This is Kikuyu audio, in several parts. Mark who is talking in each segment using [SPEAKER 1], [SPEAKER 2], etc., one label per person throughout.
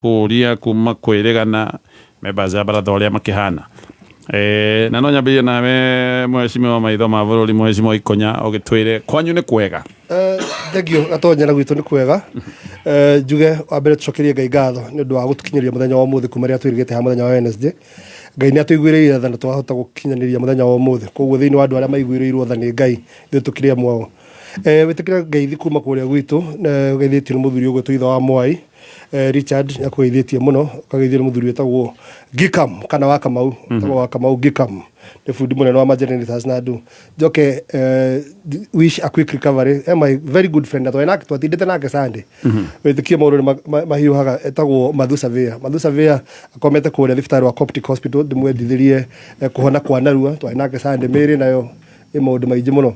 [SPEAKER 1] Kũria kuma kwĩrĩgana members a baratha ũrĩa makĩhana. Eh, na no nyambĩrĩrie nawe mheshimiwa maitho ma bũrũri, mheshimiwa Ikonya, ũgĩtwĩre kwanyu nĩ kwega.
[SPEAKER 2] Thengio Gatonya, na gwitũ nĩ kwega. Njuge wa mbere tũcokerie Ngai ngatho nĩ ũndũ wa gũtũkinyĩria mũthenya wa ũmũthĩ kuma rĩrĩa twĩrĩgĩte ha mũthenya wa Wednesday. Ngai nĩ atũiguĩrĩire tha na twahota gũkinyanĩria mũthenya wa ũmũthĩ. Koguo thĩinĩ wa andũ arĩa maiguĩrĩirwo tha nĩ Ngai, ithuĩ tũkĩrĩ amwe ao. Wĩtĩkĩra ngeithi kuma kũrĩa gwitũ, ũgeithĩtio nĩ mũthuri ũgwĩtwo ithe wa Mwai. Richard nĩ akũgeithĩtie mũno, ũkageithio nĩ mũthuri wĩtagwo Gikam kana wa Kamau, wĩtagwo wa Kamau Gikam, nĩ bundi mũnene wa generators na andũ. Njoke wish a quick recovery, my very good friend na twarĩ nake, twatindĩte nake Sunday. Wĩtĩkie maũndũ nĩ mahiũhaga, etagwo Mathu Surveyor. Mathu Surveyor akomete kũrĩa thibitarĩ wa Coptic Hospital, ndĩmwendithĩrie kũhona kwa narua. Twarĩ nake Sunday, mĩĩrĩ nayo ĩ maũndũ maingĩ mũno.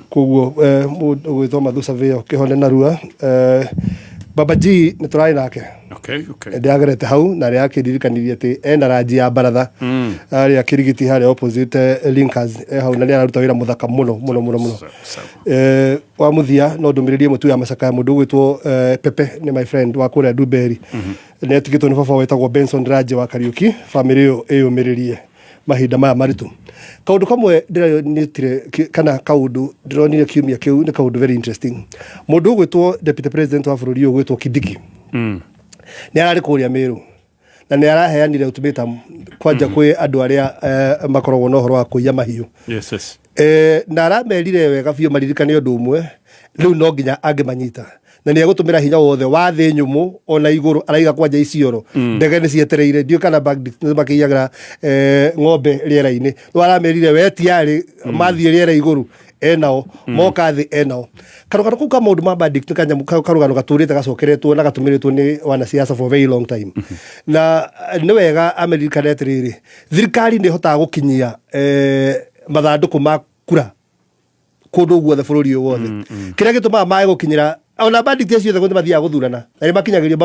[SPEAKER 2] Koguo mũndũ ũgwĩtwo Mathu Surveyor, kĩhone narua. Baba G nĩ tũrarĩ nake. Ndĩragerete hau na nĩ akĩndirikanirie atĩ ena ranji ya baratha harĩa Kĩrigiti, harĩa opposite Linkers, e hau na nĩ araruta wĩra mũthaka mũno mũno mũno mũno.
[SPEAKER 1] Sawa, sawa.
[SPEAKER 2] Wa mũthia no ndũmĩrĩri ĩmwe tu ya macakaya, mũndũ ũgwĩtwo Pepe, nĩ my friend wa kũrĩa Ndumberi, nĩ atigĩtwo nĩ baba wetagwo Benson Raje wa Kariuki. Bamĩrĩ ĩyo ĩyũmĩrĩrie mahinda maya maritũ. Kaũndũ kamwe ndĩronire kana kaũndũ ndĩronire kiumia kĩu nĩ kaũndũ very interesting. Mũndũ ũgwĩtwo deputy president wa bũrũri ũyũ ũgwĩtwo Kindiki nĩ ararĩ kũrĩa Meru na nĩ araheanire ultimatum kwanja kwĩ andũ arĩa makoragwo na ũhoro wa kũiya mahiũ. Na aramerire wega biũ maririkane ũndũ ũmwe, rĩu no nginya angĩmanyita na nĩ egũtũmĩra hinya wothe wa thĩ nyũmũ ona igũrũ. Araiga kwanja Isiolo ndege nĩ cietereire, ndiũĩ kana bandits nĩ makĩiyagĩra ng'ombe rĩera-inĩ, no aramerire we tiarĩ mathiĩ rĩera igũrũ enao, moka thĩ enao. Karũgano kau ka maũndũ ma bandit nĩ kanyamũ karũgano gatũrĩte gacokeretwo na gatũmĩrĩtwo nĩ wanasiasa for very long time, na nĩ wega amerikane atĩrĩrĩ, thirikari nĩ ĩhotaga gũkinyia mathandũkũ ma kura kũndũ guothe bũrũri ũyũ wothe. Kĩrĩa gĩtũmaga mae gũkinyĩra ona bandit acio othe, nĩ mathiaga gũthurana na nĩ makinyagĩrio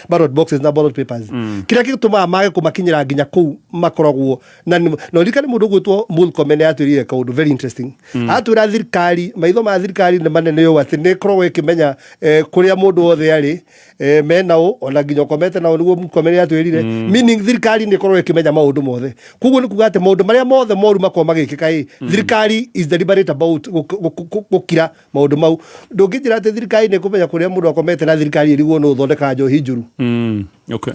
[SPEAKER 2] ballot boxes na ballot papers, kĩrĩa gĩtũmaga mage kũmakinyĩra nginya kũu makoragwo na na ũririkane mũndũ ũgwĩtwo Murkomen nĩ atwĩrire kaũndũ very interesting. Atwĩra thirikari, maitho ma thirikari nĩ manene ũũ atĩ nĩ ĩkoragwo ĩkĩmenya kũrĩa mũndũ wothe arĩ, mena ũ ona nginya ũkomete nao, nĩguo Murkomen atwĩrire. Meaning thirikari nĩ ĩkoragwo ĩkĩmenya maũndũ mothe. Koguo nĩ kuga atĩ maũndũ marĩa mothe moru makoragwo magĩkĩka ĩ, thirikari is deliberate about gũkira maũndũ mau. Ndũngĩnjĩra atĩ thirikari nĩ ĩkũmenya kũrĩa mũndũ akomete na thirikari ĩrigwo nũ ũthondekaga njohi njũru.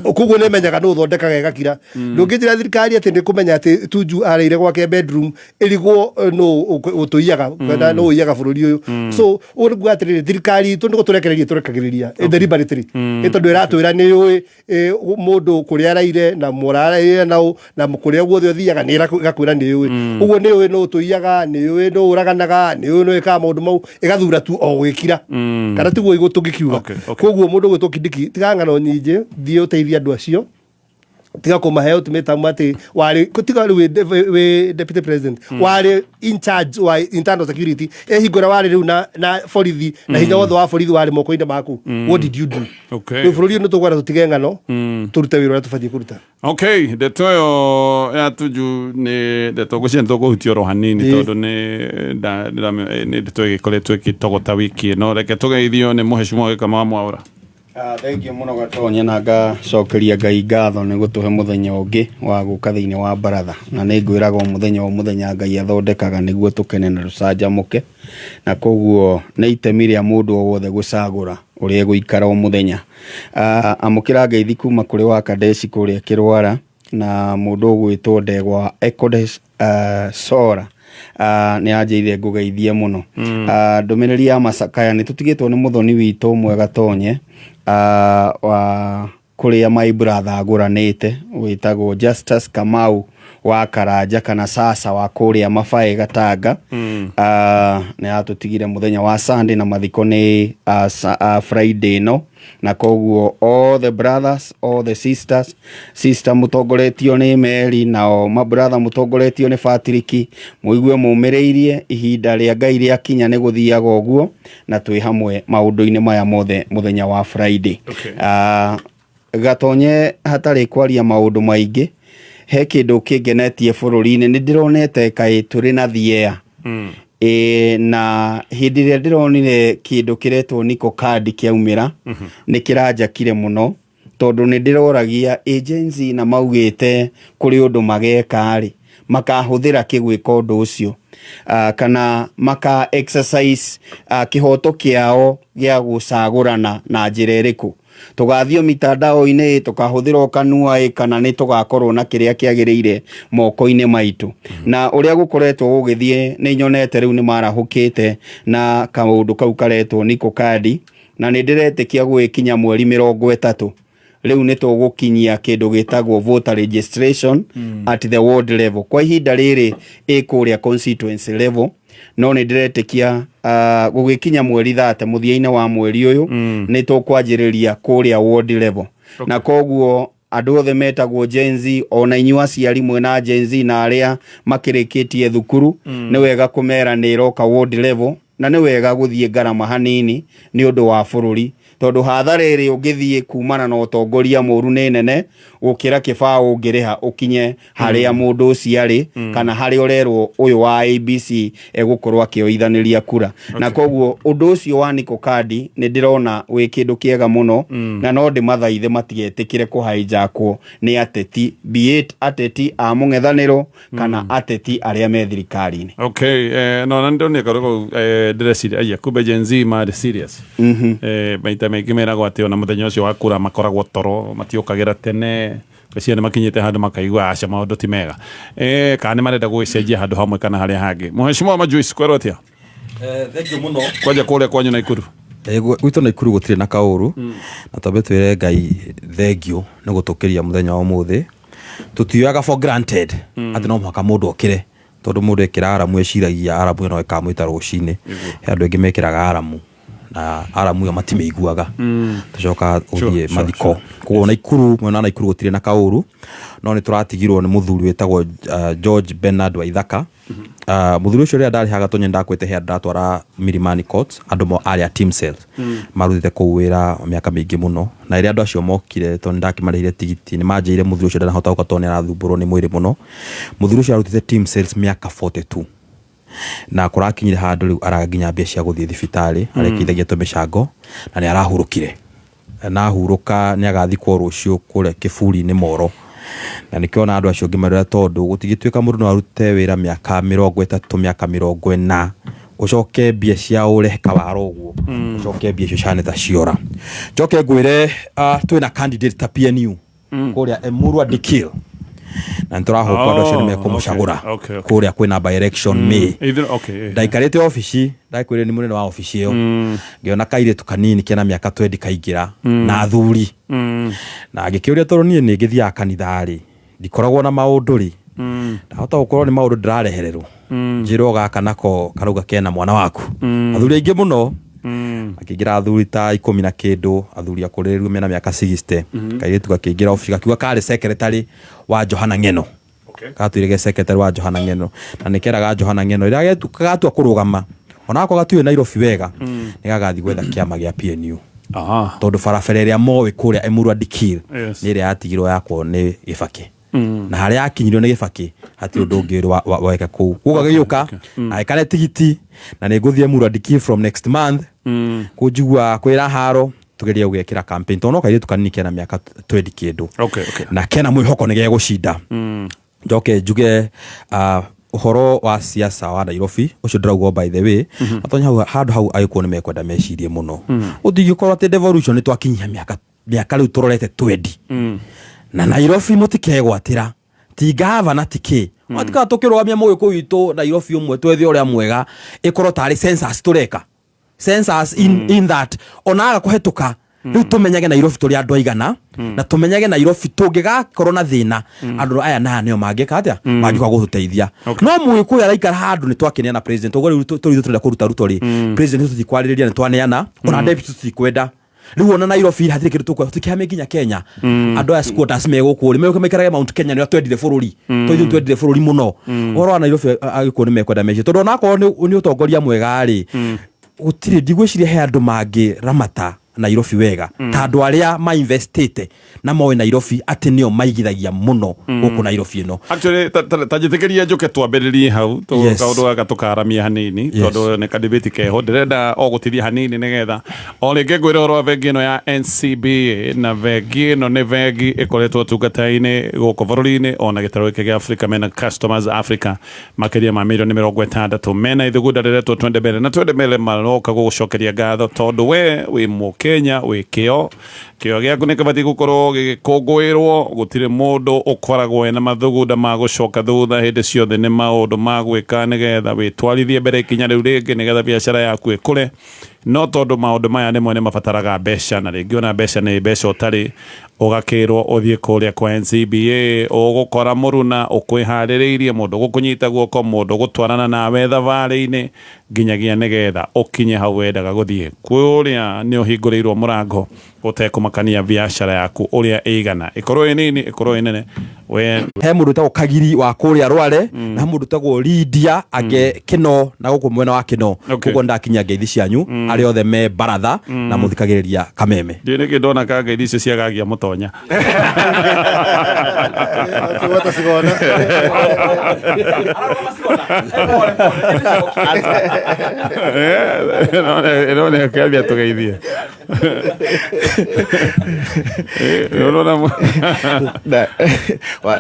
[SPEAKER 2] Koguo nĩ ĩmenyaga nũ ũthondekaga ĩgakira. Ndũngĩnjĩra thirikari atĩ nĩ kũmenya atĩ Tuju arĩire gwake bedroom ĩrigwo nũ ũtũiyaga kana nũ ũiyaga bũrũri ũyũ. So ũguo nĩ kuga atĩrĩrĩ, thirikari itũ nĩ gũtũrekereria tũrekagĩrĩria deliberately, nĩ tondũ ĩratwĩra nĩ yũĩ mũndũ kũrĩa araire na mũraraire nao na kũrĩa guothe ũthiaga, nĩ ĩgakwĩra nĩ yũĩ. Ũguo nĩ yũĩ nũ ũtũiyaga, nĩ yũĩ nũ ũraganaga, nĩ yũĩ nũ ĩkaga maũndũ mau, ĩgathura tu o gwĩkira, kana tiguo tũngĩkiuga?
[SPEAKER 1] Okay.
[SPEAKER 2] Koguo mũndũ ũgwĩtwo Kindiki, tiga ng'ano nyingĩ, thiĩ ũteithie andũ acio, tiga kũmahe ultimatum atĩ warĩ tiga rĩu wĩ deputy president, warĩ in charge wa internal security, hingo ĩrĩa warĩ rĩu na borithi na hinya wothe wa borithi warĩ moko-inĩ maku, what did you do? Rĩu bũrũri ũyũ nĩ tũkwenda tũtige ng'ano, tũrute wĩra ũrĩa tũbatiĩ kũruta.
[SPEAKER 1] Okay, ndeto ĩyo ya Tuju nĩ ndeto ngwĩciria nĩ tũkũhutia oro hanini, tondũ nĩ ndeto ĩgĩkoretwo ĩgĩtogota wiki ĩno. Reke tũgeithio nĩ mũhecimwa Gĩkama wa Mwaũra.
[SPEAKER 3] Ah, thengiũ mũno Gatonye, na ngacokeria Ngai ngatho nĩ gũtũhe mũthenya ũngĩ wa gũka thĩinĩ wa baratha. Na nĩ ngwĩraga o mũthenya o mũthenya Ngai athondekaga nĩguo tũkene na tũcanjamũke, na koguo nĩ itemi rĩa mũndũ o wothe gũcagũra ũrĩa egũikara o mũthenya. Ah, amũkĩra ngeithi kuma kũrĩ wa Kadeshi kũrĩa Kĩrwara na mũndũ ũgwĩtwo Ndegwa Ekodes Sora nĩ anjĩire ngũgeithie mũno. Ndũmĩrĩri ya macakaya, nĩ tũtigĩtwo nĩ mũthoni witũ ũmwe Gatonye, wa kũrĩa my brother agũranĩte, wĩtagwo Justus Kamau wa Karanja kana Sasa wa kũrĩa Mabaĩ Gatanga. Nĩ atũtigire mũthenya wa Sunday na mathiko nĩ Friday ĩno, na koguo all the brothers, all the sisters, sister mũtongoretio nĩ Mary, nao mabrother mũtongoretio nĩ Patrick, mũigue mũmĩrĩirie, ihinda rĩa Ngai rĩakinya nĩ gũthiaga ũguo, na twĩ hamwe maũndũ-inĩ maya mothe mũthenya wa Friday. Gatonye, hatarĩ kwaria maũndũ maingĩ, he kĩndũ kĩngenetie bũrũri-inĩ. Nĩ ndĩronete kaĩ tũrĩ na thiea. Ĩ, na hĩndĩ ĩrĩa ndĩronire kĩndũ kĩretwo Niko card kĩaumĩra, nĩ kĩranjakire mũno. Tondũ nĩ ndĩroragia agency na maugĩte kũrĩ ũndũ mageka rĩ, makahũthĩra kĩ gwĩka ũndũ ũcio? Kana maka exercise kĩhoto kĩao gĩa gũcagũrana na njĩra ĩrĩkũ? Tũgathiĩ o mitandao-inĩ ĩ, tũkahũthĩra o kanua ĩ, kana nĩ tũgakorwo na kĩrĩa kĩagĩrĩire moko-inĩ maitũ? Na ũrĩa gũkoretwo gũgĩthiĩ nĩ nyonete rĩu nĩ marahũkĩte na kaũndũ kau karetwo Niko Kadi, na nĩ ndĩretĩkia gũgĩkinya mweri 30 rĩu nĩ tũgũkinyia kĩndũ gĩtagwo voter registration at the ward level. Kwa ihinda rĩrĩ ĩ kũrĩa constituency level, no nĩ ndĩretĩkia gũgĩkinya mweri 30, mũthia-inĩ wa mweri ũyũ, nĩ tũkwanjĩrĩria kũrĩa ward level. Na koguo andũ othe metagwo Gen Z, ona inyuĩ aciari mwĩna Gen Z na arĩa makĩrĩkĩtie thukuru, nĩ wega kũmera nĩ ĩroka ward level, na nĩ wega gũthiĩ ngarama hanini nĩ ũndũ wa bũrũri, tondũ hathara ĩrĩa ũngĩthiĩ kumana na ũtongoria mũru nĩ nene gũkĩra kĩbaũ ũngĩrĩha ũkinye harĩa mũndũ ũcio arĩ, kana harĩa ũrerwo ũyũ wa ABC egũkorwo akĩoithanĩria kura. Na koguo ũndũ ũcio wa Niko Kadi nĩ ndĩrona wĩ kĩndũ kĩega mũno, na no ndĩmathaithe matigetĩkĩre kũhaijakwo nĩ ateti, be it ateti a mũng'ethanĩro kana ateti arĩa me thirikari-inĩ.
[SPEAKER 1] Okay, no na ndonire kaũndũ kau, ndĩreciria aya kumbe Gen Z marĩ serious. Maita maingĩ meragwo atĩ ona mũthenya ũcio wa kura makoragwo toro, matiũkagĩra tene, ngwĩciria nĩ makinyĩte handũ makaigua aca maũndũ ti mega, kana nĩ marenda gũgĩcenjia handũ hamwe kana harĩa hangĩ. Mheshimiwa Majuice, kwerwo atĩa?
[SPEAKER 4] Thank you mũno.
[SPEAKER 1] Kwanja kũrĩa kwanyu Naikuru.
[SPEAKER 4] Gwitũ Naikuru gũtirĩ na kaũru, na twambe twĩre Ngai thengio nĩ gũtũkĩria mũthenya wa ũmũthĩ. Tũtioyaga for granted atĩ no mũhaka mũndũ okĩre, tondũ mũndũ ekĩra aramu eciragia aramu ĩno ĩkamwĩta rũcinĩ. He andũ aingĩ mekĩraga aramu na aramu ĩyo matimĩiguaga, tũcoka gũthiĩ mathiko. Koguo Naikuru, mwena wa Naikuru gũtirĩ na kaũru, no nĩ tũratigirwo nĩ mũthuri wĩtagwo George Bernard Waithaka. Mũthuri ũcio rĩrĩa ndarĩhaga tonye ndakwĩte he andũ ndatwara Milimani Court, andũ arĩa a team sales marutĩte kũu wĩra mĩaka mĩingĩ mũno, na rĩrĩa andũ acio mokire, tondũ nĩndakĩmarĩhire tigiti, nĩ manjĩire mũthuri ũcio ndanahota gũka tondũ nĩ arathumbũrwo nĩ mwĩrĩ mũno. Mũthuri ũcio arutĩte team sales mĩaka 42, na kũrakinyire handũ rĩu araga nginya mbia cia gũthiĩ thibitarĩ, arekithagia tũmĩcango, na nĩ arahurũkire. Na ahurũka nĩ agathikwo rũciũ kũrĩa Kĩburi-inĩ Moro. Na nĩkĩo ona andũ acio ngĩmerĩra, tondũ gũtingĩtuĩka mũndũ no arute wĩra mĩaka 30, mĩaka 40, ũcoke mbia cia ũrehe kawara ũguo, ũcoke mbia icio cihane ta ciora. Njoke ngwĩre, twĩna candidate ta PNU kũrĩa Emurua Dikirr, na nĩ tũrahopa andũ acio nĩ mekũmũcagũra. Kũrĩa kwĩna by election May. Ndaikarĩte obici, ndakwĩrire nĩ mũnene wa obici ĩyo, ngĩona kairĩtu kanini kena mĩaka 20 kaingĩra na athuri, na ngĩkĩũria, tondũ niĩ nĩ ngĩthiaga kanitha rĩ, ndikoragwo na maũndũ rĩ, ndahota gũkorwo nĩ maũndũ ndĩrarehererwo, njĩrwo gaka nako karauga kena mwana waku. Athuri aingĩ mũno akĩingĩra, athuri ta 10 na kĩndũ, athuri akũrĩrĩru mena mĩaka 60. Kairĩtu gakĩingĩra obici gakiuga karĩ secretary wa Johana Ng'eno. Gatuire ge secretary wa Johana Ng'eno, na nĩ keraga Johana Ng'eno rĩrĩa gatua kũrũgama, onakorwo gatiũĩ Nairobi wega, nĩ gagathiĩ gwetha kĩama gĩa PNU, tondũ barabara ĩrĩa moĩ kũrĩa Emurua Dikirr nĩ ĩrĩa yatigirwo yakwo nĩ Gĩbakĩ, na harĩa yakinyirio nĩ Gĩbakĩ hatirĩ ũndũ ũngĩ weka kũu. Koguo gagĩũka na gĩkane tigiti, na nĩ ngũthiĩ Emurua Dikirr from next month kũnjigua kwĩra haro tugerie gũgekĩra campaign, tondũ no kairĩtu kanini kena mĩaka 20 kĩndũ na kena mwĩhoko nĩ gegũcinda. Njoke njuge, ũhoro wa siasa wa Nairobi ũcio ndĩrauga, by the way, matonya hau handũ hau agĩkorwo nĩ mekwenda mecirie mũno. Ũtingĩkorwo atĩ devolution nĩ twakinyia mĩaka rĩu tũrorete twendi na Nairobi mũtikegwatĩra ti gavana ti kĩ, matikaga tũkĩrũgamia mũgĩkũyũ witũ Nairobi ũmwe, twethe ũrĩa mwega, ĩkorwo tarĩ census tũreka census in that ona aga kũhetũka rĩu tũmenyage Nairobi tũrĩ andũ aigana, na tũmenyage Nairobi tũngĩgakorwo na thĩna andũ aya na aya nĩo mangĩka atĩa, mangĩũka gũtũteithia. No mũgĩkũyũ araikara handũ nĩ twakĩneana president ũguo rĩu tũrĩ tũrenda kũruta Ruto rĩ, president tũtikwarĩrĩria, nĩ twaneana, ona deputy tũtikwenda. Rĩu ona Nairobi hatirĩ kĩndũ tũkwenda, tũtikĩhame nginya Kenya. Andũ aya squatters me gũkũ rĩ, megũka maikarage Mount Kenya, nĩo twendire bũrũri, tondũ ithuĩ twendire bũrũri mũno. Ũhoro wa Nairobi agĩkũyũ nĩ mekwenda mecirie, tondũ onakorwo nĩ ũtongoria mwega rĩ, gũtirĩ, ndigwĩciria he andũ mangĩ ramata Nairobi wega ta andũ arĩa mainvestĩte na moĩ Nairobi atĩ nĩo maigithagia mũno gũkũ Nairobi ĩno.
[SPEAKER 1] Actually, ta njĩtĩkĩria njũke twambĩrĩrie hau kaũndũ gaka tũkaramia hanini, tondũ nĩ kadibĩti keho ndĩrenda o gũtithia hanini nĩgetha o rĩngĩ ngwĩre ũhoro wa bengi ĩno ya NCBA. Na bengi ĩno nĩ bengi ĩkoretwo ũtungata-inĩ gũkũ bũrũri-inĩ ona gĩtarũ gĩkĩ gĩa Africa. Mena customers Africa makĩria ma mirioni 60, mena ithugunda rĩretwo Twende Mbele, na Twende Mbele maroka gũgũcokeria ngatho tondũ we wĩ Mũkenya wĩ kĩo. Kĩo gĩaku nĩ kĩbatiĩ gũkorwo gĩgĩkũngũĩrwo. Gũtirĩ mũndũ ũkoragwo ena mathugunda ma gũcoka thutha hĩndĩ ciothe. Nĩ maũndũ ma gwĩka nĩgetha wĩtwarithie mbere ikinya rĩu rĩngĩ, nĩgetha biacara yaku ĩkũre. No tondũ maũndũ maya rĩmwe nĩ mabataraga mbeca, na rĩngĩ ona mbeca nĩ mbeca ũtarĩ, ũgakĩrwo ũthiĩ kũrĩa kwa NCBA. Ũgũkora mũruna ũkwĩharĩrĩirie, mũndũ gũkũnyita guoko, mũndũ gũtwarana nawe thabarĩ-inĩ nginyagia nĩgetha ũkinye hau wendaga gũthiĩ. Kũrĩa nĩ ũhingũrĩirwo mũrango ũtekũmakania biacara yaku ũrĩa ĩigana, ĩkorwo ĩ nini, ĩkorwo ĩ nene, we
[SPEAKER 4] He mũndũ wĩtagwo Kagiri wa kũrĩa Rware, na he mũndũ wĩtagwo Lydia ange Kĩno na gũkũ mwena wa Kĩno. Koguo ndakinyia ngeithi cianyu arĩa othe me baratha na mũthikagĩrĩria Kameme.
[SPEAKER 1] Ndiĩ nĩkĩ ndona ka ngeithi icio ciagagia mũtonya.
[SPEAKER 2] Akĩgweta cigona.
[SPEAKER 1] Ĩno kĩambia tũgeithie. Ũrona No,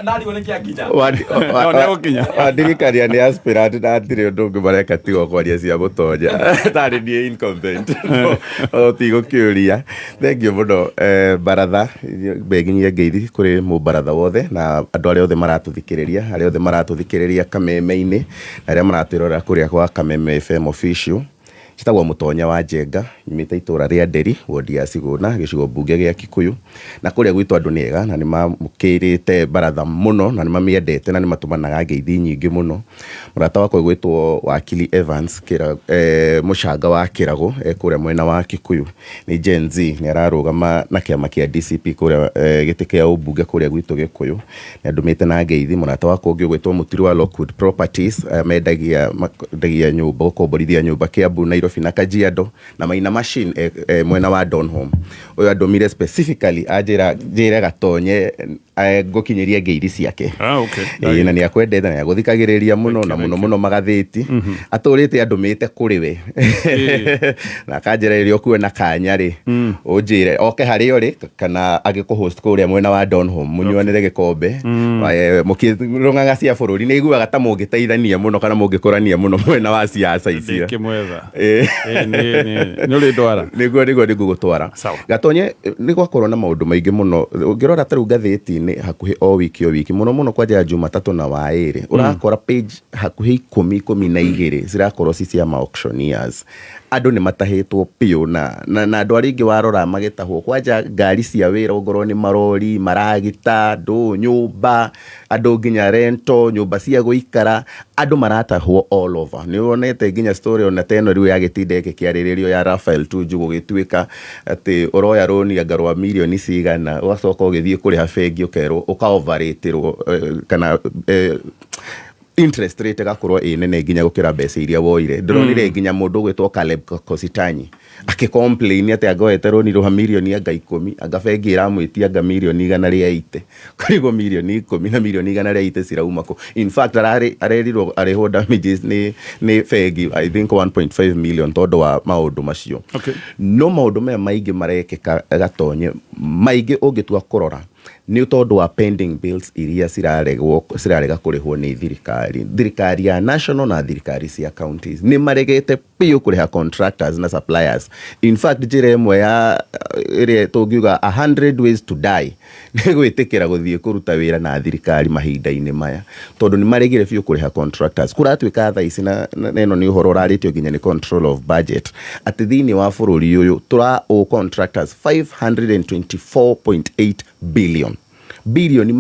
[SPEAKER 1] nĩegũkinya.
[SPEAKER 5] Wandirikania nĩ aspirant na hatirĩ ũndũ ũngĩ mareka tiga kwaria cia mũtonya tarĩ niĩ incumbent no tigũkĩũria. Thengiũ mũno, baratha mbenginyie ngeithi kũrĩ mũbaratha wothe na andũ arĩa othe maratũthikĩrĩria, arĩa othe maratũthikĩrĩria Kameme-inĩ na arĩa maratwĩrorera kũrĩa kwa Kameme FM official. Njĩtagwo Mũtonya wa Njenga, nyumĩte itũra rĩa Nderi, wondi ya Cigũna, gĩcigo mbunge gĩa Kikuyu. Na kũrĩa gwitũ andũ nĩ ega na nĩ mamũkĩrĩte baratha mũno na nĩ mamĩendete na nĩ matũmanaga ngeithi nyingĩ mũno. Mũrata wakwa ũgwĩtwo Wakili Evans Mũcanga wa Kĩragũ, e kũrĩa mwena wa Kikuyu, nĩ Gen Z, nĩ ararũgama na kĩama kĩa DCP kũrĩa gĩtĩ kĩa ũmbunge kũrĩa gwitũ Gĩkũyũ. Nĩ andũmĩte na ngeithi. Mũrata wakwa ũngĩ ũgwĩtwo Mũturi wa Lockwood Properties, aya mendagia nyũmba, gũkomborithia nyũmba Kiambu, Nairobi na Kajiado, na Maina Machine mwena wa Donholm. Ũyũ andũmire specifically anjĩra njĩre Gatonye ngũkinyĩrie ngeithi ciake. Ĩĩ, na nĩ akwendete na nĩ agũthikagĩrĩria mũno na mũno mũno magathĩti atũrĩte andũmĩte kũrĩ we na akanjĩra rĩrĩa ũkuona kanya rĩ, ũnjĩre oke harĩa ũrĩ kana agĩkũ-host kũrĩa mwena wa Donholm mũnyuanĩre gĩkombe, mũkĩrũng'ang'a cia bũrũri. Nĩ iguaga ta mũngĩteithania mũno kana mũngĩkũrania mũno mwena wa siasa icio.
[SPEAKER 1] Ndĩkĩmwetha. Nĩ ũrĩ ndwara.
[SPEAKER 5] Nĩguo nĩngũgũtwara.
[SPEAKER 1] Sawa.
[SPEAKER 5] Gatonye, nĩ gwakorwo na maũndũ maingĩ mũno. Ũngĩrora ta rĩu ngathĩti-inĩ hakuhĩ o wiki o wiki, mũno mũno kwanja ya Jumatatũ na waĩrĩ, ũrakora page hakuhĩ 10, 12 cirakorwo ci cia ma-auctioneers. Andũ nĩ matahĩtwo biũ na andũ arĩa aingĩ warora magĩtahwo kwanja ngari cia wĩra, ongorwo nĩ marori, maragita, ndũ nyũmba, andũ nginya rento, nyũmba cia gũikara, andũ maratahwo all over. Nĩ wonete nginya story ona ta ĩno rĩu ya gĩtinda gĩkĩ kĩarĩrĩrio ya Raphael Tuju, gũgĩtuĩka atĩ ũroya rũni anga rwa mirioni cigana, ũgacoka ũgĩthiĩ kũrĩha bengi ũkerwo ũka-overraterwo kana interest rate ĩgakorwo ĩ nene nginya gũkĩra mbeca iria woire. Ndĩronire nginya mũndũ ũgwĩtwo Caleb Kositanyi akĩ-complain atĩ angoete rũni rwa mirioni anga 10, anga bengi ĩramwĩtia anga mirioni 180. Kũrigwo mirioni 10 na mirioni 180 cirauma kũ? In fact, ararĩ arerirwo arĩhwo damages nĩ bengi, I think 1.5 million, tondũ wa maũndũ macio. No maũndũ maya maingĩ marekĩka, Gatonye, maingĩ ũngĩtua kũrora nĩ tondũ wa pending bills iria ciraregwo, cirarega kũrĩhwo nĩ thirikari ya national na thirikari cia counties. Nĩ maregete biũ kũrĩha contractors na suppliers. In fact, njĩra ĩmwe ya ĩrĩa tũngiuga 100 ways to die nĩ gwĩtĩkĩra gũthiĩ kũruta wĩra na thirikari mahinda-inĩ maya, tondũ nĩ maregire biũ kũrĩha contractors. Kũratuĩka thaa ici na ĩno nĩ ũhoro ũrarĩtio nginya nĩ control of budget, atĩ thĩinĩ wa bũrũri ũyũ tũra owe contractors 524.8 billion, 524 bilioni.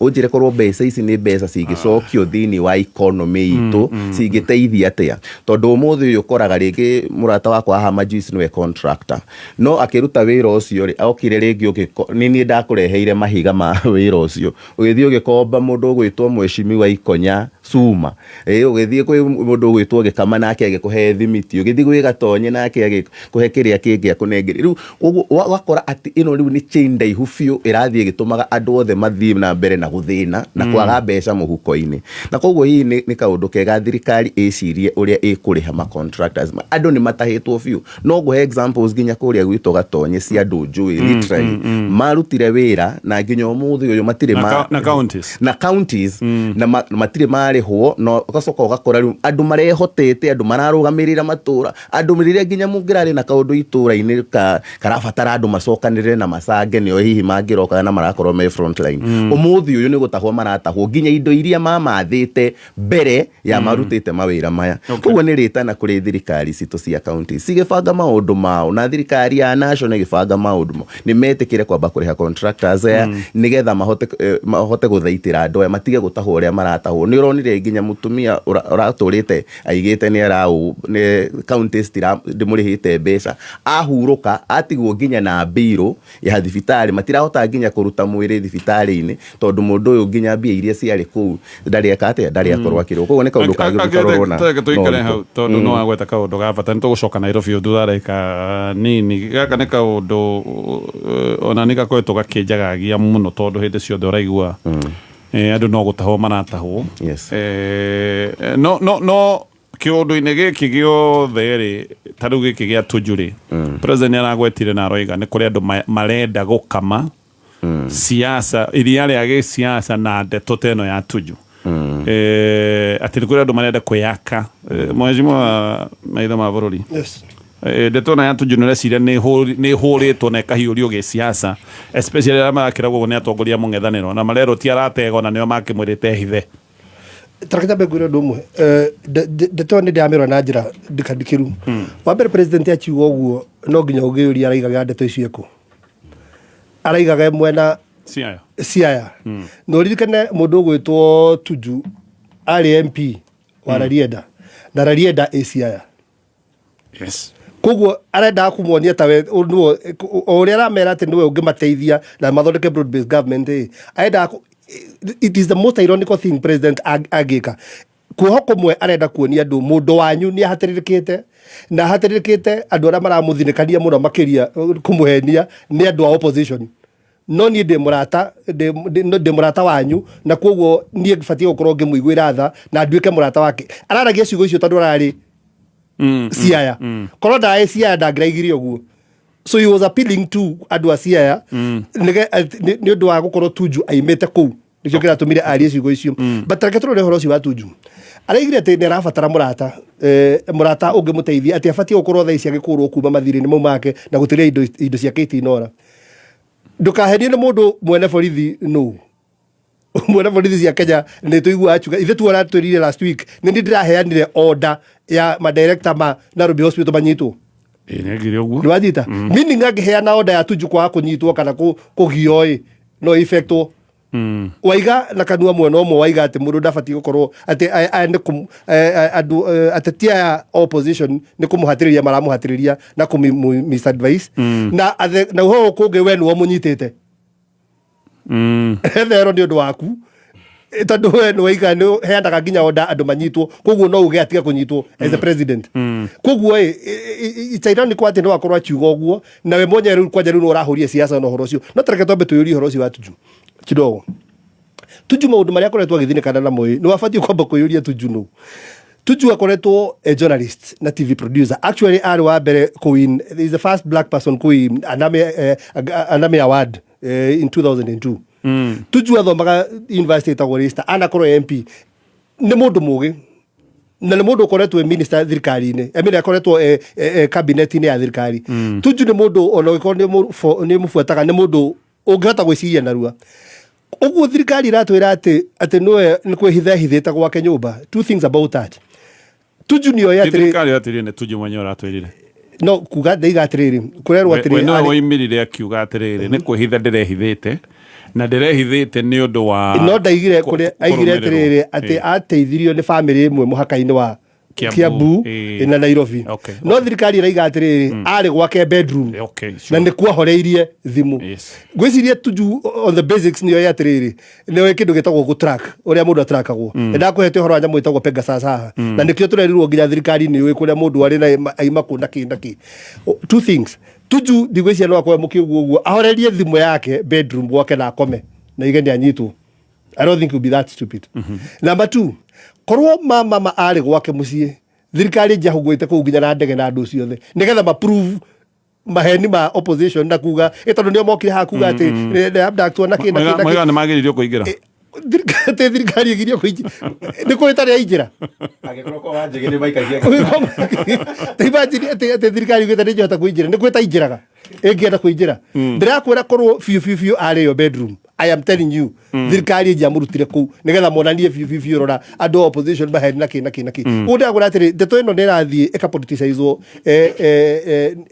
[SPEAKER 5] Ũnjĩre korwo mbeca ici nĩ mbeca cingĩcokio thĩinĩ wa economy itũ, cingĩteithia atĩa? Tondũ ũmũthĩ ũyũ ũkoraga rĩngĩ mũrata wakwa haha Majuice nĩwe contractor, no akĩruta wĩra ũcio rĩ, okire rĩngĩ nĩ niĩ ndakũreheire mahiga ma wĩra ũcio, ũgĩthiĩ ũgĩkomba mũndũ ũgwĩtwo Mheshimiwa Ikonya. Cuma ũgĩthiĩ kwĩ mũndũ ũgwĩtwo Gĩkama nake agĩkũhe thimiti, ũgĩthiĩ gwĩ Gatonye nake agĩkũhe kĩrĩa kĩngĩ akũnengere. Rĩu koguo ũgakora atĩ ĩno rĩu nĩ chain ndaihu biũ ĩrathiĩ ĩgĩtũmaga andũ othe mathiĩ na mbere na gũthĩna na kwaga mbeca mũhuko-inĩ. Na koguo hihi nĩ kaũndũ kega thirikari ĩcirie ũrĩa ĩkũrĩha ma contractors. Andũ nĩ matahĩtwo biũ. No ngũhe examples nginya kũrĩa gwitũ Gatonye cia andũ njũĩ literally marutire wĩra na nginya ũmũthĩ ũyũ matirĩ
[SPEAKER 1] Na na counties.
[SPEAKER 5] Na counties na matirĩ marĩhwo. Na ũgacoka ũgakora rĩu andũ marehotete, andũ mararũgamĩrĩra matũra, andũ rĩrĩa nginya mũngĩrarĩ na kaũndũ itũra-inĩ karabatara andũ macokanĩrĩre na macange, nĩo hihi mangĩroka na marakorwo me frontline. Ũmũthĩ ũyũ nĩ gũtahwo maratahwo nginya indo iria mamathĩte mbere ya marutĩte mawĩra maya. Koguo nĩ rĩtana kũrĩ thirikari citũ cia county cigĩbanga maũndũ mao na thirikari ya national ĩgĩbanga maũndũ mao, nĩ metĩkĩre kwamba kũrĩha contractors aya nĩgetha mahote gũthaitĩra andũ aya matige gũtahwo ũrĩa maratahwo. Nĩ ũronire nginya mũtumia ũratũrĩte aigĩte nĩ araũ nĩ counties ndĩmũrĩhĩte mbeca, ahurũka atigwo nginya na mbirũ ya thibitarĩ, matirahota nginya kũruta mwĩrĩ thibitarĩ-inĩ tondũ mũndũ ũyũ nginya mbia iria ciarĩ kũu ndarĩ eka atĩa, ndarĩ akorwo akĩrĩhwo. Koguo nĩ kaũndũ kagĩrĩirwo karorwo na
[SPEAKER 1] Reke tũikare
[SPEAKER 5] na
[SPEAKER 1] hau
[SPEAKER 5] ũritũ.
[SPEAKER 1] Tondũ no wagweta kaũndũ ga bata, nĩ tũgũcoka Nairobi thutha wa ndagĩka nini. Gaka nĩ kaũndũ ona nĩ gakoretwo gakĩnjagagia mũno tondũ hĩndĩ ciothe ũraigua andũ no gũtahwo maratahwo. No kĩũndũ-inĩ gĩkĩ gĩothe rĩ, ta rĩu gĩkĩ gĩa Tuju rĩ, president nĩ aragwetire na aroiga nĩ kũrĩ andũ marenda gũkama siasa, iria rĩa gĩsiasa na ndeto ta ĩno ya Tuju, atĩ nĩ kũrĩ andũ marenda kwĩyaka. Mheshimiwa maitho ma bũrũri, ndeto ĩno ya Tuju nĩ ũreciria nĩ ĩhũrĩtwo na ĩkahiũrio gĩsiasa, especially arĩa marakĩragwo ũguo nĩ atongoria a mũng'ethanĩro na marerwo ti aratego na nĩo makĩmwĩrĩte hithe?
[SPEAKER 2] Tareke nyambe ngwĩre ũndũ ũmwe. Ndeto ĩyo nĩ ndĩramĩrora na njĩra ndikandikĩru. Wa mbere, president akiuga ũguo, no nginya ũngĩyũria araigaga ndeto icio ĩkũ, araigaga mwena
[SPEAKER 1] Siaya.
[SPEAKER 2] Siaya. Na ũririkane mũndũ ũgwĩtwo Tuju arĩ MP wa Rarieda, na Rarieda ĩ Siaya. Koguo arendaga kũmonia tawe nĩwe o ũrĩa aramera atĩ nĩwe ũngĩmateithia na mathondeke broad based government ĩ arendaga it is the most ironical thing president angĩka. Kuoho kũmwe arenda kuonia andũ mũndũ wanyu nĩ ahatĩrĩrĩkĩte, na ahatĩrĩrĩkĩte andũ arĩa maramũthinĩkania mũno makĩria kũmũhenia nĩ andũ a opposition, no niĩ ndĩ mũrata, ndĩ mũrata wanyu, na koguo niĩ batiĩ gũkorwo ngĩmũiguĩra tha na nduĩke mũrata wake. Araragia ciugo icio tondũ ararĩ Siaya. Korwo ndarĩ Siaya ndangĩraigire ũguo. So he was appealing to andũ a Siaya nĩ ũndũ wa gũkorwo Tuju aimĩte kũu, nĩkĩo kĩratũmire arie ciugo icio. But reke tũrore ũhoro ũcio wa Tuju. Araigire atĩ nĩ arabatara mũrata, mũrata ũngĩmũteithia, atĩ abatiĩ gũkorwo thaa ici agĩkũrwo kuma mathirĩ-inĩ mau make na gũtigĩrĩra indo ciake itinora. Ndũkahenio nĩ mũndũ mwene borithi. Nũ mwene borithi cia Kenya? Nĩ tũiguaga akiuga ithe tu aratwĩrire last week, nĩ niĩ ndĩraheanire order ya madirector ma Nairobi Hospital manyitwo.
[SPEAKER 1] Ĩ nĩekire ũguo.
[SPEAKER 2] Nĩ wanyita? Meaning angĩheana order ya Tuju kwaga kũnyitwo kana kũgio ĩ no effectwo. Waiga na kanua mwena ũmwe waiga atĩ mũndũ ndabatiĩ gũkorwo atĩ aya nĩ andũ ateti aya opposition nĩ kũmũhatĩrĩria maramũhatĩrĩria na kũmũ misadvice, na ũhoro kũngĩ we nĩwe ũmũnyitĩte thero nĩ ũndũ waku. Tondũ we nĩ waiga nĩ heanaga nginya order andũ manyitwo, koguo no uge atige kũnyitwo as a president. Koguo ĩ it's ironic atĩ no akorwo akiuga ũguo na we mwenyewe rĩu kwanja rĩu nĩ ũrahũria siasa na ũhoro ũcio. No tareke twambe twĩyũrie ũhoro ũcio wa Tuju kidogo. Tuju, maũndũ marĩa akoretwo agĩthinĩkana namo ĩ nĩ wabatiĩ kwamba kwĩyũria Tuju nũ. Tuju akoretwo a journalist na TV producer. Actually arĩ wa mbere kũwin, is the first black person kũwin Anami Award in 2002. Tuju athomaga university ĩtagwo Leicester. Anakorwo MP, nĩ mũndũ mũgĩ na nĩ mũndũ ũkoretwo e minister thirikari-inĩ, I mean, akoretwo e cabinet-inĩ ya thirikari. Tuju nĩ mũndũ ona ũngĩkorwo nĩ mũbuataga, nĩ mũndũ ũngĩhota gwĩciria narua. Ũguo thirikari ĩratwĩra atĩ nĩwe nĩ kwĩhitha ehithĩte gwake nyũmba. Two things about that: Tuju nĩoĩ
[SPEAKER 1] Ti
[SPEAKER 2] atĩrĩ
[SPEAKER 1] thirikari ĩratwĩrire, nĩ Tuju mwenyewe ũratwĩrire.
[SPEAKER 2] No kuga ndaiga atĩrĩrĩ, kũrerwo
[SPEAKER 1] We
[SPEAKER 2] atĩrĩ
[SPEAKER 1] nĩwe woimĩrire akiuga atĩrĩrĩ, nĩ kwĩhitha ndĩrehithĩte na ndĩrehithĩte nĩ ũndũ wa
[SPEAKER 2] No ndaigire kũrĩa aigire
[SPEAKER 1] kũrũmĩrĩrwo.
[SPEAKER 2] atĩrĩrĩ atĩ ateithirio nĩ bamĩrĩ ĩmwe mũhaka-inĩ wa
[SPEAKER 1] Kiambu,
[SPEAKER 2] Kiambu na Nairobi. No thirikari ĩraiga atĩrĩrĩ, arĩ gwake bedroom na nĩ kwahoreirie thimũ. Ngwĩciria Tuju on the basics nĩoĩ atĩrĩrĩ, nĩoĩ kĩndũ gĩtagwo gũtrack, ũrĩa mũndũ atrakagwo. Nĩ ndakũhete ũhoro wa nyamũ ĩtagwo Pegasus haha, na nĩkĩo tũrerirwo nginya thirikari nĩ yũĩ kũrĩa mũndũ arĩ na aima kũ na kĩ na kĩ. Two things, Tuju ndigwĩciria no akorwo mũkĩũguo ũguo ahorerie thimũ yake bedroom gwake na akome na ige nĩ anyitwo. I don't think you'll be that stupid. Number two, korwo mama arĩ gwake mũciĩ, thirikari njahũgwĩte kũu nginya na ndege na andũ ciothe nĩgetha maprove maheni ma opposition na kuga tondũ nĩo mokire haha kuga atĩ nĩ abductwo na kĩ na kĩ na kĩ.
[SPEAKER 1] Moigaga nĩ magĩrĩirwo kũingĩra.
[SPEAKER 2] Atĩ thirikari ĩgirio kũingĩra nĩ kũrĩ tarĩ aingĩra.
[SPEAKER 4] Angĩkorwo kwa Wanjĩgĩ nĩ maikagia.
[SPEAKER 2] Imagine atĩ thirikari ugĩte nĩ njĩhota kũingĩra, nĩ kwĩta ingĩraga ĩngĩenda kũingĩra. Ndĩrakwĩra korwo biũ biũ biũ arĩ yo bedroom, I am telling you, thirikari ĩngĩamũrutire kũu nĩgetha monanie biũ biũ biũ, rora andũ a opposition maheni na kĩ na kĩ na kĩ. Ũguo ndĩrakwĩra atĩrĩ, ndeto ĩno nĩ ĩrathiĩ ĩkapoliticizwo,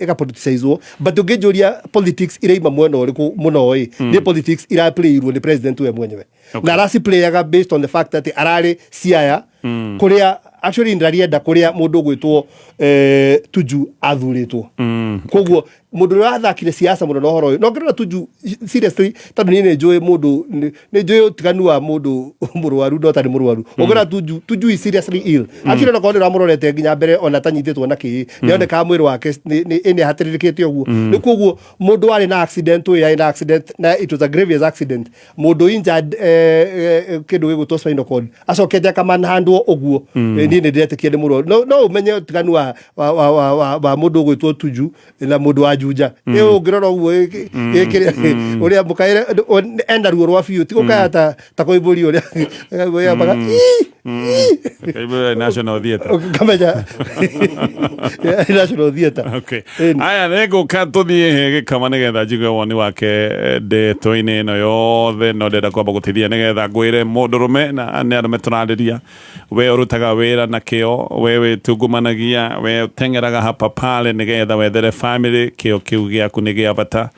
[SPEAKER 2] ĩkapoliticizwo, but ũngĩnjũria politics iraima mwena ũrĩkũ mũno ĩ, nĩ politics iraplayirwo nĩ president we mwenyewe, na araciplayaga based on the fact atĩ ararĩ Siaya, kũrĩa actually ndarienda kũrĩa mũndũ ũgwĩtwo Tuju athurĩtwo. Koguo mũndũ ũrĩa wathakire siasa mũno na ũhoro ũyũ, no ngĩrora Tuju seriously, tondũ niĩ nĩ njũĩ mũndũ, nĩ njũĩ ũtiganu wa mũndũ mũrwaru na ũtarĩ mũrwaru. Ũngĩrora Tuju, Tuju is seriously ill actually. Onakorwo nĩ ũramũrorete nginya mbere ona atanyitĩtwo na kĩĩ, nĩonekaga mwĩrĩ wake nĩ ahatĩrĩrĩkĩte ũguo. Nĩ koguo mũndũ warĩ na accident, ũyũ yarĩ na accident na it was a grievous accident, mũndũ injured kĩndũ gĩgwĩtwo spinal cord, acokete akamanhandwo ũguo. Niĩ nĩ ndĩretĩkia nĩ mũrwaru. No ũmenye ũtiganu wa mũndũ ũgwĩtwo Tuju na mũndũ wa Juja. Ĩ ũngĩrora ũguo ĩkĩrĩa ũrĩa mũkaĩre ena ruo rwa biũ, ti gũkaya ta koimbũri ũrĩa yambaga "Ii, ii."
[SPEAKER 1] Kaibũra National Theatre.
[SPEAKER 2] Ũkamenya National Theatre. Ĩni.
[SPEAKER 1] Aya, nĩ ngũka tũthiĩ he gĩkama nĩgetha njigue woni wake ndeto-inĩ ĩno yothe, no ndĩrenda kwamba gũtithia nĩgetha ngwĩre mũndũrũme, na nĩ arũme tũrarĩria, we ũrutaga wĩra na kĩo, we wĩtungumanagia, we ũteng'eraga hapa pale nĩgetha wethere family, kĩo kĩu gĩaku nĩ gĩa bata,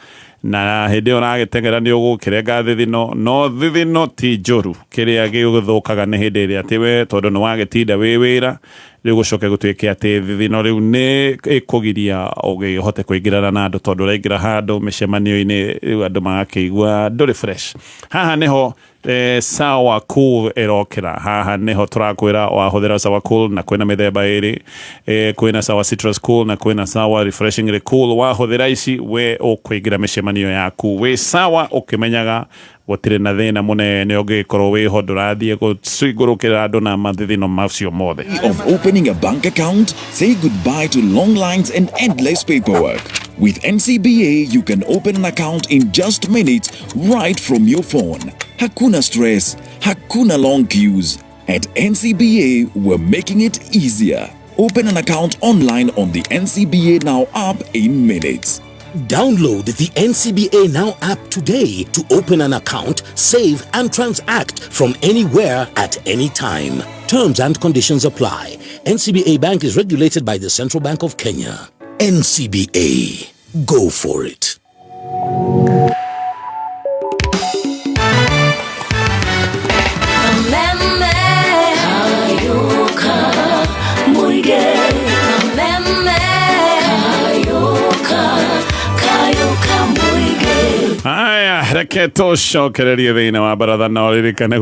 [SPEAKER 1] na hĩndĩ ĩyo ũragĩteng'era nĩ ũgũkĩrenga thithino, no thithino ti njũru. Kĩrĩa gĩgũthũkaga nĩ hĩndĩ ĩrĩa atĩ we tondũ nĩ wagĩtinda wĩ wĩra rĩu gũcoke gũtuĩke atĩ thithino rĩu nĩ ĩkũgiria ũgĩhote kũingĩrana na andũ, tondũ ũraingĩra handũ mĩcemanio-inĩ rĩu andũ magakĩigua ndũrĩ fresh. Haha nĩho Sawa Cool ĩrokĩra. Haha nĩho tũrakwĩra wahũthĩra Sawa Cool, na kwĩna mĩthemba ĩrĩ, kwĩna Sawa Citrus Cool na kwĩna Sawa Refreshingly Cool. Wahũthĩra ici, we ũkũingĩra mĩcemanio yaku wĩ sawa, ũkĩmenyaga gũtirĩ na thĩna mũnene ũngĩkorwo wĩho, ndũrathiĩ gũcingũrũkĩra andũ na mathithino macio mothe.
[SPEAKER 6] Of opening a bank account, say goodbye to long lines and endless paperwork. With NCBA, you can open an account in just minutes right from your phone. Hakuna stress, hakuna long queues. At NCBA, we're making it easier. Open an account online on the NCBA Now app in minutes.
[SPEAKER 7] Download the NCBA Now app today to open an account, save, and transact from anywhere at any time. Terms and conditions apply. NCBA Bank is regulated by the Central Bank of Kenya. NCBA. Go for it.
[SPEAKER 8] Kameme Kayuka Muige Kameme Kayuka Kayuka Muige.
[SPEAKER 1] Haya, reke tũcokererie thĩinĩ wa baratha, na ũririkane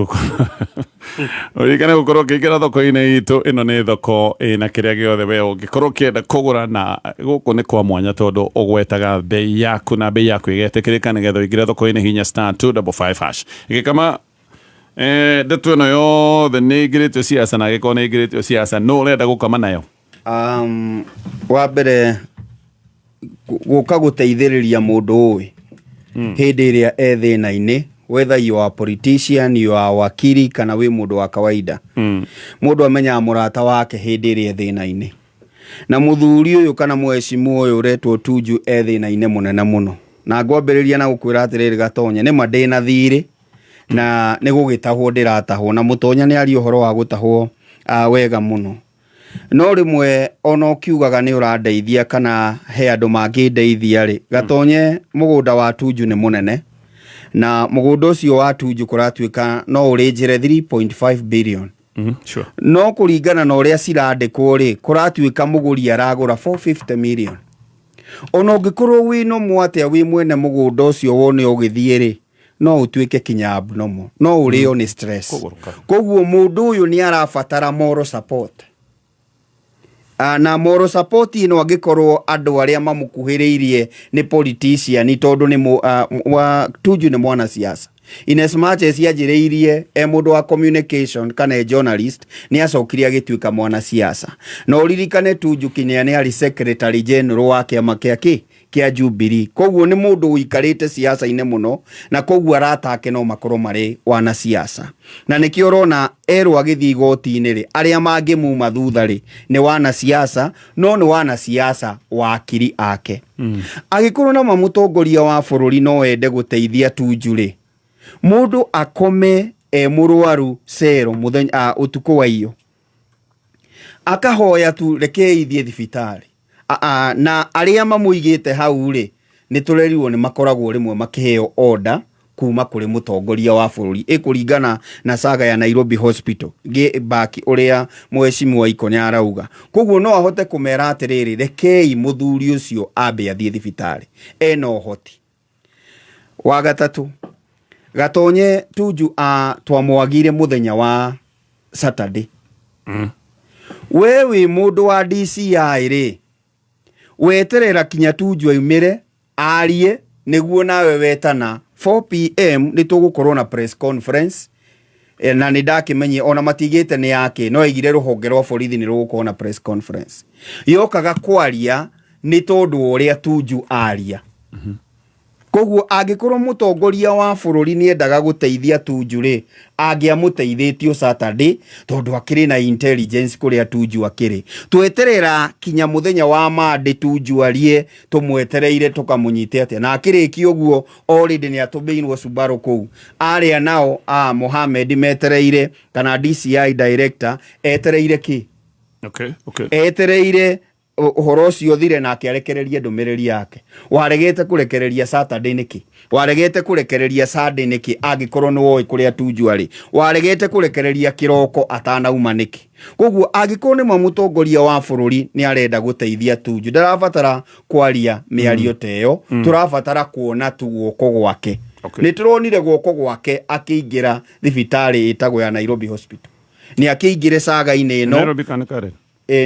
[SPEAKER 1] gũkorwo ũkĩingĩra thoko-inĩ itũ. Ĩno nĩ thoko ĩna kĩrĩa gĩothe we ũngĩkorwo ũkĩenda kũgũra, na gũkũ nĩ kwa mwanya tondũ ũgwetaga bei yaku na bei yaku ĩgetĩkĩrĩka. Nĩgetha ũingĩre thoko-inĩ, hinya *255#. Gĩkama, ndeto ĩno yothe nĩ ĩingĩrĩtio siasa, na angĩkorwo nĩ ĩingĩrĩtio siasa, no ũrenda gũkama nayo?
[SPEAKER 3] Wa mbere gũka gũteithĩrĩria mũndũ ũĩ hĩndĩ ĩrĩa e thĩna-inĩ, whether you are a politician, you are wakiri kana wĩ mũndũ wa kawaida. Mũndũ amenyaga mũrata wake hĩndĩ ĩrĩa e thĩna-inĩ, na mũthuri ũyũ kana mũhecimu ũyũ ũretwo Tuju e thĩna-inĩ mũnene mũno. Na ngwambĩrĩria na gũkwĩra atĩrĩrĩ Gatonye, nĩma ndĩna thirĩ na nĩ gũgĩtahwo ndĩratahwo, na mũtonya nĩ aria ũhoro wa gũtahwo wega mũno, no rĩmwe ona ũkiugaga nĩ ũrandeithia kana he andũ mangĩndeithia rĩ, Gatonye, mũgũnda wa Tunju nĩ mũnene, na mũgũnda ũcio wa Tunju kũratuĩka no ũrĩnjĩre 3.5 billion.
[SPEAKER 1] Sure.
[SPEAKER 3] No kũringana na ũrĩa cirandĩkwo rĩ, kũratuĩka mũgũri aragũra 450 million. Ona ũngĩkorwo wĩ normal atĩa, wĩ mwene mũgũnda ũcio wone ũgĩthiĩ rĩ, no ũtuĩke kinya abnormal, no ũrĩo nĩ stress.
[SPEAKER 1] Kũgũrũka.
[SPEAKER 3] Koguo mũndũ ũyũ nĩ arabatara moral support. Na moral support ĩno angĩkorwo andũ arĩa mamũkuhĩrĩirie nĩ politician, tondũ nĩ wa Tuju nĩ mwanasiasa, in as much as anjĩrĩirie e mũndũ wa communication kana e journalist, nĩ acokire agĩtuĩka mwanasiasa. Na ũririkane Tuju kinya nĩ arĩ secretary general wa kĩama kĩa kĩ kĩa Jubilee, koguo nĩ mũndũ ũikarĩte siasa-inĩ mũno, na koguo arata ake no makorwo marĩ wanasiasa, na nĩkĩo ũrona erwo agĩthiĩ igoti-inĩ rĩ, arĩa mangĩmuma thutha rĩ nĩ wanasiasa, no nĩ wanasiasa wakiri ake. Angĩkorwo na mũtongoria wa bũrũri no ende gũteithia Tuju rĩ, mũndũ akome e mũrwaru cero mũthenya ũtukũ wa iyo, akahoya tu, rekei thiĩ thibitarĩ. Na arĩa mamũigĩte hau rĩ, nĩ tũrerirwo nĩ makoragwo rĩmwe makĩheo order kuma kũrĩ mũtongoria wa bũrũri, ĩkũringana na saga ya Nairobi Hospital gĩ baki ũrĩa mheshimiwa Ikonya arauga. Koguo no ahote kũmera atĩrĩrĩ, rekei mũthuri ũcio ambe athiĩ thibitarĩ, ena ũhoti. Wa gatatũ, Gatonye, Tuju a twamwagire mũthenya wa Saturday. We wĩ mũndũ wa DCI rĩ, weterera kinya Tuju aumĩre arie nĩguo nawe wetana 4 p.m. nĩ tũgũkorwo na press conference. Na nĩ ndakĩmenyie ona matigĩte nĩ yake, no aigire rũhonge rwa borithi nĩ rũgũkorwo na press conference yokaga kwaria nĩ tondũ wa ũrĩa Tuju aria. Koguo angĩkorwo mũtongoria wa bũrũri nĩ endaga gũteithia Tuju rĩ, angĩamũteithĩtio Saturday, tondũ akĩrĩ na intelligence kũrĩa Tuju akĩrĩ. Tweterera kinya mũthenya wa Monday Tuju arie, tũmwetereire tũkamũnyite atĩa? Na akĩrĩkia ũguo already nĩ atũmĩirwo Subaru kũu, arĩa nao a Mohamed metereire, kana DCI director etereire kĩ? Etereire ũhoro ũcio ũthire nake arekererie ndũmĩrĩri yake. Waregete kũrekereria Saturday nĩkĩ? Waregete kũrekereria Sunday nĩkĩ? Angĩkorwo nĩ woĩ kũrĩa Tuju arĩ, waregete kũrekereria kĩroko atanauma nĩkĩ? Koguo angĩkorwo nĩ ma mũtongoria wa bũrũri nĩ arenda gũteithia Tuju, ndarabatara kwaria mĩario ta ĩyo, tũrabatara kuona tu guoko gwake. Nĩ tũronire guoko gwake akĩingĩra thibitarĩ ĩtagwo ya Nairobi Hospital, nĩ akĩingĩre saga-inĩ ĩno.
[SPEAKER 1] Nairobi kana Karen?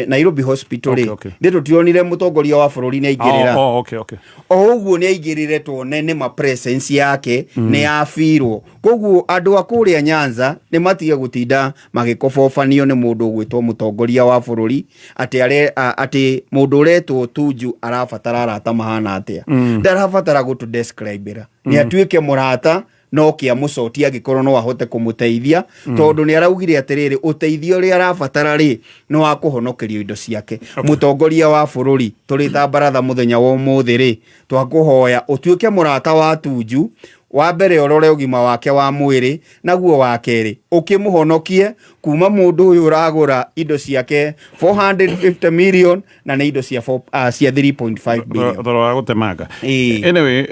[SPEAKER 3] Nairobi Hospital rĩ. Nĩ tũtionire mũtongoria wa bũrũri nĩ aingĩrĩra.
[SPEAKER 1] Oh, okay, okay.
[SPEAKER 3] O ũguo nĩ aingĩrĩre, tuone nĩ ma presence yake nĩ yabirwo. Koguo andũ a kũrĩa Nyanza nĩ matige gũtinda magĩkobobanio nĩ mũndũ ũgwĩtwo mũtongoria wa bũrũri, atĩ atĩ mũndũ ũretwo Tuju arabatara arata mahana atĩa. Ndarabatara gũtũ describe-ra, nĩ atuĩke mũrata no kĩamũcotia angĩkorwo no ahote kũmũteithia, tondũ nĩ araugire atĩrĩrĩ, ũteithio ũrĩa arabatara rĩ nĩ wa kũhonokerio indo ciake. Mũtongoria wa bũrũri, tũrĩ ta baratha mũthenya wa ũmũthĩ rĩ, twakũhoya ũtuĩke mũrata wa Tuju. Wa mbere, ũrore ũgima wake wa mwĩrĩ, naguo wa kerĩ ũkĩmũhonokie kuma mũndũ ũyũ ũragũra indo ciake 450 million, na nĩ indo cia 3.5 billion.
[SPEAKER 1] Thoro wa gũtemanga.
[SPEAKER 3] Ĩĩ.
[SPEAKER 1] Anyway,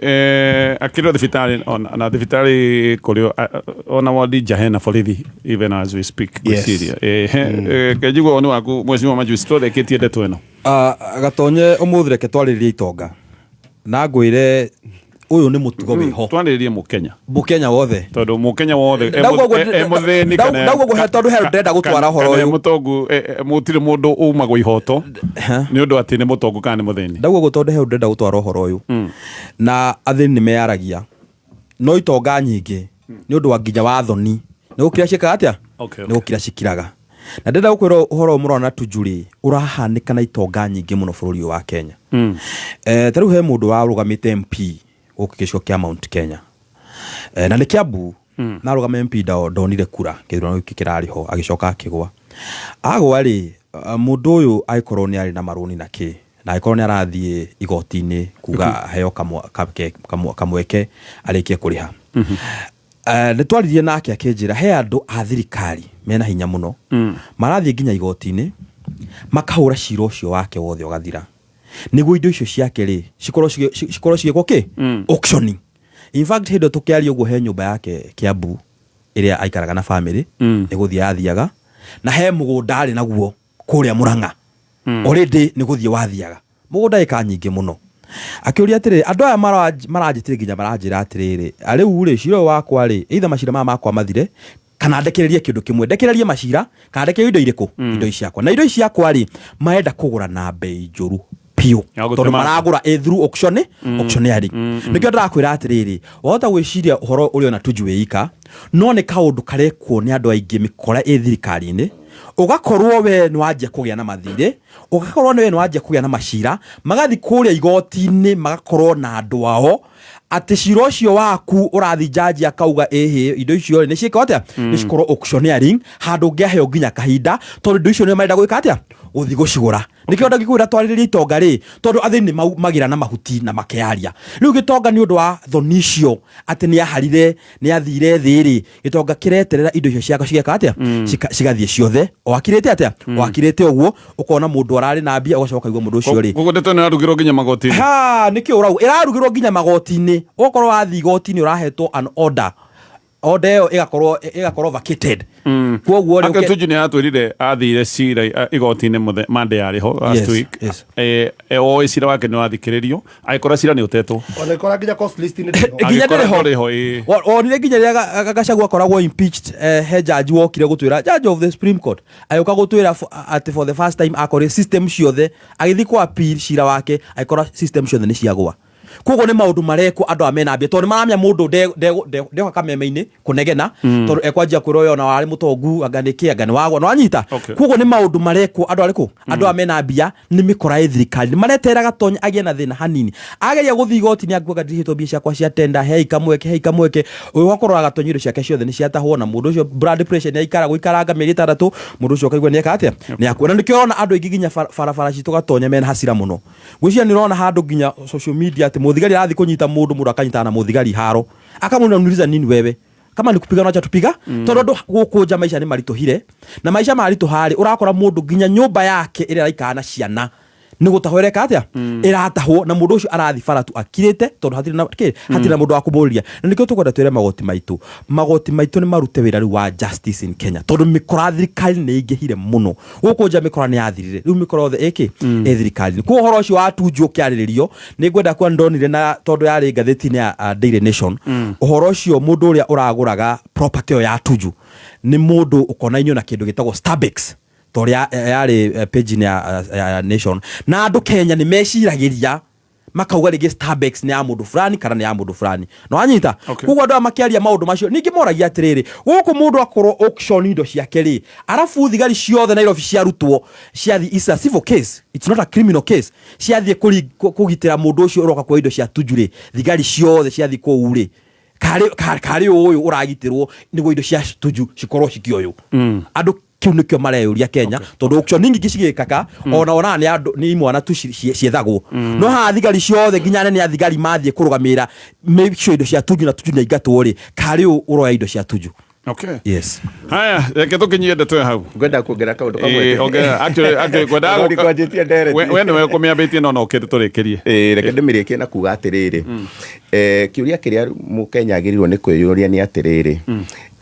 [SPEAKER 1] akĩrwo thibitarĩ na thibitarĩ kũrĩ ona wodi nja hena borithi even as we speak. Ngwĩciria kenjigua woni waku, mheshimiwa Majuice, tũrĩkĩtie ndeto ĩno.
[SPEAKER 4] Gatonye, ũmũthĩ reke twarĩrĩrie itonga, na ngwĩre ũyũ nĩ mũtugo wĩho.
[SPEAKER 1] Twarĩrĩrie mũkenya.
[SPEAKER 4] Mũkenya wothe.
[SPEAKER 1] Tondũ mũkenya wothe e mũthĩni
[SPEAKER 4] Ndauga ũguo tondũ he ndĩrenda gũtwara ũhoro
[SPEAKER 1] kana e
[SPEAKER 4] ũyũ.
[SPEAKER 1] Mũtongu, mũtirĩ mũndũ umagwo ihoto nĩ ũndũ atĩ nĩ mũtongu kana nĩ mũthĩni.
[SPEAKER 4] Ndauga ũguo tondũ he ndĩrenda gũtwara ũhoro ũyũ, na athĩni nĩ meyaragia, no itonga nyingĩ nĩ ũndũ wa nginya wa thoni nĩ gũkira ciĩkaga atĩa? Nĩ gũkira cikiraga. Na ndĩrenda gũkwĩra ũhoro ũyũ mũrona Tuju rĩ, ũrahanĩka na itonga nyingĩ mũno bũrũri ũyũ wa Kenya. Ta rĩu he mũndũ warũgamĩte MP gũkũ gĩcigo kĩa Mount Kenya, na nĩ Kiambu, na arũgama MP, ndonire kura kĩthurano gĩkĩ kĩrarĩ ho, agĩcoka akĩgwa. Agwa rĩ, mũndũ ũyũ agĩkorwo nĩ arĩ na marũni na kĩ, na angĩkorwo nĩ arathiĩ igoti-inĩ kuga aheo kamweke arĩkie kũrĩha. Nĩ twaririe nake akĩnjĩra he andũ a thirikari mena hinya mũno, marathiĩ nginya igoti-inĩ makahũra cira ũcio wake wothe ũgathira, nĩguo indo icio ciake rĩ cikorwo cigĩkwo kĩ auctioning. In fact, hĩndĩ ĩyo tũkĩaria ũguo, he nyũmba yake Kiambu ĩrĩa aikaraga na family, nĩ gũthiĩ athiaga. Na he mũgũnda arĩ naguo kũrĩa Mũrang'a, already nĩ gũthiĩ wathiaga mũgũnda ĩka nyingĩ mũno. Akĩũria atĩrĩrĩ, andũ aya maranjĩtire nginya maranjĩra atĩrĩrĩ, rĩu rĩ, cira ũyũ wakwa rĩ, either macira maya makwa mathire kana ndekererie kĩndũ kĩmwe, ndekererie macira kana ndekererie indo irĩkũ, indo ici ciakwa. Na indo ici ciakwa rĩ, marenda kũgũra na mbei njũru biũ,
[SPEAKER 1] Ya gũtema.
[SPEAKER 4] tondũ maragũra through auction, auctioneering. Nĩkĩo ndĩrakwĩra atĩrĩrĩ, wahota gwĩciria ũhoro ũrĩa ona Tuju wĩika, no nĩ kaũndũ karekwo nĩ andũ aingĩ mĩkora ĩ thirikari-inĩ. Ũgakorwo we nĩ wanjia kũgĩa na mathirĩ, ũgakorwo we nĩ wanjia kũgĩa na macira, magathiĩ kũrĩa igoti-inĩ magakorwo na andũ ao atĩ cira ũcio waku ũrathi jaji akauga ĩhĩ, indo icio rĩ nĩ ciĩkwo atĩa, nĩ cikorwo auctioneering handũ ũngĩaheo nginya kahinda, tondũ indo icio nĩ marenda gwĩka atĩa, gũthiĩ gũcigũra. Nĩkĩo ndangĩkwĩra twarĩrĩria itonga rĩ, tondũ athĩni nĩ maugagĩra na mahuti na makearia. Rĩu gĩtonga nĩ ũndũ wa thoni icio atĩ nĩ aharire, nĩ athire thĩ rĩ, gĩtonga kĩreterera indo icio ciako cigeka atĩa, cigathiĩ ciothe o akirĩte atĩa, o akirĩte ũguo. Ũkona mũndũ ararĩ na mbia, ũgacoka ũkaigua mũndũ ũcio rĩ.
[SPEAKER 1] Koguo ndeto ĩno ĩrarugĩrwo nginya magoti-inĩ.
[SPEAKER 4] Ha, nĩkĩo ũrauga ĩrarugĩrwo nginya magoti-inĩ. Ũgakorwo wathiĩ igoti-inĩ ũrahetwo an order, order ĩyo ĩgakorwo vacated. Koguo rĩ,
[SPEAKER 1] Ake Tuju nĩ aratwĩrire athire cira igoti-inĩ Monday yarĩ ho last week. Oĩ cira wake nĩ wathikĩrĩrio, agĩkora cira nĩ ũtetwo.
[SPEAKER 2] Ona ikora nginya cost list nĩ ndĩho.
[SPEAKER 4] Nginya
[SPEAKER 1] Agĩkora
[SPEAKER 4] ndĩrĩ ho.
[SPEAKER 1] ndũrĩ ho, ĩĩ.
[SPEAKER 4] Wonire nginya rĩrĩa Gachagua akoragwo impeached, he judge wokire gũtwĩra, judge of the Supreme Court agĩũka gũtwĩra atĩ for the first time akorire system ciothe, agĩthiĩ kwa appeal cira wake agĩkora system ciothe nĩ ciagũa. Koguo nĩ maũndũ marekwo andũ aya mena mbia, tondũ nĩ maramenya mũndũ ndeoka kameme-inĩ kũnegena, tondũ ekwanjia kwĩrwo we ona warĩ mũtongu, anga nĩ kĩ, anga nĩ wagwa, nĩ wanyita. Koguo nĩ maũndũ marekwo andũ arĩkũ, andũ aya mena mbia nĩ mĩkora ĩ thirikari, nĩ mareterera Gatonya agĩe na thĩna hanini, ageria gũthiĩ igoti-inĩ akuaga ndirihĩtwo mbia ciakwa cia tenda, hei kamweke, hei kamweke. Ũyũ ũgakorwo Gatonya indo ciake ciothe nĩ ciatahwo, na mũndũ ũcio blood pressure nĩ aikara gũikaranga mĩeri 6, mũndũ ũcio ũkaigua nĩ eka atĩa, nĩ akua. Na nĩkĩo ũrona andũ aingĩ nginya barabara citũ Gatonya mena hasira mũno. Ngwĩciria nĩ ũrona handũ nginya social media atĩ mũthigari arathiĩ kũnyita mũndũ, mũndũ akanyitana na mũthigari haro, akamwĩra unaniuliza nini wewe, kama ni kupigana acha tupiga. Tondũ andũ gũkũ nja maica nĩ maritũhire, na maica maritũha rĩ, ũrakora mũndũ nginya nyũmba yake ĩrĩa araikara na ciana nĩ gũtahwo ĩreka atĩa, ĩratahwo, na mũndũ ũcio arathiĩ bara tu akirĩte, tondũ hatirĩ na kĩ, hatirĩ na mũndũ wa kũmũrĩria. Na nĩkĩo tũkwenda twĩre magoti maitũ, magoti maitũ nĩ marute wĩra rĩu wa justice in Kenya, tondũ mĩkora thirikari nĩ ĩingĩhire mũno gũkũ nja, mĩkora nĩ yathirire, rĩu mĩkora yothe ĩkĩ ĩ thirikari-inĩ. Koguo ũhoro ũcio wa Tuju ũkĩarĩrĩrio, nĩ ngwenda kuona ndonire na tondũ yarĩ ngathĩti-inĩ ya Daily Nation, ũhoro ũcio mũndũ ũrĩa ũragũraga property ĩyo ya Tuju nĩ mũndũ ũkonainio na kĩndũ gĩtagwo Starbucks, ta ũrĩa yarĩ page-inĩ ya Nation. Na andũ Kenya nĩ meciragĩria makauga rĩngĩ Starbucks nĩ ya mũndũ fulani kana nĩ ya mũndũ fulani, no wanyita. Koguo andũ aya makĩaria maũndũ macio ningĩ moragia atĩrĩrĩ, gũkũ mũndũ akorwo auction indo ciake rĩ, arabu thigari ciothe Nairobi ciarutwo ciathi, it's a civil case, it's not a criminal case, ciathiĩ kũgitĩra mũndũ ũcio ũroka kuoya indo cia Tuju rĩ, thigari ciothe ciathiĩ kũu rĩ, karĩ ũyũ ũragitĩrwo nĩguo indo cia Tuju cikorwo cikĩoywo. Andũ kĩu nĩkĩo mareyũria Kenya, tondũ auction nyingĩ cigĩkaga ona ona nĩ andũ nĩ imwana tu ciethagwo, no haha thigari ciothe nginya anene a thigari mathiĩ kũrũgamĩrĩra make sure indo cia Tuju na Tuju nĩ aingatwo rĩ, karĩ ũyũ ũroya indo cia Tuju. Yes.
[SPEAKER 1] Haya, reke tũkinyie ndeto ya hau.
[SPEAKER 5] Ngwenda kuongerera kaũndũ kamwe.
[SPEAKER 1] Ongera. Actually, ngwendaga
[SPEAKER 5] Ũroria kwanjĩtie ndereti.
[SPEAKER 1] We nĩwe ũkũmĩambĩtie, no no ũkĩrĩ tũrĩkĩrie.
[SPEAKER 5] Reke ndĩmĩrĩkie na kuga atĩrĩrĩ, kĩũria kĩrĩa mũkenya agĩrĩirwo nĩ kwĩyũria nĩ atĩrĩrĩ,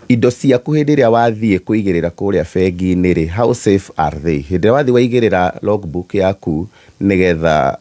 [SPEAKER 5] indo ciaku hĩndĩ ĩrĩa wathiĩ kũigĩrĩra kũrĩa bengi-inĩ rĩ, how safe are they? Hĩndĩ ĩrĩa wathiĩ waigĩrĩra logbook yaku nĩgetha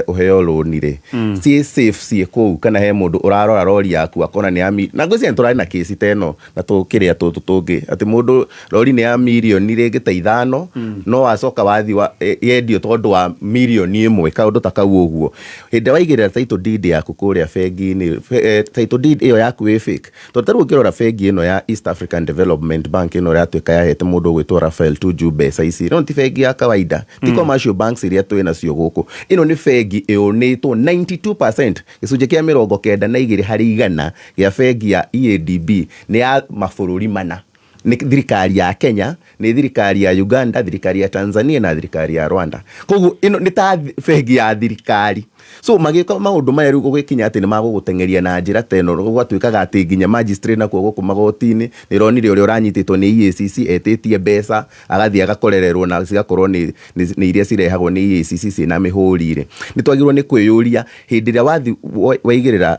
[SPEAKER 5] ũheo rũni rĩ, ciĩ safe ciĩ kũu, kana he mũndũ ũrarora rori yaku akona nĩ ya na ngwĩciria nĩ tũrarĩ na kĩci ta ĩno na tũkĩrĩa tũtũ tũngĩ, atĩ mũndũ rori nĩ ya mirioni rĩngĩ ta 5, no wacoka wathiĩ yendio tondũ wa mirioni 1, kaũndũ ta kau ũguo. Hĩndĩ ĩrĩa waigĩrĩra title deed yaku kũrĩa bengi-inĩ, title deed ĩyo yaku ĩ fake, tondũ ta rĩu ũngĩrora bengi ĩno ya East African Development Bank ĩno ĩratuĩka yahete mũndũ ũgwĩtwo Raphael Tuju mbeca ici, no ti bengi ya kawaida, ti commercial banks iria twĩ nacio gũkũ. Ĩno nĩ bengi ĩũnĩtwo 92%, gĩcunjĩ kĩa 92 harĩ igana gĩa bengi ya EADB nĩ ya mabũrũri mana, nĩ thirikari ya Kenya, nĩ thirikari ya Uganda, thirikari ya Tanzania na thirikari ya Rwanda. Koguo ĩno nĩ ta bengi ya thirikari. So magĩka maũndũ maya rĩu gũgĩkinya atĩ nĩ magũgũteng'eria na njĩra ta ĩno, gũgatuĩkaga atĩ nginya magistrate nakuo gũkũ magoti-inĩ nĩ ĩronire ũrĩa ũranyitĩtwo nĩ EACC etĩtie mbeca, agathiĩ agakorererwo na cigakorwo nĩ iria cirehagwo nĩ EACC ciĩna mĩhũri rĩ. Nĩ twagĩrĩirwo nĩ kwĩyũria hĩndĩ ĩrĩa wathiĩ waigĩrĩra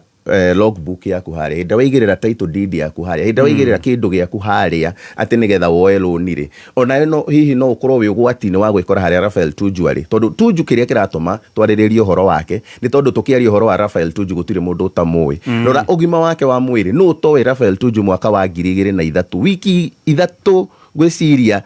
[SPEAKER 5] Logbook yaku harĩa, hĩndĩ ĩrĩa waigĩrĩra title deed yaku harĩa, hĩndĩ ĩrĩa waigĩrĩra kĩndũ gĩaku harĩa atĩ nĩgetha woe loan rĩ, onawe no hihi no ũkorwo wĩ ũgwati-inĩ wa gwĩkora harĩa Raphael Tuju arĩ, tondũ Tuju kĩrĩa kĩratũma twarĩrĩrie ũhoro wake nĩ tondũ tũkĩaria ũhoro wa Raphael Tuju gũtirĩ mũndũ ũtamũĩ. Rora ũgima wake wa mwĩrĩ, nũ ũtoĩ Raphael Tuju mwaka wa 2003, wiki 3 ngwĩciria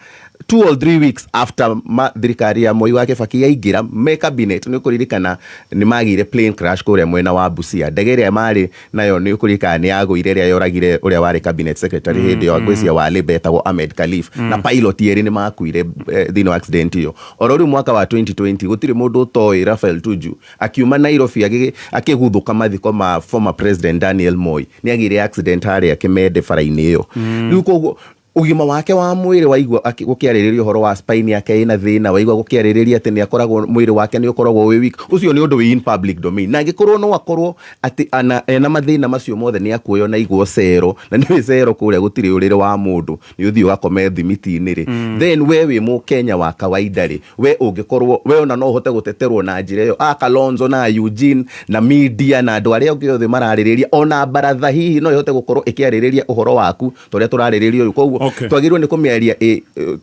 [SPEAKER 5] 2 or 3 weeks after ma thirikari ya Moi wa Kibaki yaingĩra me cabinet, nĩ ũkũririkana nĩ magĩire plane crash kũrĩa mwena wa Busia. Ndege ĩrĩa marĩ nayo, nĩ ũkũririkana, nĩ yagũire, ĩrĩa yoragire ũrĩa warĩ cabinet secretary hĩndĩ ĩyo, ngwĩciria wa Labour, etagwo Ahmed Khalif, na pilot erĩ nĩ makuire thĩinĩ wa accident ĩyo. Oro rĩu mwaka wa 2020 gũtirĩ mũndũ ũtoĩ Raphael Tuju akiuma Nairobi akĩguthũka mathiko ma former president Daniel Moi, nĩ agĩire accident harĩa Kimende bara-inĩ ĩyo. Rĩu koguo ũgima wake wa mwĩrĩ, waigua gũkĩarĩrĩria ũhoro wa spine yake ĩna thĩna, waigua gũkĩarĩrĩria atĩ nĩ akoragwo mwĩrĩ wake nĩ ũkoragwo wĩ weak, ũcio nĩ ũndũ wĩ in public domain. Na angĩkorwo no akorwo atĩ ena mathĩna macio mothe, nĩ akuoywo na igwo cero, na nĩ cero kũrĩa gũtirĩ ũrĩrĩ wa mũndũ, nĩ ũthiĩ ũgakome thimiti-inĩ rĩ, then we wĩ mũkenya wa kawaida rĩ, we ũngĩkorwo we ona no ũhote gũteterwo na njĩra ĩyo a Kalonzo na Eugene na media na andũ arĩa angĩ othe mararĩrĩria, ona baratha hihi no ĩhote gũkorwo ĩkĩarĩrĩria ũhoro waku ta ũrĩa tũrarĩrĩria ũyũ. Koguo twagĩrĩirwo nĩ kũmĩaria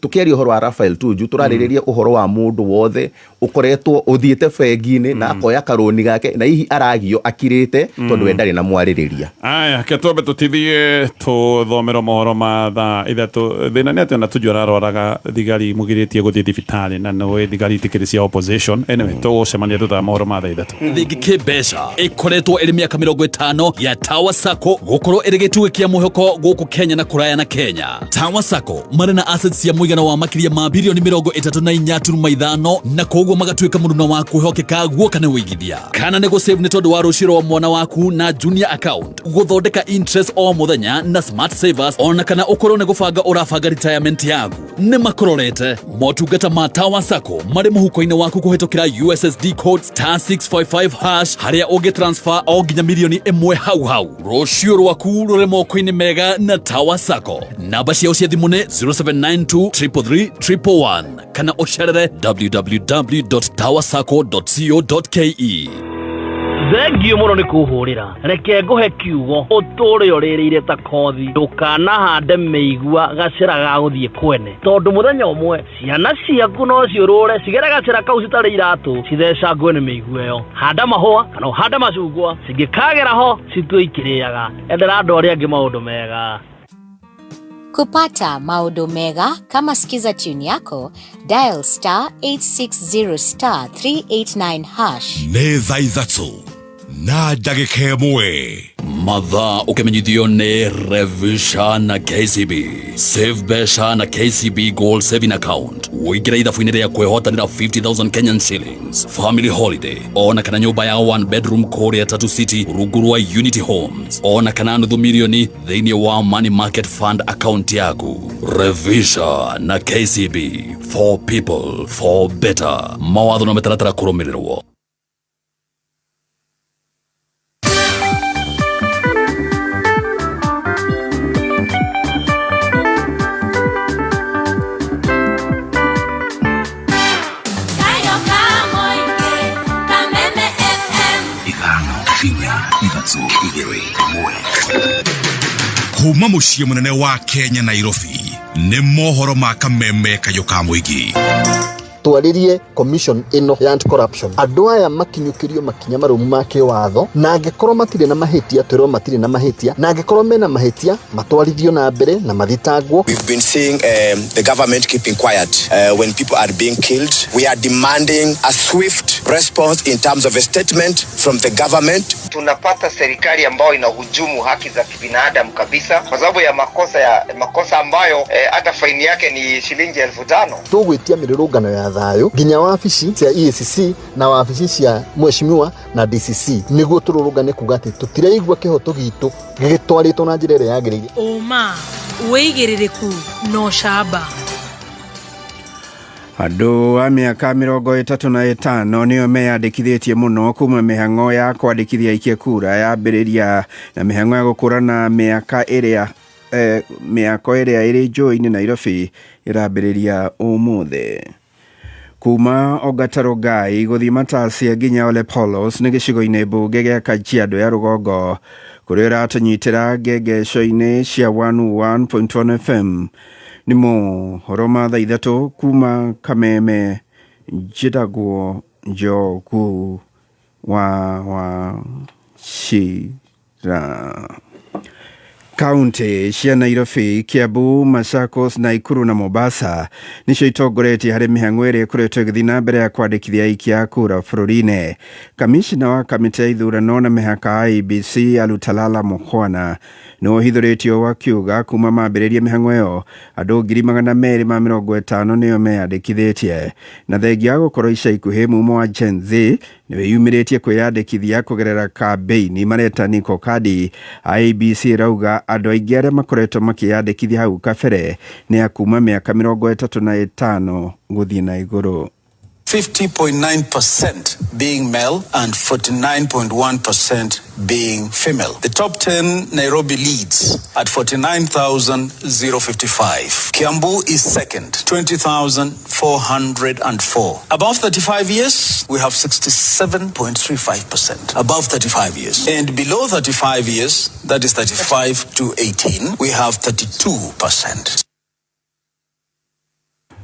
[SPEAKER 5] tũkĩaria ũhoro wa Raphael Tuju, tũrarĩrĩria ũhoro wa mũndũ wothe ũkoretwo ũthiĩte bengi-inĩ na akoya karũni gake na hihi aragio akirĩte tondũ we ndarĩ na mwarĩrĩria.
[SPEAKER 1] Aya, ke twambe tũtithie tũthomerwo mohoro ma thaa 3. Thĩna nĩ atĩ ona Tuju ararwaraga, thigari mũgirĩtie gũthiĩ thibitarĩ, na nĩ thigari itikĩrĩ cia opposition. Anyway, tũgũcemania thutha wa mohoro ma thaa 3.
[SPEAKER 9] Thĩngĩ kĩmbeca ĩkoretwo ĩrĩ mĩaka 50 ya Tower Sacco gũkorwo ĩrĩ gĩtugĩ kĩa mwĩhoko gũkũ Kenya na kũraya na Kenya. Tower Sacco marĩ na assets cia mũigana wa makĩria ma birioni 34.5, na koguo magatuĩka mũruna wa kwĩhokeka guoka nĩ wĩigithia kana nĩ gũsave nĩ tondũ wa rũciũ rwa mwana waku na junior account, gũthondeka interest o mũthenya na smart savers, ona kana ũkorwo nĩ gũbanga ũrabanga retirement yaku, nĩ makũrorete. Motungata ma Tower Sacco marĩ mũhuko-inĩ waku kũhĩtũkĩra USSD code *655#, harĩa ũngĩ transfer o nginya mirioni 1 hau hau. Rũciũ rwaku rũrĩ moko-inĩ mega na Tower Sacco. Namba ciao cia thimũ nĩ 0792 333 111 kana ũcerere www.towersacco.co.ke.
[SPEAKER 10] Thengio mũno nĩ kũhũrĩra. Reke ngũhe kiugo ũtũre ũrĩrĩire ta kothi. Ndũkanahande mĩigua gacĩra ga gũthiĩ kwene, tondũ mũthenya ũmwe ciana ciaku no ciũrũre cigere gacĩra kau citarĩ iratũ, cithecangwe nĩ mĩigua ĩyo. Handa mahũa kana ũhande macungwa, cingĩkagera ho citue ikĩrĩaga. Endera andũ arĩa angĩ maũndũ mega.
[SPEAKER 11] Kupata maodo mega kama Skiza tune yako, dial *860*389#.
[SPEAKER 12] Nĩ thaa 3 na ndagĩka 1.
[SPEAKER 9] Mathaa ũkĩmenyithio nĩ Revisha na KCB. Save mbeca na KCB Gold Saving Account, ũingĩre ithabu-inĩ rĩa kwĩhotanĩra 50,000 Kenyan shillings, family holiday, ona kana nyũmba ya one bedroom kũrĩa Tatu City rungu rwa Unity Homes, ona kana nuthu mirioni thĩinĩ wa money market fund account yaku. Revisha na KCB, for people, for better. Mawatho na mĩtaratara kũrũmĩrĩrwo.
[SPEAKER 8] Kayo Kamoike, Kameme FM.
[SPEAKER 12] 5 4 3 2 1. Kuma mũciĩ mũnene wa Kenya, Nairobi, nĩ mohoro ma Kameme Kayũ ka mũingĩ.
[SPEAKER 13] Twarĩrie commission ĩno ya anti-corruption, andũ aya makinyũkĩrio makinya marũmu ma kĩwatho, na angĩkorwo matirĩ na mahĩtia twĩrwo matirĩ na mahĩtia, na angĩkorwo mena mahĩtia matwarithio na mbere na mathitangwo.
[SPEAKER 14] We've been seeing the government keeping quiet when people are being killed. We are demanding a swift response in terms of a statement from the government.
[SPEAKER 15] Tunapata serikali ambayo inahujumu haki za kibinadamu kabisa, kwa sababu ya makosa ambayo hata faini yake ni shilingi 5,000.
[SPEAKER 13] Tũgwĩtia mĩrũrũngano ya thayũ nginya wabici cia EACC na wabici cia mheshimiwa na DCC, nĩguo tũrũrũngane kuga atĩ tũtiraigua kĩhoto gitũ gĩgĩtwarĩtwo na njĩra ĩrĩa yagĩrĩire.
[SPEAKER 16] Ũma, wĩigĩrĩrĩku na ũcamba.
[SPEAKER 17] Andũ a mĩaka 35 nĩo meyandĩkithĩtie mũno kuma mĩhang'o ya kwandĩkithia aikia kura yambĩrĩria, na mĩhang'o ya gũkũrana mĩaka ĩrĩa mĩako ĩrĩa ĩrĩ njũĩ-inĩ Nairobi ĩrambĩrĩria ũmũthĩ. Kuma Ongata Rongai gũthiĩ Matasia nginya Ole Polos nĩ gĩcigo-inĩ mbunge gĩa Kajiado ya rũgongo kũrĩa ũratũnyitĩra ngengeco-inĩ cia 101.1 FM. Nĩ mohoro ma thaa 3 kuma Kameme, njĩtagwo Njogu wa Wachira. Kaunti cia Nairobi, Kiambu, Machakos, Naikuru na Mombasa nicio itongoretie harĩ mĩhang'o ĩrĩa ĩkoretwo ĩgĩthiĩ na mbere ya kwandĩkithia aikia a kura bũrũri-inĩ. Kamishna wa kamĩtĩ ya ithurano na mĩhaka IEBC Alutalala Mukhwana nĩ ũhithũrĩtio wakiuga kuma mambĩrĩria mĩhang'o ĩyo andũ 250,000 nĩo meyandĩkithĩtie, na thengia wa gũkorwo ica ikuhĩ mumo wa Gen Z nĩ wĩyumĩrĩtie kwĩyandĩkithia kũgerera kambĩini mareta Niko Kadi. IEBC ĩrauga andũ aingĩ arĩa makoretwo makĩyandĩkithia hau kabere nĩ a kuma mĩaka 35 gũthiĩ na igũrũ.
[SPEAKER 18] 50.9% being male and 49.1% being female. The top 10, Nairobi leads at 49,055. Kiambu is second, 20,404. Above 35 years, we have 67.35%. Above 35 years. And below 35 years, that is 35 to 18, we have 32%.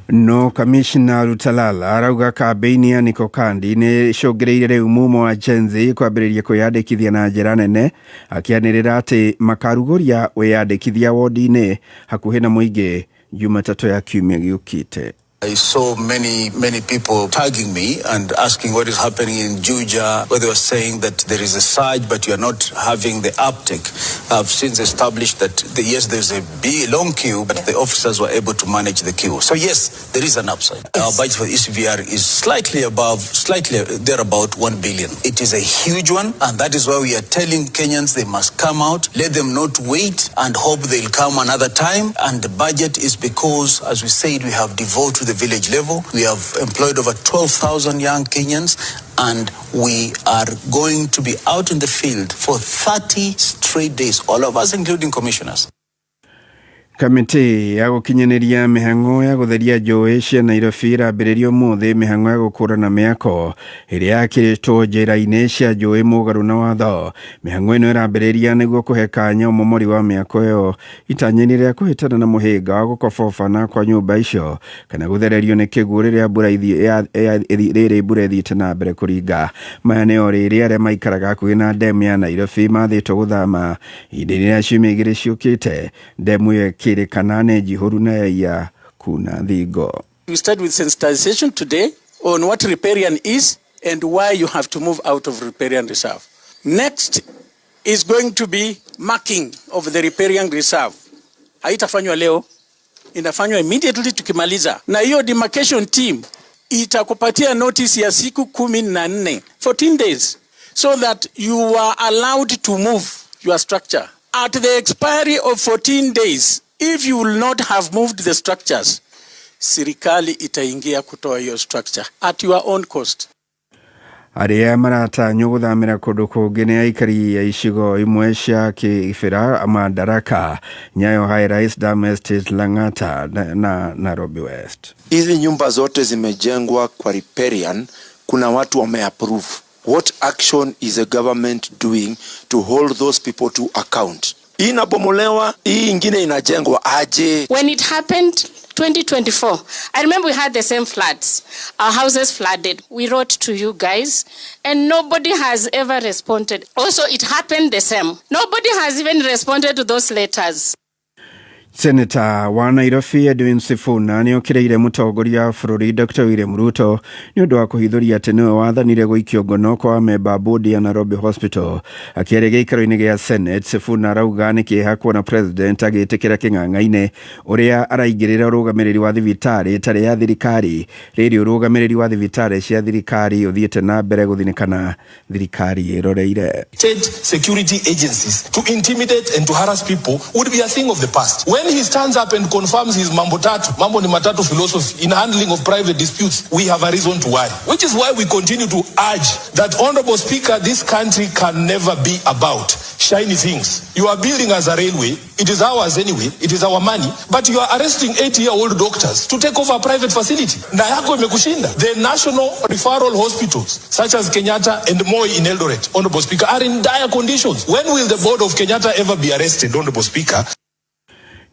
[SPEAKER 17] No kamishna Lutalala arauga kambĩini ya Niko Kandi nĩ ĩcũngĩrĩirie rĩu mumo wa Gen Z kwambĩrĩria kwĩyandĩkithia na njĩra nene, akĩanĩrĩra atĩ makarugũria wĩyandĩkithia wodi-inĩ hakuhĩ na mũingĩ Jumatatũ ya kiumia gĩũkĩte.
[SPEAKER 18] I saw many, many people tagging me and asking what is happening in Juja, where they were saying that there is a surge, but you are not having the uptake. I've since established that, yes, there's a big, long queue, but the officers were able to manage the queue. So yes, there is an upside. Our budget for ECVR is slightly above, slightly there about 1 billion. It is a huge one, and that is why we are telling Kenyans they must come out. Let them not wait and hope they'll come another time. And the budget is because, as we said, we have devolved to the village level. We have employed over 12,000 young Kenyans, and we are going to be out in the field for 30 straight days, all of us, including commissioners.
[SPEAKER 17] Kamĩtĩ ya gũkinyanĩria mĩhang'o ya gũtheria njũĩ cia Nairobi ĩrambĩrĩria ũmũthĩ mĩhang'o ya gũkũrana mĩako ĩrĩa yakĩrĩtwo njĩra-inĩ cia njũĩ mũgarũ na watho. Mĩhang'o ĩno ĩrambĩrĩria nĩguo kũhe kanya ũmomori wa mĩako ĩyo itanya-inĩ rĩa kũhĩtana na mũhĩnga wa gũkobobana kwa nyũmba icio kana gũthererio nĩ kĩguũ rĩrĩa mbura rĩrĩ mbura ĩthiĩte na mbere kũringa. Maya nĩ o rĩrĩ arĩa maikaraga hakuhĩ na ndemu ya Nairobi mathĩtwo gũthama ihinda-inĩ rĩa ciumia 2 ciũkĩte. Ndemu ĩyo ĩkĩrĩkana nĩ njihũru na yaiya kuna thingo.
[SPEAKER 19] We start with sensitization today on what riparian is and why you have to move out of riparian reserve. Next is going to be marking of the riparian reserve. Haitafanywa leo, inafanywa immediately tukimaliza. Na hiyo demarcation team itakupatia notice ya siku 14, 14 days, so that you are allowed to move your structure. At the expiry of 14 days, if you will not have moved the structures, serikali itaingia kutoa hiyo structure at your own cost.
[SPEAKER 17] Arĩa maratanywo gũthamĩra kũndũ kũngĩ nĩ aikari a icigo imwe cia Kibera, Madaraka, Nyayo High Rise, Dam Estate, Lang'ata na Nairobi West.
[SPEAKER 20] Hizi nyumba zote zimejengwa kwa riparian, kuna watu wameapprove. What action is the government doing to hold those people to account? Hii inabomolewa, hii ingine inajengwa aje?
[SPEAKER 21] When it happened 2024, I remember we had the same floods. Our houses flooded. We wrote to you guys and nobody has ever responded. Also, it happened the same. Nobody has even responded to those letters.
[SPEAKER 17] Senator wa Nairobi Edwin Sifuna nĩ okĩrĩire mũtongoria wa bũrũri Dr. William Ruto nĩ ũndũ wa kũhithũria atĩ nĩwe wathanire gũikio ngono kwa memba bodi ya Nairobi Hospital. Akĩaria gĩikaro-inĩ gĩa Senate, Sifuna arauga nĩ kĩeha kuona president agĩtĩkĩra kĩng'ang'a-inĩ ũrĩa araingĩrĩra ũrũgamĩrĩri wa thibitarĩ ĩtarĩ ya thirikari, rĩrĩ ũrũgamĩrĩri wa thibitarĩ cia thirikari ũthiĩte na mbere gũthinĩkana thirikari ĩroreire.
[SPEAKER 22] State security agencies to intimidate and to harass people would be a thing of the past. When
[SPEAKER 6] When he stands up and confirms his mambo tatu, mambo ni matatu philosophy in handling of private disputes, we have a reason to worry. Which is why we continue to urge that, Honorable Speaker, this country can never be about shiny things. You are building us a railway. It is ours anyway. It is our money. But you are arresting 80-year-old doctors to take over a private facility. Na yako imekushinda. The national referral hospitals, such as Kenyatta and Moi in Eldoret, Honorable Speaker, are in dire conditions. When will the board of Kenyatta ever be arrested, Honorable Speaker?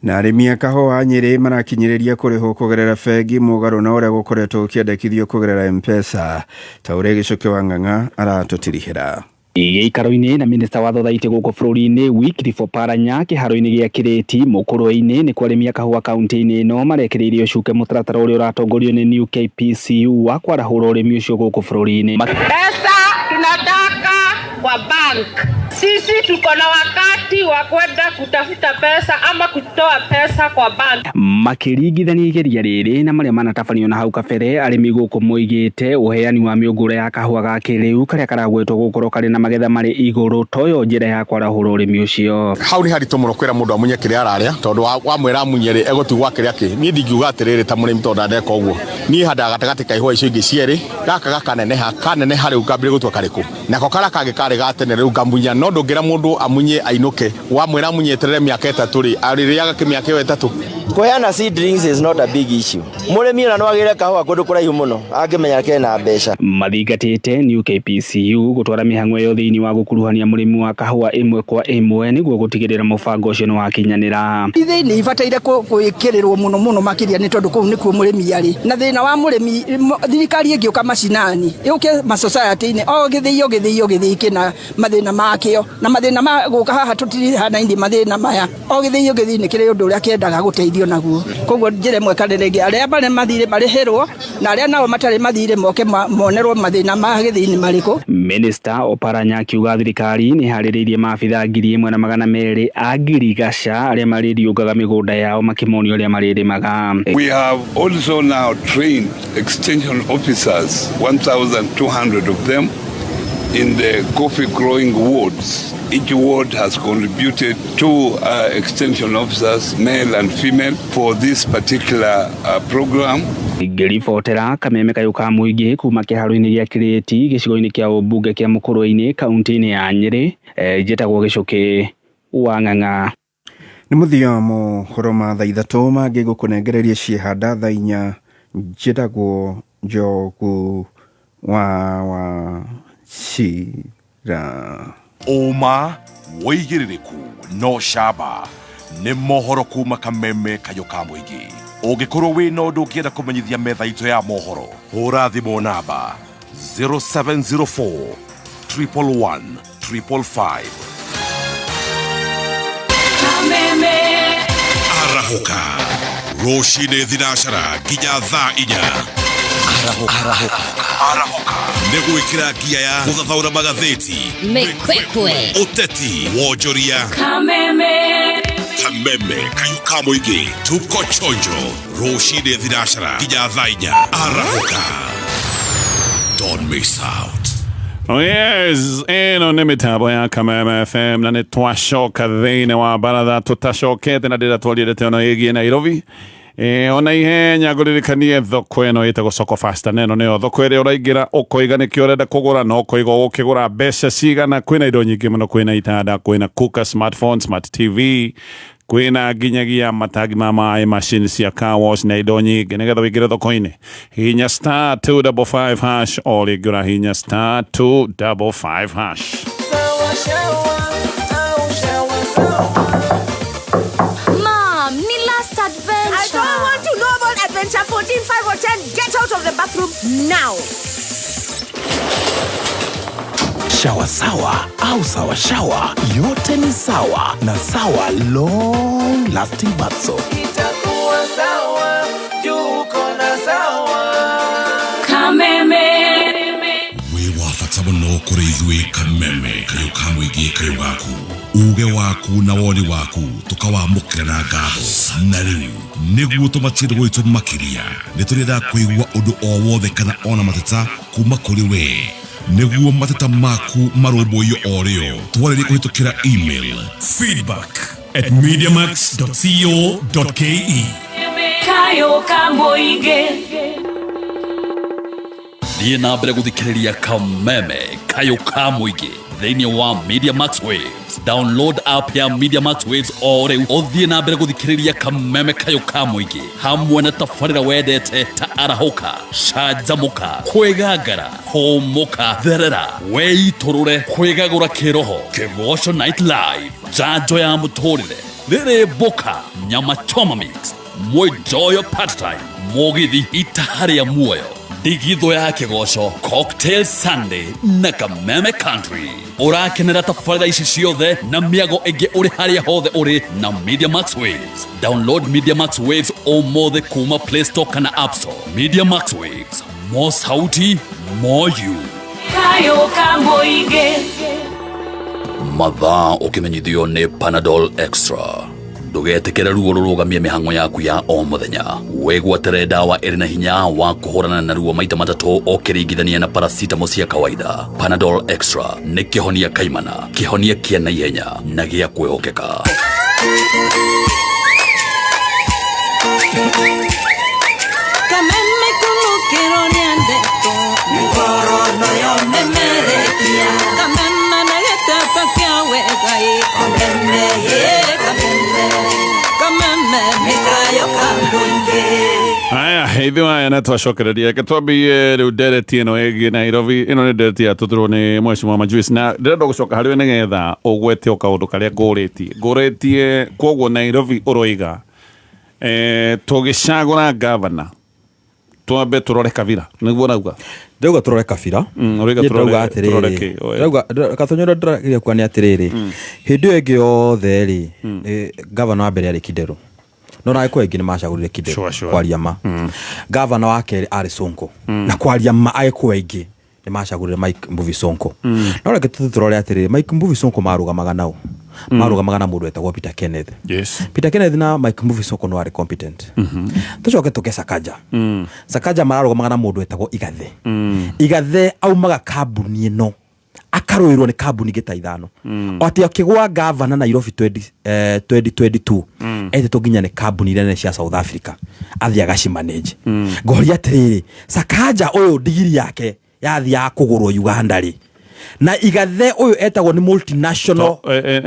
[SPEAKER 17] Na arĩmi a kahũa Nyĩrĩ marakinyĩrĩria kũrĩhwo kũgerera bengi mũgarũ na ũrĩa gũkoretwo gũkĩendekithio kũgerera M-Pesa ta ũrĩa Gĩcũkĩ wa Ng'ang'a aratũtirihĩra.
[SPEAKER 22] Gĩikaro-inĩ na minista wa thothaitĩ gũkũ bũrũri-inĩ Wycliffe Oparanya kĩharo-inĩ gĩa Kĩrĩti Mũkũrwe-inĩ nĩ arĩmi a kahũa kaunti-inĩ ĩno marekereirie ũcuke mũtaratara ũrĩa ũratongorio nĩ New KPCU wa kwarahũra ũrĩmi ũcio gũkũ bũrũri-inĩ.
[SPEAKER 23] Pesa tunataka kwa bank. Sisi tuko na wakati wa kwenda kutafuta pesa ama kutoa pesa kwa bank.
[SPEAKER 22] Makĩringithania igeria rĩrĩ na marĩa manatabanio na hau kabere, arĩmi gũkũ moigĩte ũheani wa mĩũngũrwa ya kahũa ga kĩrĩu karĩa karagwetwo gũkorwo karĩ na magetha marĩ igũrũ toyo njĩra ya kwarahũra ũrĩmi ũcio.
[SPEAKER 24] Hau nĩ haritũ mũno kwĩra mũndũ amunye kĩrĩa ararĩa, tondũ wamwĩra amunye rĩ, egũtigwo akĩrĩa kĩ. Niĩ ndingiuga atĩrĩrĩ ta mũrĩmi, tondũ ndandeka ũguo. Niĩ handaga gatagatĩ ka ihũa icio ingĩ cierĩ, gaka gakaneneha, kaneneha rĩu ngambĩrĩria gũtua karĩkũ. Nako karĩa kangĩ karĩ ga tene rĩu ngamunya, no ndũngĩra mũndũ amunye ainũke. Wamwĩra amunye eterere mĩaka 3 rĩ, arĩrĩaga kĩ mĩaka ĩyo 3.
[SPEAKER 25] Kũheana seedlings is not a big issue. Mũrĩmi ona no agĩre kahũa kũndũ kũraihu mũno angĩmenya kena mbeca.
[SPEAKER 22] Mathingatĩte New KPCU gũtwara mĩhang'o ĩyo thĩinĩ wa gũkuruhania mũrĩmi wa kahũa ĩmwe kwa ĩmwe nĩguo gũtigĩrĩra mũbango ũcio nĩ wakinyanĩra.
[SPEAKER 26] Ithĩ nĩ ibataire gwĩkĩrĩrwo mũno mũno makĩria nĩ tondũ kũu nĩkuo mũrĩmi arĩ. Na thĩna wa mũrĩmi, thirikari ĩngĩũka macinani, ĩũke ma-society-inĩ, o gĩthĩi o gĩthĩi o gĩthĩi kĩna mathĩna makĩo. Na mathĩna ma gũka haha tũtirihanaine mathĩna maya. O gĩthĩi o gĩthĩi nĩ kĩrĩ ũndũ ũrĩa kĩendaga gũteithio naguo. Koguo njĩra ĩmwe kana ĩrĩa ĩngĩ, arĩa marĩ mathirĩ marĩhĩrwo na arĩa nao matarĩ mathirĩ moke monerwo mathĩna ma gĩthĩi nĩ marĩkũ.
[SPEAKER 22] Minister Oparanya akiuga thirikari nĩ ĩharĩrĩirie maabitha 1200 a ngirigaca arĩa marĩriũngaga mĩgũnda yao makĩmonio ũrĩa marĩrĩmaga.
[SPEAKER 27] We have also now trained extension officers, 1,200 of them, in the coffee growing wards. Each ward has contributed 2 extension officers, male and female, for this particular program.
[SPEAKER 22] Ngĩribotera kameme kayũ ka mũingĩ kuma kĩharo-inĩ gĩa Kĩrĩti gĩcigo-inĩ kĩa ũmbunge kĩa Mũkũrwe-inĩ kaunti-inĩ ya Nyĩrĩ, njĩtagwo Gĩcũkĩ wa Ng'ang'a.
[SPEAKER 17] Nĩ mũthia wa mohoro ma thaa 3 mangĩ gũkũnengereria ciĩhanda thaa 4. Njĩtagwo Njogu wa Wachira.
[SPEAKER 12] Ũma wĩigĩrĩrĩku no camba nĩ mohoro kuma kameme kayũ ka mũingĩ. Ũngĩkorwo wĩna ũndũ ũngĩenda kũmenyithia metha itũ ya mohoro, hũra thimũ namba 0704 111 555.
[SPEAKER 8] Kameme.
[SPEAKER 12] Arahũka rũcinĩ thinacara nginya thaa 4. Arahũka nĩ gwĩkĩra ngia ya gũthathaũra magathĩti,
[SPEAKER 8] Mĩkwekwe,
[SPEAKER 12] ũteti, wonjoria.
[SPEAKER 8] Kameme.
[SPEAKER 12] Kameme kayũ ka mũingĩ, tuko chonjo rũcinĩ thinacara nginya thaa 4. Arahũka, don't miss out.
[SPEAKER 1] Oh yes, ĩno nĩ mĩtambo ya Kameme FM na nĩ twacoka thĩinĩ wa baratha tũtacokete na ndĩratwarire ndeto ĩno ĩgiĩ Nairobi. Ona ihenya ngũririkanie thoko ĩno ĩtagwo Soko Fasta, na ĩno nĩyo thoko ĩrĩa ũraingĩra ũkoiga nĩkĩo ũrenda kũgũra na ũkoiga ũgũkĩgũra mbeca cigana. Kwĩna indo nyingĩ mũno, kwĩna itanda, kwĩna cooker, smartphone, smart TV, kwĩna nginyagia matangi ma maĩ, machine cia car wash na indo nyingĩ. Nĩgetha ũingĩre thoko-inĩ, hihinya star 255 hash, o rĩngĩ ũrahihinya star 255 hash.
[SPEAKER 8] Mom, ni last adventure.
[SPEAKER 28] I don't want to know about adventure 14, 5 or 10. Get out of the bathroom now.
[SPEAKER 7] Shawa sawa au sawa shawa, yote ni sawa na Sawa long lasting bath soap.
[SPEAKER 29] Itakuwa sawa, juu uko na sawa.
[SPEAKER 8] Kameme.
[SPEAKER 12] Wĩ wa bata mũno kũrĩ ithuĩ Kameme kayũ ka mũingĩ kayũ gaku, uge waku na woni waku tũkawamũkĩra na ngatho. Na rĩu nĩguo tũmatiende gwitũ makĩria, nĩ tũrenda kũigua ũndũ o wothe kana ona mateta kuma kũrĩ we, nĩguo mateta maku marũmbũiyo o rĩo. Twarĩrie kũhĩtũkĩra email feedback at mediamax.co.ke.
[SPEAKER 8] Kayo ka mũingĩ.
[SPEAKER 2] Thiĩ na mbere gũthikĩrĩria Kameme Kayũ ka Mũingĩ thĩinĩ wa Media Max Waves. Download app ya Media Max Waves o rĩu ũthiĩ na mbere gũthikĩrĩria Kameme Kayũ ka Mũingĩ hamwe na tabarĩra wendete ta Arahũka, Canjamũka, Kwĩgangara, Hũmũka, Therera, Wĩitũrũre, Kwĩgagũra Kĩroho, Kĩgoco Night Live, Njanjo ya Mũtũrĩre, Rĩrĩ Mbũka, Nyama Choma Mix, Mwĩnjoyo Part Time, Mũgithi Itaha rĩa Muoyo, Ndigithũ ya Kĩgoco, Cocktail Sunday na Kameme Country. Ũrakenera tabarĩra ici ciothe na mĩago ĩngĩ ũrĩ harĩa hothe ũrĩ na Media Max Waves. Download Media Max Waves ũmũthĩ kuma Play Store kana App Store. Media Max Waves, more sauti, more you.
[SPEAKER 8] Kayo ka mũingĩ.
[SPEAKER 2] Mathaa ũkĩmenyithio nĩ Panadol Extra. Ndũgetĩkĩre ruo rũrũgamie mĩhang'o yaku ya o mũthenya. Wĩgwatĩre ndawa ĩrĩ na hinya wa kũhũrana na ruo maita matatũ ũkĩringithania na paracetamol cia kawaida. Panadol Extra nĩ kĩhonia kaimana, kĩhonia kĩa naihenya na gĩa kwĩhokeka.
[SPEAKER 29] Kameme kunukĩrwo nĩ ndeto mĩkorono yomemerekia kameme na gĩteto kĩa wega ĩ kameme ĩ kameme kameme nĩ kayo ka mũingĩ.
[SPEAKER 1] Haya, ithuĩ aya na twacokereria, reke twambie rĩu ndereti ĩno ĩgiĩ Nairobi. Ĩno nĩ ndereti yatũtũrwo nĩ mheshimiwa Majuice, na ndĩrenda gũcoka harĩ we nĩgetha ũgwete o kaũndũ karĩa ngũrĩtie ngũrĩtie. Kwoguo Nairobi ũroiga tũgĩcagũra gavana twambe tũrore kabira, nĩguo rauga?
[SPEAKER 3] Ndauga tũrore kabira.
[SPEAKER 1] Ũroiga
[SPEAKER 3] Niĩ ndauga
[SPEAKER 1] tũrore
[SPEAKER 3] atĩrĩrĩ,
[SPEAKER 1] kĩ? Oe.
[SPEAKER 3] Ndauga Gatonyo, ũrĩa ndĩrageria kuga nĩ atĩrĩrĩ, hĩndĩ ĩyo ĩngĩ yothe rĩ, gavana wa mbere arĩ Kideru, no na Agĩkũyũ aingĩ nĩ macagũrire Kideru. Kwaria ma, gavana wa kerĩ arĩ Sonko, na kwaria ma Agĩkũyũ aingĩ nĩ macagũrire Mike Mbuvi Sonko. No reke tũthiĩ tũrore atĩrĩrĩ, Mike Mbuvi Sonko marũgamaga nao, marũgamaga na mũndũ wetagwo Peter Kenneth. Peter Kenneth na Mike Mbuvi Sonko no arĩ competent. Tũcoke tũke Sakaja. Sakaja mararũgamaga na mũndũ wetagwo Igathe. Igathe aumaga kambuni ĩno, akarũĩrwo nĩ kambuni ingĩ ta ithano. O atĩ akĩgwa gavana Nairobi 2022, etĩtwo nginya nĩ kambuni nene cia South Africa athiĩ agacimanage. Ngoria atĩrĩrĩ, Sakaja ũyũ ndigiri yake yathiaga kũgũrwo Uganda rĩ, na Igathe ũyũ etagwo nĩ multinational.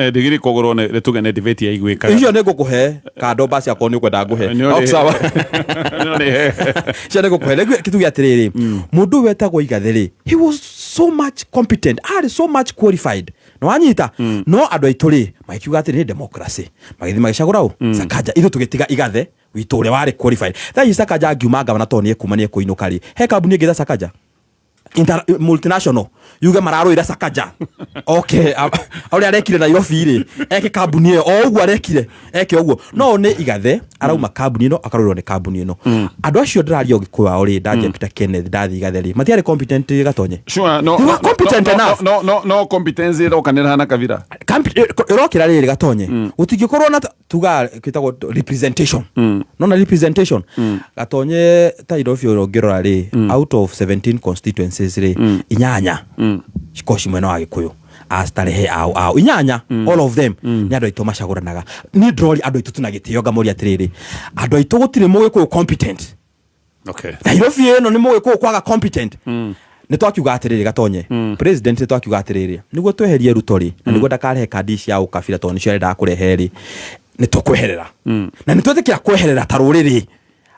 [SPEAKER 1] Ndigiri kũgũrwo nĩ tuge nĩ debate yaiguĩkaga.
[SPEAKER 3] Icio nĩ ngũkũhe kando basi akorwo nĩ ũkwenda ngũhe.
[SPEAKER 1] Nĩ
[SPEAKER 3] Sawa, cio nĩ ngũkũhe. Rĩu kĩtuge atĩrĩrĩ, mũndũ ũyũ wetagwo Igathe rĩ, he was so much competent, arĩ so much qualified, no wanyita? No andũ aitũ rĩ, magĩkiuga atĩ nĩ democracy, magĩthiĩ magĩcagũra ũ? Sakaja. Ithuĩ tũgĩtiga Igathe witũ ũrĩa warĩ qualified. Thaa ici Sakaja angiuma gavana, tondũ nĩ ekuma, nĩ ekũinũka rĩ, he kambuni ĩngĩ ta Sakaja multinational yuge mararũĩra Sakaja? Okay, ũrĩa arekire Nairobi rĩ, eke kambuni ĩyo o ũguo arekire, eke ũguo. No nĩ Igathe arauma kambuni ĩno, akarũĩrwo nĩ kambuni ĩno. Andũ acio ndĩraria Ũgĩkũyũ ao rĩ, ndanjia Peter Kenneth, ndathiĩ Igathe rĩ, matiarĩ competent, Gatonye.
[SPEAKER 1] Sure, no,
[SPEAKER 3] They
[SPEAKER 1] no,
[SPEAKER 3] were competent
[SPEAKER 1] no, no,
[SPEAKER 3] enough.
[SPEAKER 1] No competence ĩrokanĩra na kabira.
[SPEAKER 3] Ĩrokĩra rĩrĩ, Gatonye, gũtingĩkorwo na tuga kĩtagwo representation. No na representation, Gatonye, ta Nairobi ũrĩa ũngĩrora rĩ, out of 17 constituencies rĩ, inyanya cikorwo ci mwena wa Gĩkũyũ, astarehe ao ao inyanya, all of them nĩ andũ aitũ macagũranaga. Niĩ ndĩroria andũ aitũ, tuna gĩtĩo, ngamoria atĩrĩrĩ, andũ aitũ, gũtirĩ Mũgĩkũyũ competent? Nairobi ĩno nĩ Mũgĩkũyũ kwaga competent? Nĩ twakiuga atĩrĩrĩ, Gatonye, president, nĩ twakiuga atĩrĩrĩ, nĩguo tweherie Ruto rĩ, na nĩguo ndakarehe kandi cia ũkabira, tondũ nĩcio arendaga kũrehe rĩ, nĩ tũkweherera na nĩ twetĩkĩra kweherera ta rũrĩrĩ.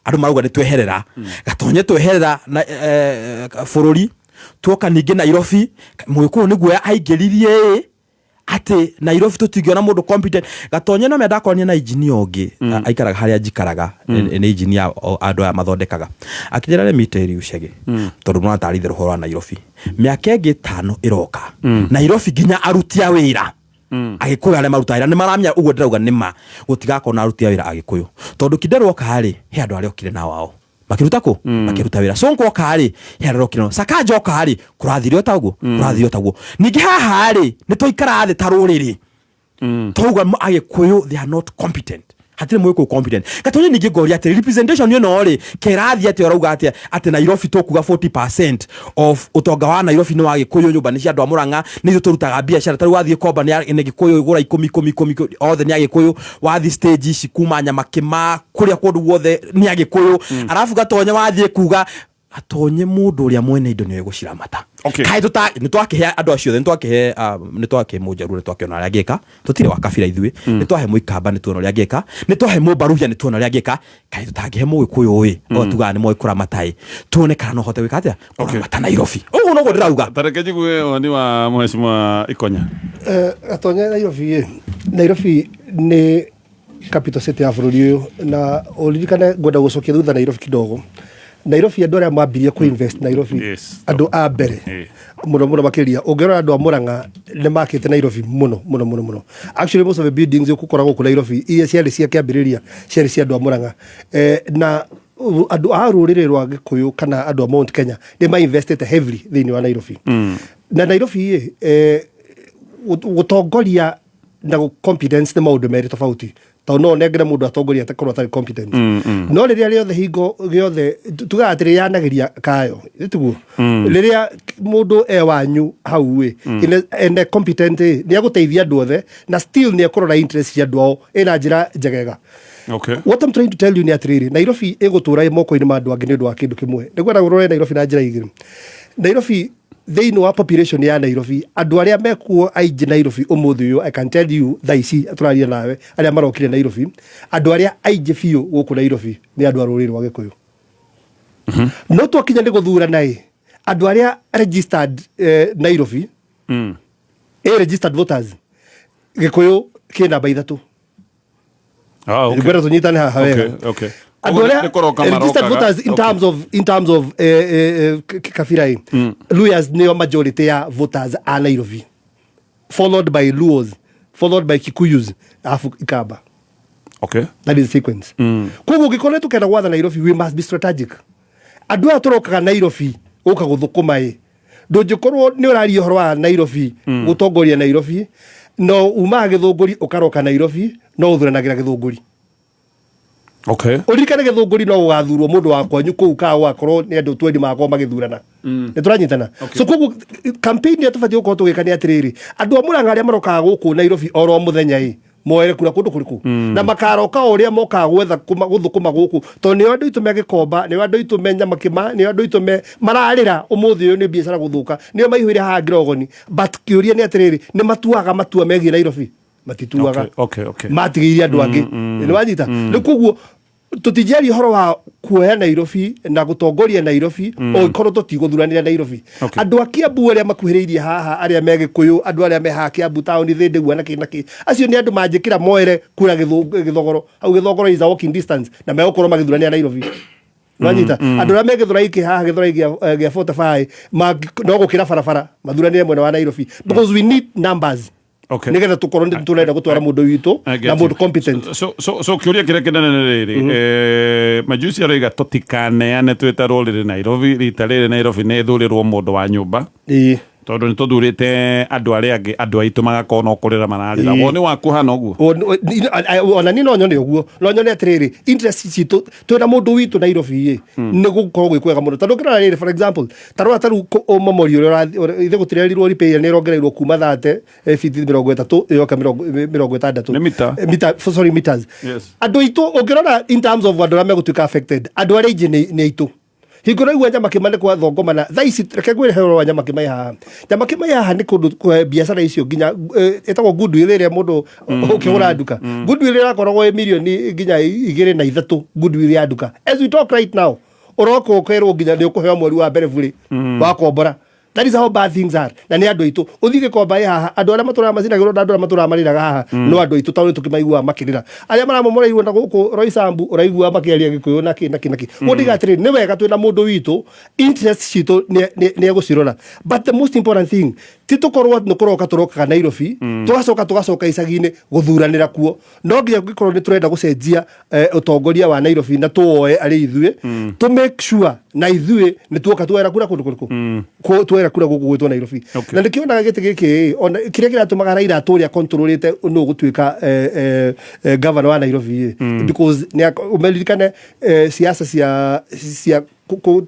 [SPEAKER 3] Andũ marauga nĩ tweherera, Gatonye, tweherera na bũrũri. Tuoka ningĩ Nairobi, Mũgĩkũyũ nĩguo aingĩririe ĩ atĩ Nairobi tũtingĩona mũndũ competent. Gatonye, no mendakorania na engineer ũngĩ aikaraga harĩa njikaraga. Nĩ engineer o, andũ aya mathondekaga. Akĩnjĩra, let me tell you, Chege, tondũ mũratarithia ũhoro wa Nairobi, mĩaka ĩngĩ 5 ĩroka, Nairobi nginya aruti a wĩra Agĩkũyũ arĩa marutaga wĩra nĩ maramenya ũguo ndĩrauga nĩ ma. Gũtigakorwo na aruti a wĩra Agĩkũyũ, tondũ Kinderwo oka rĩ, he andũ arĩa okire nao ao makĩruta kũ makĩruta wĩra. Sonko oka rĩ, he andũ arĩa okire nao. Sakaja oka rĩ, kũrathire o taguo, kũrathire o taguo. Ningĩ haha rĩ, nĩ twaikara thĩ ta rũrĩrĩ, twauga Agĩkũyũ they are not competent. Hatirĩ Mũgĩkũyũ competent. Gatonye ningĩ ngoria atĩrĩ, representation ĩno rĩ, kĩrathiĩ atĩa? Ũrauga atĩa atĩ Nairobi tũkuga 40% of ũtonga wa Nairobi nĩ wa Gĩkũyũ? Nyũmba nĩ cia andũ a Mũrang'a, nĩ ithuĩ tũrutaga biacara. Ta rĩu wathiĩ Komba nĩ Gĩkũyũ, igũra ikũmi ikũmi ikũmi ikũmi, othe nĩ Agĩkũyũ. Wathiĩ stage ici kuma Nyamakĩma, kũrĩa kũndũ guothe nĩ Agĩkũyũ. Arabu Gatonye wathiĩ kuga Gatonye mũndũ ũrĩa mwene indo nĩwe gũciramata. Kaĩ tũta nĩ twakĩhe andũ acio othe, nĩ twakĩhe nĩ twakĩhe Mũnjaruo, nĩ twakĩona ũrĩa angĩka, tũtirĩ wa kabira ithuĩ. Nĩ twahe Mũikamba, nĩ tuona ũrĩa angĩka, nĩ twahe Mũmbaruhia, nĩ tuona ũrĩa angĩka. Kaĩ tũtangĩhe Mũgĩkũyũ ĩ o tugaga nĩ moĩ kũramata ĩ, tuone kana no hote gwĩka atĩa kũramata Nairobi? Ũguo noguo ndĩrauga.
[SPEAKER 1] Tareke njigue woni wa Mheshimiwa Ikonya.
[SPEAKER 4] Gatonye Nairobi ĩ, Nairobi nĩ capital city ya bũrũri ũyũ, na ũririkane ngwenda gũcokia thutha Nairobi kidogo. Nairobi, andũ arĩa mambirie kũ invest Nairobi, andũ a mbere mũno mũno makĩria, ũngĩrora andũ a Murang'a nĩ makĩte Nairobi mũno mũno mũno mũno. Actually, most of the buildings ũkũkora gũkũ Nairobi iria ciarĩ cia kĩambĩrĩria ciarĩ cia andũ a Murang'a. Na andũ a rũrĩrĩ rwa Gĩkũyũ kana andũ a Mount Kenya nĩ ma investite heavily thĩinĩ wa Nairobi. Na Nairobi ĩ, gũtongoria na competence nĩ maũndũ merĩ tofauti, tondũ no ũnengere mũndũ atongoria atakorwo atarĩ competent. No rĩrĩa rĩothe hingo gĩothe tugaga atĩrĩ yanagĩria kayo tiguo. Rĩrĩa mũndũ e wanyu hau ĩ, ene competent ĩ, nĩ agũteithia andũ othe na still nĩ ekũrora interest cia andũ ao ĩna njĩra njegega. What I'm trying to tell you nĩ atĩrĩrĩ, Nairobi ĩgũtũra ĩ moko-inĩ ma andũ angĩ nĩ ũndũ wa kĩndũ kĩmwe. Nĩngwenda ũrore Nairobi na njĩra igĩrĩ. Nairobi, thĩinĩ wa population ya Nairobi, andũ arĩa mekuo aingĩ Nairobi ũmũthĩ ũyũ, I can tell you thaa ici tũraria nawe, arĩa marokire Nairobi, andũ arĩa aingĩ biũ gũkũ Nairobi nĩ andũ a rũrĩrĩ rwa Gĩkũyũ. No twakinya nĩ gũthurana ĩ, andũ arĩa registered Nairobi, registered voters, Gĩkũyũ kĩ namba 3. Ngwenda tũnyitane haha wega. Andũ
[SPEAKER 1] Koguo nĩ kũroka
[SPEAKER 4] arĩa registered
[SPEAKER 1] marokaga.
[SPEAKER 4] voters in terms of kabira ĩ, Luyas nĩo majority ya voters a Nairobi, followed by Luos, followed by Kikuyus, alafu Ikamba. That is the sequence. Koguo ũngĩkorwo tũkenda gwatha Nairobi, we must be strategic. Andũ aya tũrokaga Nairobi gũka gũthũkũma ĩ, ndũngĩkorwo nĩ ũraria ũhoro wa Nairobi, gũtongoria Nairobi, no umaga Gĩthũngũri ũkaroka Nairobi no ũthuranagĩra Gĩthũngũri. Ũririkane Gĩthũngũri no gũgathurwo mũndũ wa kwanyu kũu, ka gũgakorwo nĩ andũ twendi magakorwo magĩthurana. Nĩ tũranyitana? So koguo campaign ĩrĩa tũbatiĩ gũkorwo tũgĩka nĩ atĩrĩrĩ, andũ a Mũrang'a arĩa marokaga gũkũ Nairobi oro mũthenya ĩ, moere kura kũndũ kũrĩkũ? Na makaroka o ũrĩa mokaga gwetha gũthũkũma gũkũ, tondũ nĩo andũ aitũ me Gĩkomba, nĩo andũ aitũ me Nyamakĩma, nĩo andũ aitũ me mararĩra ũmũthĩ ũyũ nĩ biacara gũthũka, nĩo maihũire haha Ngirogoni. But kĩũria nĩ atĩrĩrĩ, nĩ matuaga matua megiĩ Nairobi? Matituaga. Matigĩire andũ angĩ. Nĩ wanyita? Rĩu koguo tũtingĩaria ũhoro wa kuoya Nairobi na gũtongoria Nairobi ũngĩkorwo tũtigũthuranĩra Nairobi. Andũ a Kiambu arĩa makuhĩrĩirie haha, arĩa me Gĩkũyũ, andũ arĩa me haha Kiambu taũni Thĩndĩgua na kĩ na kĩ, acio nĩ andũ manjĩkĩra moere kura Gĩthogoro hau. Gĩthogoro is a walking distance na megũkorwo magĩthuranĩra Nairobi. Nwanyita? Andũ arĩa me Gĩthũrai kĩ haha, Gĩthũrai gĩa 45, no gũkĩra barabara mathuranĩre mwena wa Nairobi, because we need numbers nĩgetha tũkorwo nĩ tũrenda gũtwara mũndũ witũ
[SPEAKER 1] I get
[SPEAKER 4] na mũndũ
[SPEAKER 1] you.
[SPEAKER 4] competent.
[SPEAKER 1] So kĩũria kĩrĩa kĩnene nĩ rĩrĩ, majusi aroiga tũtikaneane twĩ ta rũrĩrĩ Nairobi. Rita rĩrĩ Nairobi nĩ ĩthurĩrwo mũndũ wa nyũmba, tondũ nĩ tũthurĩte andũ arĩa angĩ, andũ aitũ magakorwo no kũrĩra mararĩra. Woni waku hana ũguo?
[SPEAKER 4] Ona niĩ no nyone ũguo, no nyone atĩrĩrĩ, interest citũ twĩna mũndũ witũ Nairobi ĩ, nĩ gũkorwo gwĩ kwega mũno, tondũ ũngĩrora rĩrĩ, for example, ta rora ta rĩu ũmomori ũrĩa ithe gũtirerirwo repair nĩ ĩrongereirwo kuma 30 feet 30 ĩyoka 60.
[SPEAKER 1] Nĩ mita.
[SPEAKER 4] Mita, sorry, meters. Andũ aitũ ũngĩrora in terms of andũ arĩa megũtuĩka affected, andũ arĩa aingĩ nĩ aitũ. Hingo ũraigua Nyamakĩma nĩ kwathongomana thaa ici, reke ngwĩre ũhoro wa Nyamakĩma ĩ haha. Nyamakĩma ĩ haha nĩ kũndũ biacara icio nginya ĩtagwo goodwill ĩrĩa mũndũ ũkĩgũra nduka, goodwill ĩrakoragwo ĩ mirioni nginya 2 na 3, goodwill ya nduka. As we talk right now, ũroka ũkerwo nginya nĩ ũkũheo mweri wa mbere burĩ wakombora. That is how bad things are. Na nĩ andũ aitũ. Ũthiĩ Gĩkomba ĩ haha, andũ arĩa matũraga macinagĩrwo na andũ arĩa matũraga marĩraga haha no andũ aitũ, tondũ nĩ tũkĩmaiguaga makĩrĩra. Arĩa maramomoreirwo na gũkũ Roysambu ũraigua makĩaria Gĩkũyũ na kĩ na kĩ na kĩ. Ũguo ndiga atĩrĩrĩ, nĩ wega twĩna mũndũ witũ, interest citũ nĩ egũcirora. But the most important thing ti tũkorwo nĩ kũroka tũrokaga Nairobi, tũgacoka tũgacoka icagi-inĩ gũthuranĩra kuo. No nginya gũkorwo nĩ tũrenda gũcenjia ũtongoria wa Nairobi na tũwoe arĩ ithuĩ, to make sure na ithuĩ nĩ tuoka tuoera kura kũndũ kũrĩkũ. Tũroera kura gũkũ gwĩtwo Nairobi. Na nĩkĩonaga gĩtĩ gĩkĩ ona kĩrĩa kĩratũmaga Raila atũre akontrolĩte nũ gũtuĩka governor wa Nairobi ĩ, because ũmeririkane siasa cia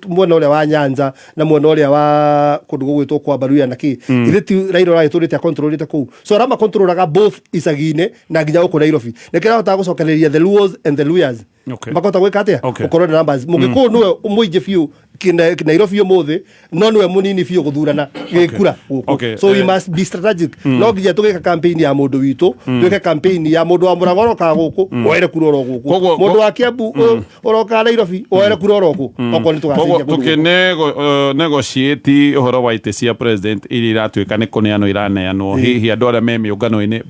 [SPEAKER 4] mwena ũrĩa wa Nyanza na mwena ũrĩa wa kũndũ gũgwĩtwo kwa Baruya na kĩ, ithe ti Raila ũragĩtũrĩte akontrolĩte kũu, so aramakontrolaga both icagi-inĩ na nginya gũkũ Nairobi. Nĩkĩo arahotaga gũcokereria the Luos and the Luyas, makahota gwĩka atĩa? Gũkorwo na numbers. Mũgĩkũyũ nĩwe mũingĩ biũ Nairobi ũmũthĩ, no nĩwe mũnini biũ gũthurana gĩkura gũkũ. So we must be strategic. No nginya tũgĩka campaign ya mũndũ witũ, twĩke campaign ya mũndũ wa Mũrang'a ũrokaga gũkũ, woere kura oro gũkũ, mũndũ wa Kiambu ũrokaga Nairobi, woere kura oro kũ, okorwo nĩ tũgacenjia kũndũ gũkũ.
[SPEAKER 1] Tũkĩnegotiate ũhoro wa itĩ cia president iria iratuĩka nĩ kũneanwo iraneanwo, hihi andũ arĩa me mĩũngano-inĩ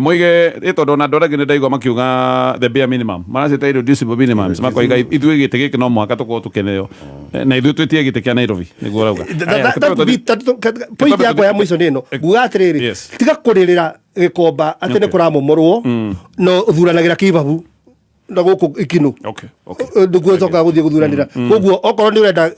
[SPEAKER 1] moige ĩ, tondũ ona andũ arĩa angĩ nĩ ndaigua makiuga the bare minimum, maracita irreducible minimums, makoiga ithuĩ gĩtĩ gĩkĩ no mũhaka tũkorwo tũkĩneo, na ithuĩ twĩtie gĩtĩ kĩa Nairobi nĩguo ũrauga. Aya,
[SPEAKER 4] Point yakwa ya mũico nĩ ĩno, nguga atĩrĩrĩ, tiga kũrĩrĩra Gĩkomba atĩ nĩ kũramomorwo, no ũthuranagĩra kĩbabu na gũkũ ikinũ. Nĩguo ũcokaga gũthiĩ gũthuranĩra. Koguo okorwo nĩ ũrenda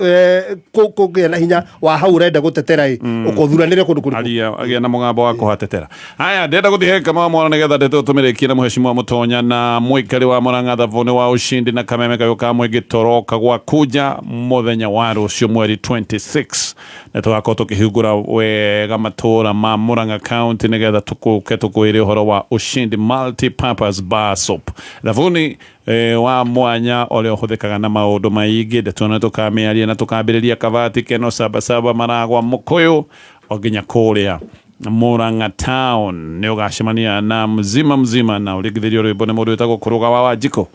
[SPEAKER 4] kũgĩa na hinya wa hau ũrenda gũtetera ĩ, ũkothuranĩre kũndũ kũrĩkũ?
[SPEAKER 1] Aria agĩa na mũgambo wa kũhatetera. Haya, ndĩrenda gũthiĩ he Kamau Mwana nĩgetha ndeto tũmĩrĩkie na mũheshimiwa Mũtonya na mũikari wa Murang'a thabuni wa ushindi na kameme kayũ ka mũingĩ. Toroka gwa kunja mũthenya wa rũciũ mweri 26 nĩ tũgakorwo tũkĩhingũra wega matũra ma Murang'a County nĩgetha tũkũke tũkwĩre ũhoro wa Ushindi Multi-Purpose Bar Soap, thabuni wa mwanya ũrĩa ũhũthĩkaga na maũndũ maingĩ. Ndeto ĩno tũkamĩaria na tũkambĩrĩria Kabati Keno Sabasaba Maragwa Mũkũyũ o nginya kũrĩa Murang'a Town. Nĩ ũgacemania na mzima mzima na ũringithĩrio rwĩmbo nĩ mũndũ wĩtagwo Kũrũga wa Wanjikũ.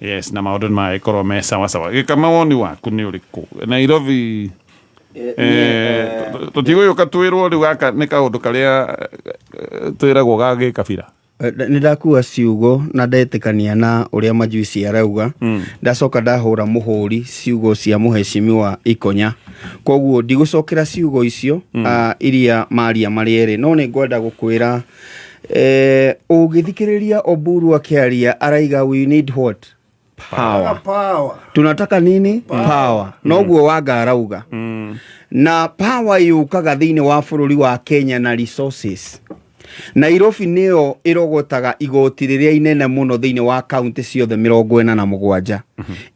[SPEAKER 1] Yes, na maũndũ nĩ magĩkorwo me sawa sawa. Gĩkama, woni waku nĩ ũrĩkũ? Nairobi tũtigũgĩũka twĩrwo rĩu gaka nĩ kaũndũ karĩa twĩragwo ga gĩkabira.
[SPEAKER 17] Nĩ ndakua ciugo na ndetĩkania na ũrĩa Majuici arauga. Ndacoka ndahũra mũhũri ciugo cia mũheshimiwa Ikonya, koguo ndigũcokera ciugo icio iria maria marĩ erĩ, no nĩ ngwenda gũkwĩra ũgĩthikĩrĩria Oburu akĩaria araiga, "We need what? Power."
[SPEAKER 4] Power.
[SPEAKER 17] Tunataka nini? Power. Noguo Wanga arauga, na power yũkaga thĩinĩ wa bũrũri wa Kenya na resources. Nairobi nĩyo ĩrogotaga igoti rĩrĩa inene mũno thĩinĩ wa kaunti ciothe 47.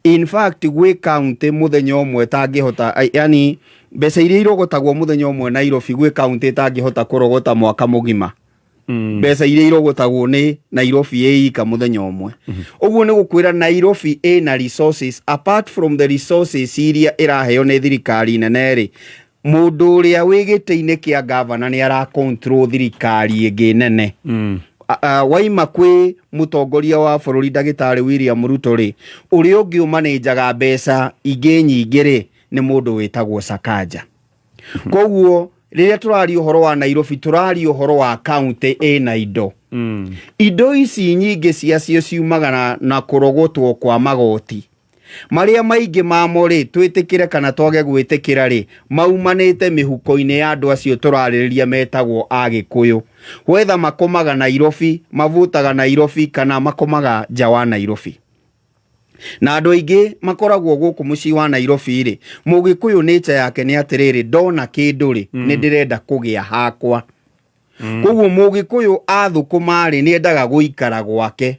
[SPEAKER 17] In fact, gwĩ kaunti mũthenya ũmwe tangĩhota, yani mbeca iria irogotagwo mũthenya ũmwe Nairobi, gwĩ kaunti ĩtangĩhota kũrogota mwaka mũgima mbeca iria irogotagwo nĩ Nairobi ĩika mũthenya ũmwe. Ũguo nĩ gũkwĩra Nairobi ĩna resources. Apart from the resources iria ĩraheo nĩ thirikari nene rĩ, mũndũ ũrĩa wĩ gĩtĩ-inĩ kĩa gavana nĩ ara control thirikari ĩngĩ nene. Waima kwĩ mũtongoria wa bũrũri ndagĩtarĩ William Ruto rĩ, ũrĩa ũngĩ ũmanĩnjaga mbeca ingĩ nyingĩ rĩ, nĩ mũndũ wĩtagwo Sakaja. Koguo rĩrĩa tũraria ũhoro wa Nairobi, tũraria ũhoro wa kaunti ĩna indo. Indo ici nyingĩ ciacio ciumaga na kũrogotwo kwa magoti marĩa maingĩ mamo rĩ, twĩtĩkĩre kana twage gwĩtĩkĩra rĩ, maumanĩte mĩhuko-inĩ ya andũ acio tũrarĩrĩria metagwo Agĩkũyũ, wetha makomaga Nairobi, mavutaga Nairobi kana makomaga nja wa Nairobi. Na andũ aingĩ makoragwo gũkũ mũciĩ wa Nairobi rĩ, mũgĩkũyũ nature yake nĩ atĩrĩrĩ, ndona kĩndũ rĩ, nĩ ndĩrenda kũgĩa hakwa. Koguo mũgĩkũyũ athũkũma rĩ, nĩ endaga gũikara gwake.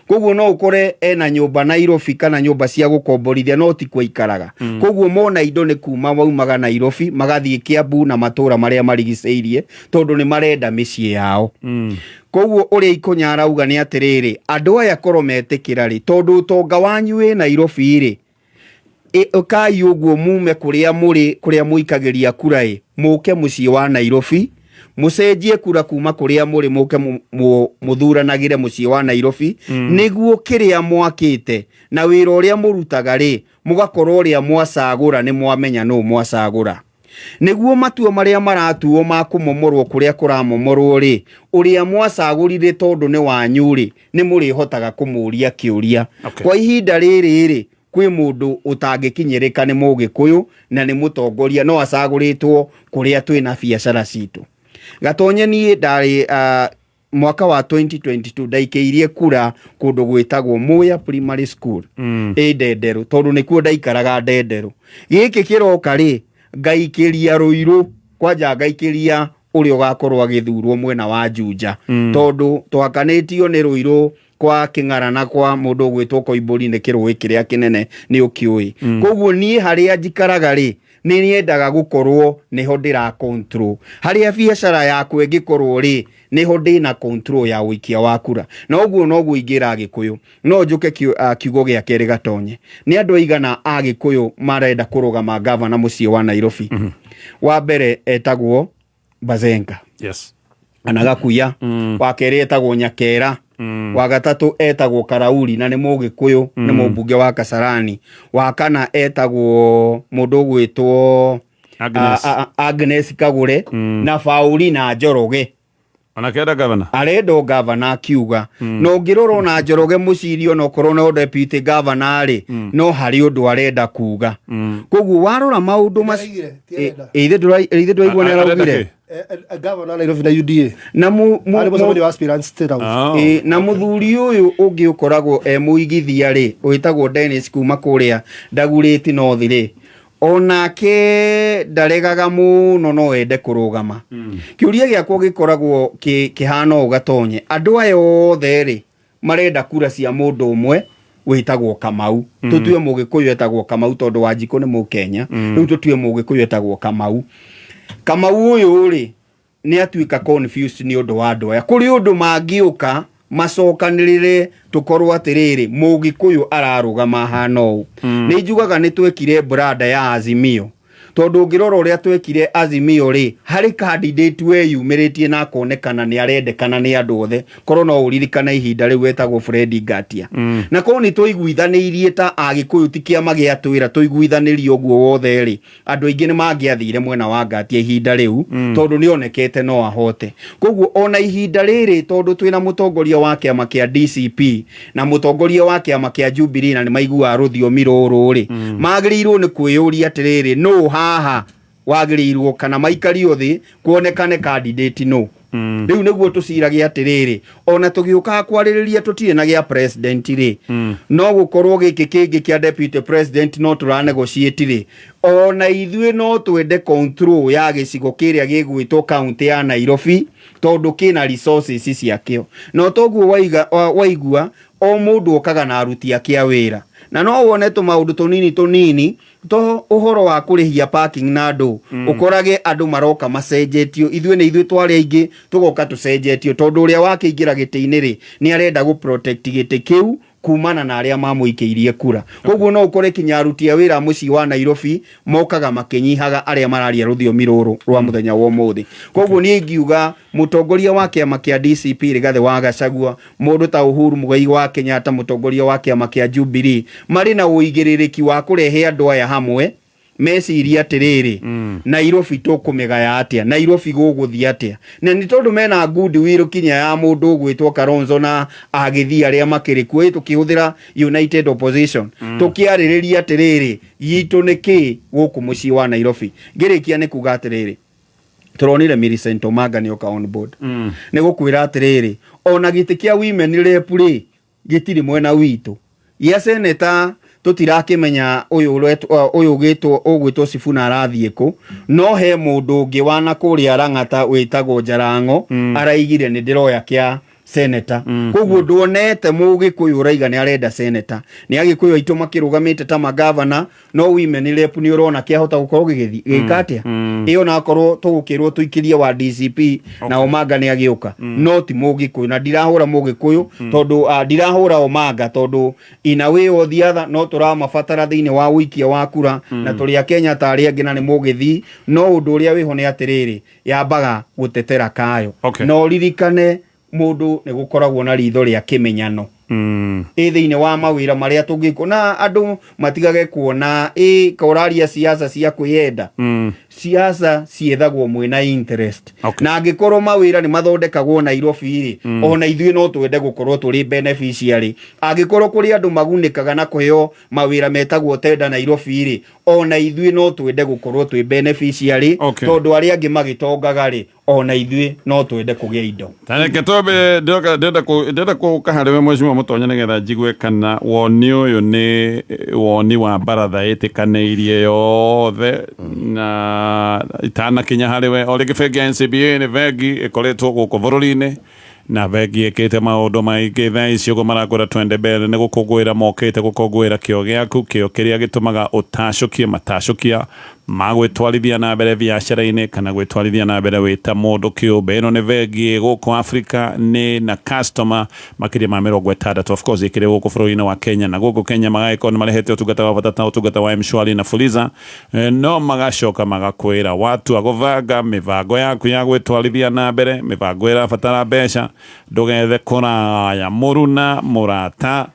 [SPEAKER 17] Koguo no ũkore ena nyũmba Nairobi kana nyũmba cia gũkomborithia, no ti kuo aikaraga. Koguo mona indo nĩ kuma maumaga Nairobi magathiĩ Kiambu na matũra marĩa marigicĩirie, tondũ nĩ marenda mĩciĩ yao. Koguo ũrĩa Ikonya arauga nĩ atĩrĩrĩ, andũ aya korwo metĩkĩra rĩ, tondũ ũtonga wanyu wĩ Nairobi rĩ, ũkai ũguo mume kũrĩa mũrĩ, kũrĩa mũikagĩria kura ĩ, mũke mũciĩ wa Nairobi, mũcenjie kura kuma kũrĩa mũrĩ, mũke mũthuranagĩre mũciĩ wa Nairobi, nĩguo kĩrĩa mwakĩte na wĩra ũrĩa mũrutaga rĩ, mũgakorwo ũrĩa mwacagũra nĩ mwamenya nũ mwacagũra, nĩguo matua marĩa maratuo ma kũmomorwo kũrĩa kũramomorwo rĩ, ũrĩa mwacagũrire tondũ nĩ wanyu rĩ, nĩ mũrĩhotaga kũmũria kĩũria. Kwa ihinda rĩrĩ rĩ, kwĩ mũndũ ũtangĩkinyĩrĩka nĩ mũgĩkũyũ na nĩ mũtongoria, no acagũrĩtwo kũrĩa twĩna biacara citũ. Gatonye, niĩ ndarĩ mwaka wa 2022 ndaikĩirie kura kũndũ gwĩtagwo Muya Primary School ĩ Ndenderũ, tondũ nĩkuo ndaikaraga Ndenderũ. Gĩkĩ kĩroka rĩ, Ngaikĩria Rũirũ kwanja, ngaikĩria ũrĩa ũgakorwo agĩthurwo mwena wa Juja, tondũ twakanĩtio nĩ Rũirũ kwa Kĩng'ara na kwa mũndũ ũgwĩtwo Koimbũri nĩ kĩrũĩ kĩrĩa kĩnene nĩ ũkĩũĩ. Koguo niĩ harĩa njikaraga rĩ, nĩ nyendaga gũkorwo nĩho ndĩra control harĩa biacara yakwa ĩngĩkorwo rĩ, nĩho ndĩna control ya ũikia wa kura. Na ũguo noguo ingĩra Agĩkũyũ. No njũke kiugo gĩa kerĩ gatonye nĩ andũ aigana Agĩkũyũ marenda kũrũgama gavana mũciĩ wa Nairobi. Wa mbere etagwo Bazenga kana Gakuya, wa kerĩ etagwo Nyakera, wa gatatũ etagwo Karauri na nĩ Mũgĩkũyũ, nĩ mũmbunge wa Kasarani, wa kana etagwo mũndũ ũgwĩtwo
[SPEAKER 1] Agnes.
[SPEAKER 17] Agnes Kagure na Faulina Njoroge.
[SPEAKER 1] Onake gavana.
[SPEAKER 17] Arenda o gavana akiuga, na ũngĩrora ona Njoroge Mũciri, ona okorwo no deputy governor rĩ, no harĩ ũndũ arenda kuga. Koguo warora maũndũ macio
[SPEAKER 4] Araugire, ti arenda.
[SPEAKER 17] Ithe ndũraigua nĩ
[SPEAKER 1] Arenda
[SPEAKER 17] araugire
[SPEAKER 1] kĩ?
[SPEAKER 4] Gavana Nairobi na UDA
[SPEAKER 17] na
[SPEAKER 4] arĩ mũcemanio wa aspirants State House.
[SPEAKER 17] Ĩ, na mũthuri ũyũ ũngĩ ũkoragwo e mũigithia rĩ, wĩtagwo Dennis kuma kũrĩa Dagoretti North rĩ, onake ndaregaga mũno, no ende kũrũgama. Kĩũria gĩakwa gĩkoragwo kĩhana ũũ gatonye, andũ aya othe rĩ, marenda kura cia mũndũ ũmwe wĩtagwo Kamau. Tũtue Mũgĩkũyũ etagwo Kamau, tondũ Wanjikũ nĩ Mũkenya. Rĩu tũtue Mũgĩkũyũ etagwo Kamau. Kamau ũyũ rĩ, nĩ atuĩka confused nĩ ũndũ wa andũ aya. Kũrĩ ũndũ mangĩũka macokanĩrĩre tũkorwo atĩrĩrĩ, Mũgĩkũyũ ararũgama hana ũũ. Nĩ njugaga nĩ twekire branda ya Azimio, tondũ ũngĩrora ũrĩa twekire Azimio rĩ, harĩ candidate weyumĩrĩtie na akonekana nĩ arendekana nĩ andũ othe. Korwo no ũririkana ihinda rĩu, wetagwo Fred Ngatia. Na korwo nĩ twaiguithanĩirie ta Agĩkũyũ, ti kĩama gĩa twĩra tũiguithanĩrie ũguo wothe rĩ, andũ aingĩ nĩ mangĩathire mwena wa Ngatia ihinda rĩu, tondũ nĩ onekete no ahote. Koguo ona ihinda rĩrĩ, tondũ twĩna mũtongoria wa kĩama kĩa DCP na mũtongoria wa kĩama kĩa Jubilee na nĩ maiguaga rũthiomi rũrũ rĩ, magĩrĩirwo nĩ kwĩyũria atĩrĩrĩ, nũ haha wagĩrĩirwo, kana maikario thĩ kuonekane candidate nũ. Rĩu nĩguo tũcirage atĩrĩrĩ, ona tũgĩũkaga kwarĩrĩria tũtirĩ na gĩa president rĩ, no gũkorwo gĩkĩ kĩngĩ kĩa deputy president no tũra negotiate rĩ, ona ithuĩ no twende control ya gĩcigo kĩrĩa gĩgwĩtwo county ya Nairobi, tondũ kĩna resources ciakĩo. Na toguo waigua o mũndũ okaga na aruti ake a wĩra, na no wone tũmaũndũ tũnini tũnini to ũhoro wa kũrĩhia parking na andũ, ũkorage andũ maroka macenjetio. Ithuĩ nĩ ithuĩ twarĩ aingĩ, tũgoka tũcenjetio, tondũ ũrĩa wakĩingĩra gĩtĩ-inĩ rĩ, nĩ arenda gũ protect gĩtĩ kĩu kumana na arĩa mamũikĩirie kura. Koguo no ũkore kinya aruti a wĩra a mũciĩ wa Nairobi mokaga makĩnyihaga arĩa mararia rũthiomi rũrũ rwa mũthenya wa ũmũthĩ. Koguo niĩ ingiuga mũtongoria wa kĩama kĩa DCP Rigathĩ wa Gachagua, mũndũ ta Uhuru Muigai wa Kenyatta, mũtongoria wa kĩama kĩa Jubilee, marĩ na ũigĩrĩrĩki wa kũrehe andũ aya hamwe, meciria atĩrĩrĩ, Nairobi tũkũmĩgaya atĩa, Nairobi gũgũthiĩ atĩa? Na nĩ tondũ mena goodwill kinya ya mũndũ ũgwĩtwo Kalonzo na agĩthiĩ arĩa makĩrĩ kuo, ĩ tũkĩhũthĩra united opposition, tũkĩarĩrĩria atĩrĩrĩ, gitũ nĩ kĩ gũkũ mũciĩ wa Nairobi. Ngĩrĩkia nĩ kuga atĩrĩrĩ, tũronire Millicent Omanga nĩ oka on board. Nĩ gũkwĩra atĩrĩrĩ, ona gĩtĩ kĩa women rep rĩ, gĩtirĩ mwena witũ, gĩa seneta tũtirakĩmenya ũyũ ũyũ ũgĩtwo ũgwĩtwo Sifuna arathiĩ kũ. No he mũndũ ũngĩ wana kũrĩa Lang'ata wĩtagwo Jarango, araigire nĩ ndĩroya kĩa seneta. Koguo nduonete Mũgĩkũyũ ũraiga nĩ arenda seneta. Nĩ Agĩkũyũ aitũ makĩrũgamĩte ta magavana, no women rep nĩ ũrona kĩahota gũkorwo gĩgĩthiĩ gĩka atĩa ĩyo, nakorwo tũgũkĩrwo tũikĩrie wa DCP na Omanga nĩ agĩũka, no ti Mũgĩkũyũ. Na ndirahũra Mũgĩkũyũ tondũ ndirahũra Omanga, tondũ in a way or the other no tũramabatara thĩinĩ wa ũikia wa kura, na tũrĩ a Kenya ta arĩa angĩ na nĩ mũgĩthii. No ũndũ ũrĩa wĩho nĩ atĩrĩrĩ, yambaga gũtetera kayo. Na ũririkane mũndũ nĩ gũkoragwo na ritho rĩa kĩmenyano ĩ thĩinĩ wa mawĩra marĩa tũngĩkwo, na andũ matigage kuona ĩ ka ũraria siasa cia kwĩyenda. Siasa ciethagwo mwĩna interest. Na angĩkorwo mawĩra nĩ mathondekagwo Nairobi rĩ, ona ithuĩ no twende gũkorwo tũrĩ beneficiary. Angĩkorwo kũrĩ andũ magunĩkaga na kũheo mawĩra metagwo tenda Nairobi rĩ, ona ithuĩ no twende gũkorwo twĩ beneficiary, tondũ arĩa angĩ magĩtongaga rĩ,
[SPEAKER 5] Ona ithuĩ no twende kũgĩa indo.
[SPEAKER 1] Tareke twambe ndĩrenda kũka harĩ we Mheshimiwa Mũtonya nĩgetha njigue kana woni ũyũ nĩ woni wa baratha ĩtĩkanĩirie yothe na itanakinya harĩ we. O rĩngĩ bengi ya NCBA nĩ bengi ĩkoretwo gũkũ bũrũri-inĩ na bengi ĩkĩte maũndũ maingĩ. Thaa ici ũguo marakwĩra twende mbere nĩ gũkũngũĩra, mokĩte gũkũngũĩra kĩo gĩaku, kĩo kĩrĩa gĩtũmaga ũtacũkie matacũkia ma gwĩtwarithia na mbere biacara-inĩ kana gwĩtwarithia na mbere wĩ ta mũndũ kĩũmbe. Ĩno nĩ bengi ĩ gũkũ Africa, nĩ na customer makĩria ma 60, of course ĩkĩrĩ gũkũ bũrũri-inĩ wa Kenya, na gũkũ Kenya magagĩkorwo nĩ marehete ũtungata wa bata ta ũtungata wa M-Shwari na Fuliza. No magacoka magakwĩra watua gũbanga mĩbango yaku ya gwĩtwarithia na mbere, mĩbango ĩrabatara mbeca, ndũgethe kũraya, mũruna mũrata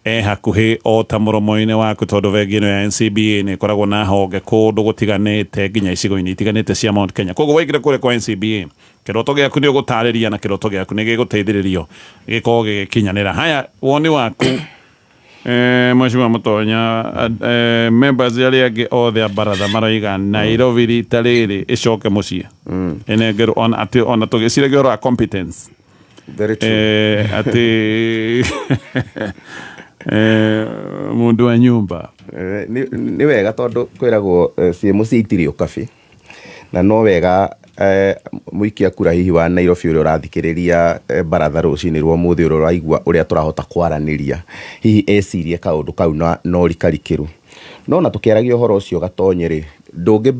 [SPEAKER 1] e hakuhĩ o ta mũromo-inĩ waku, tondũ bengi ĩno ya NCBA nĩ ĩkoragwo na honge kũndũ gũtiganĩte nginya icigo-inĩ itiganĩte cia Mount Kenya. Koguo waingĩra kũrĩa kwa NCBA, kĩroto gĩaku nĩ ũgũtarĩria na kĩroto gĩaku nĩ gĩgũteithĩrĩrio gĩkorwo gĩgĩkinyanĩra. Haya, woni waku Mheshimiwa Mũtonya, members arĩa angĩ othe a baratha maroiga Nairobi rita rĩrĩ ĩcoke mũciĩ, ĩnengerwo ona atĩ ona tũgĩciragia ũhoro wa competence.
[SPEAKER 9] Very true.
[SPEAKER 1] Atĩ mũndũ wa nyumba.
[SPEAKER 9] Nĩ wega tondũ kwĩragwo ciĩ mũciĩ itirĩ ũkabi, na no wega mũikia kura hihi wa Nairobi ũrĩa ũrathikĩrĩria baratha rũcinĩ rwa ũmũthĩ, ũrĩa ũraigua ũrĩa tũrahota kwaranĩria, hihi ecirie kaũndũ kau na ũrikarikĩru. No na tũkĩaragia ũhoro ũcio Gatonye rĩ, ndũngĩ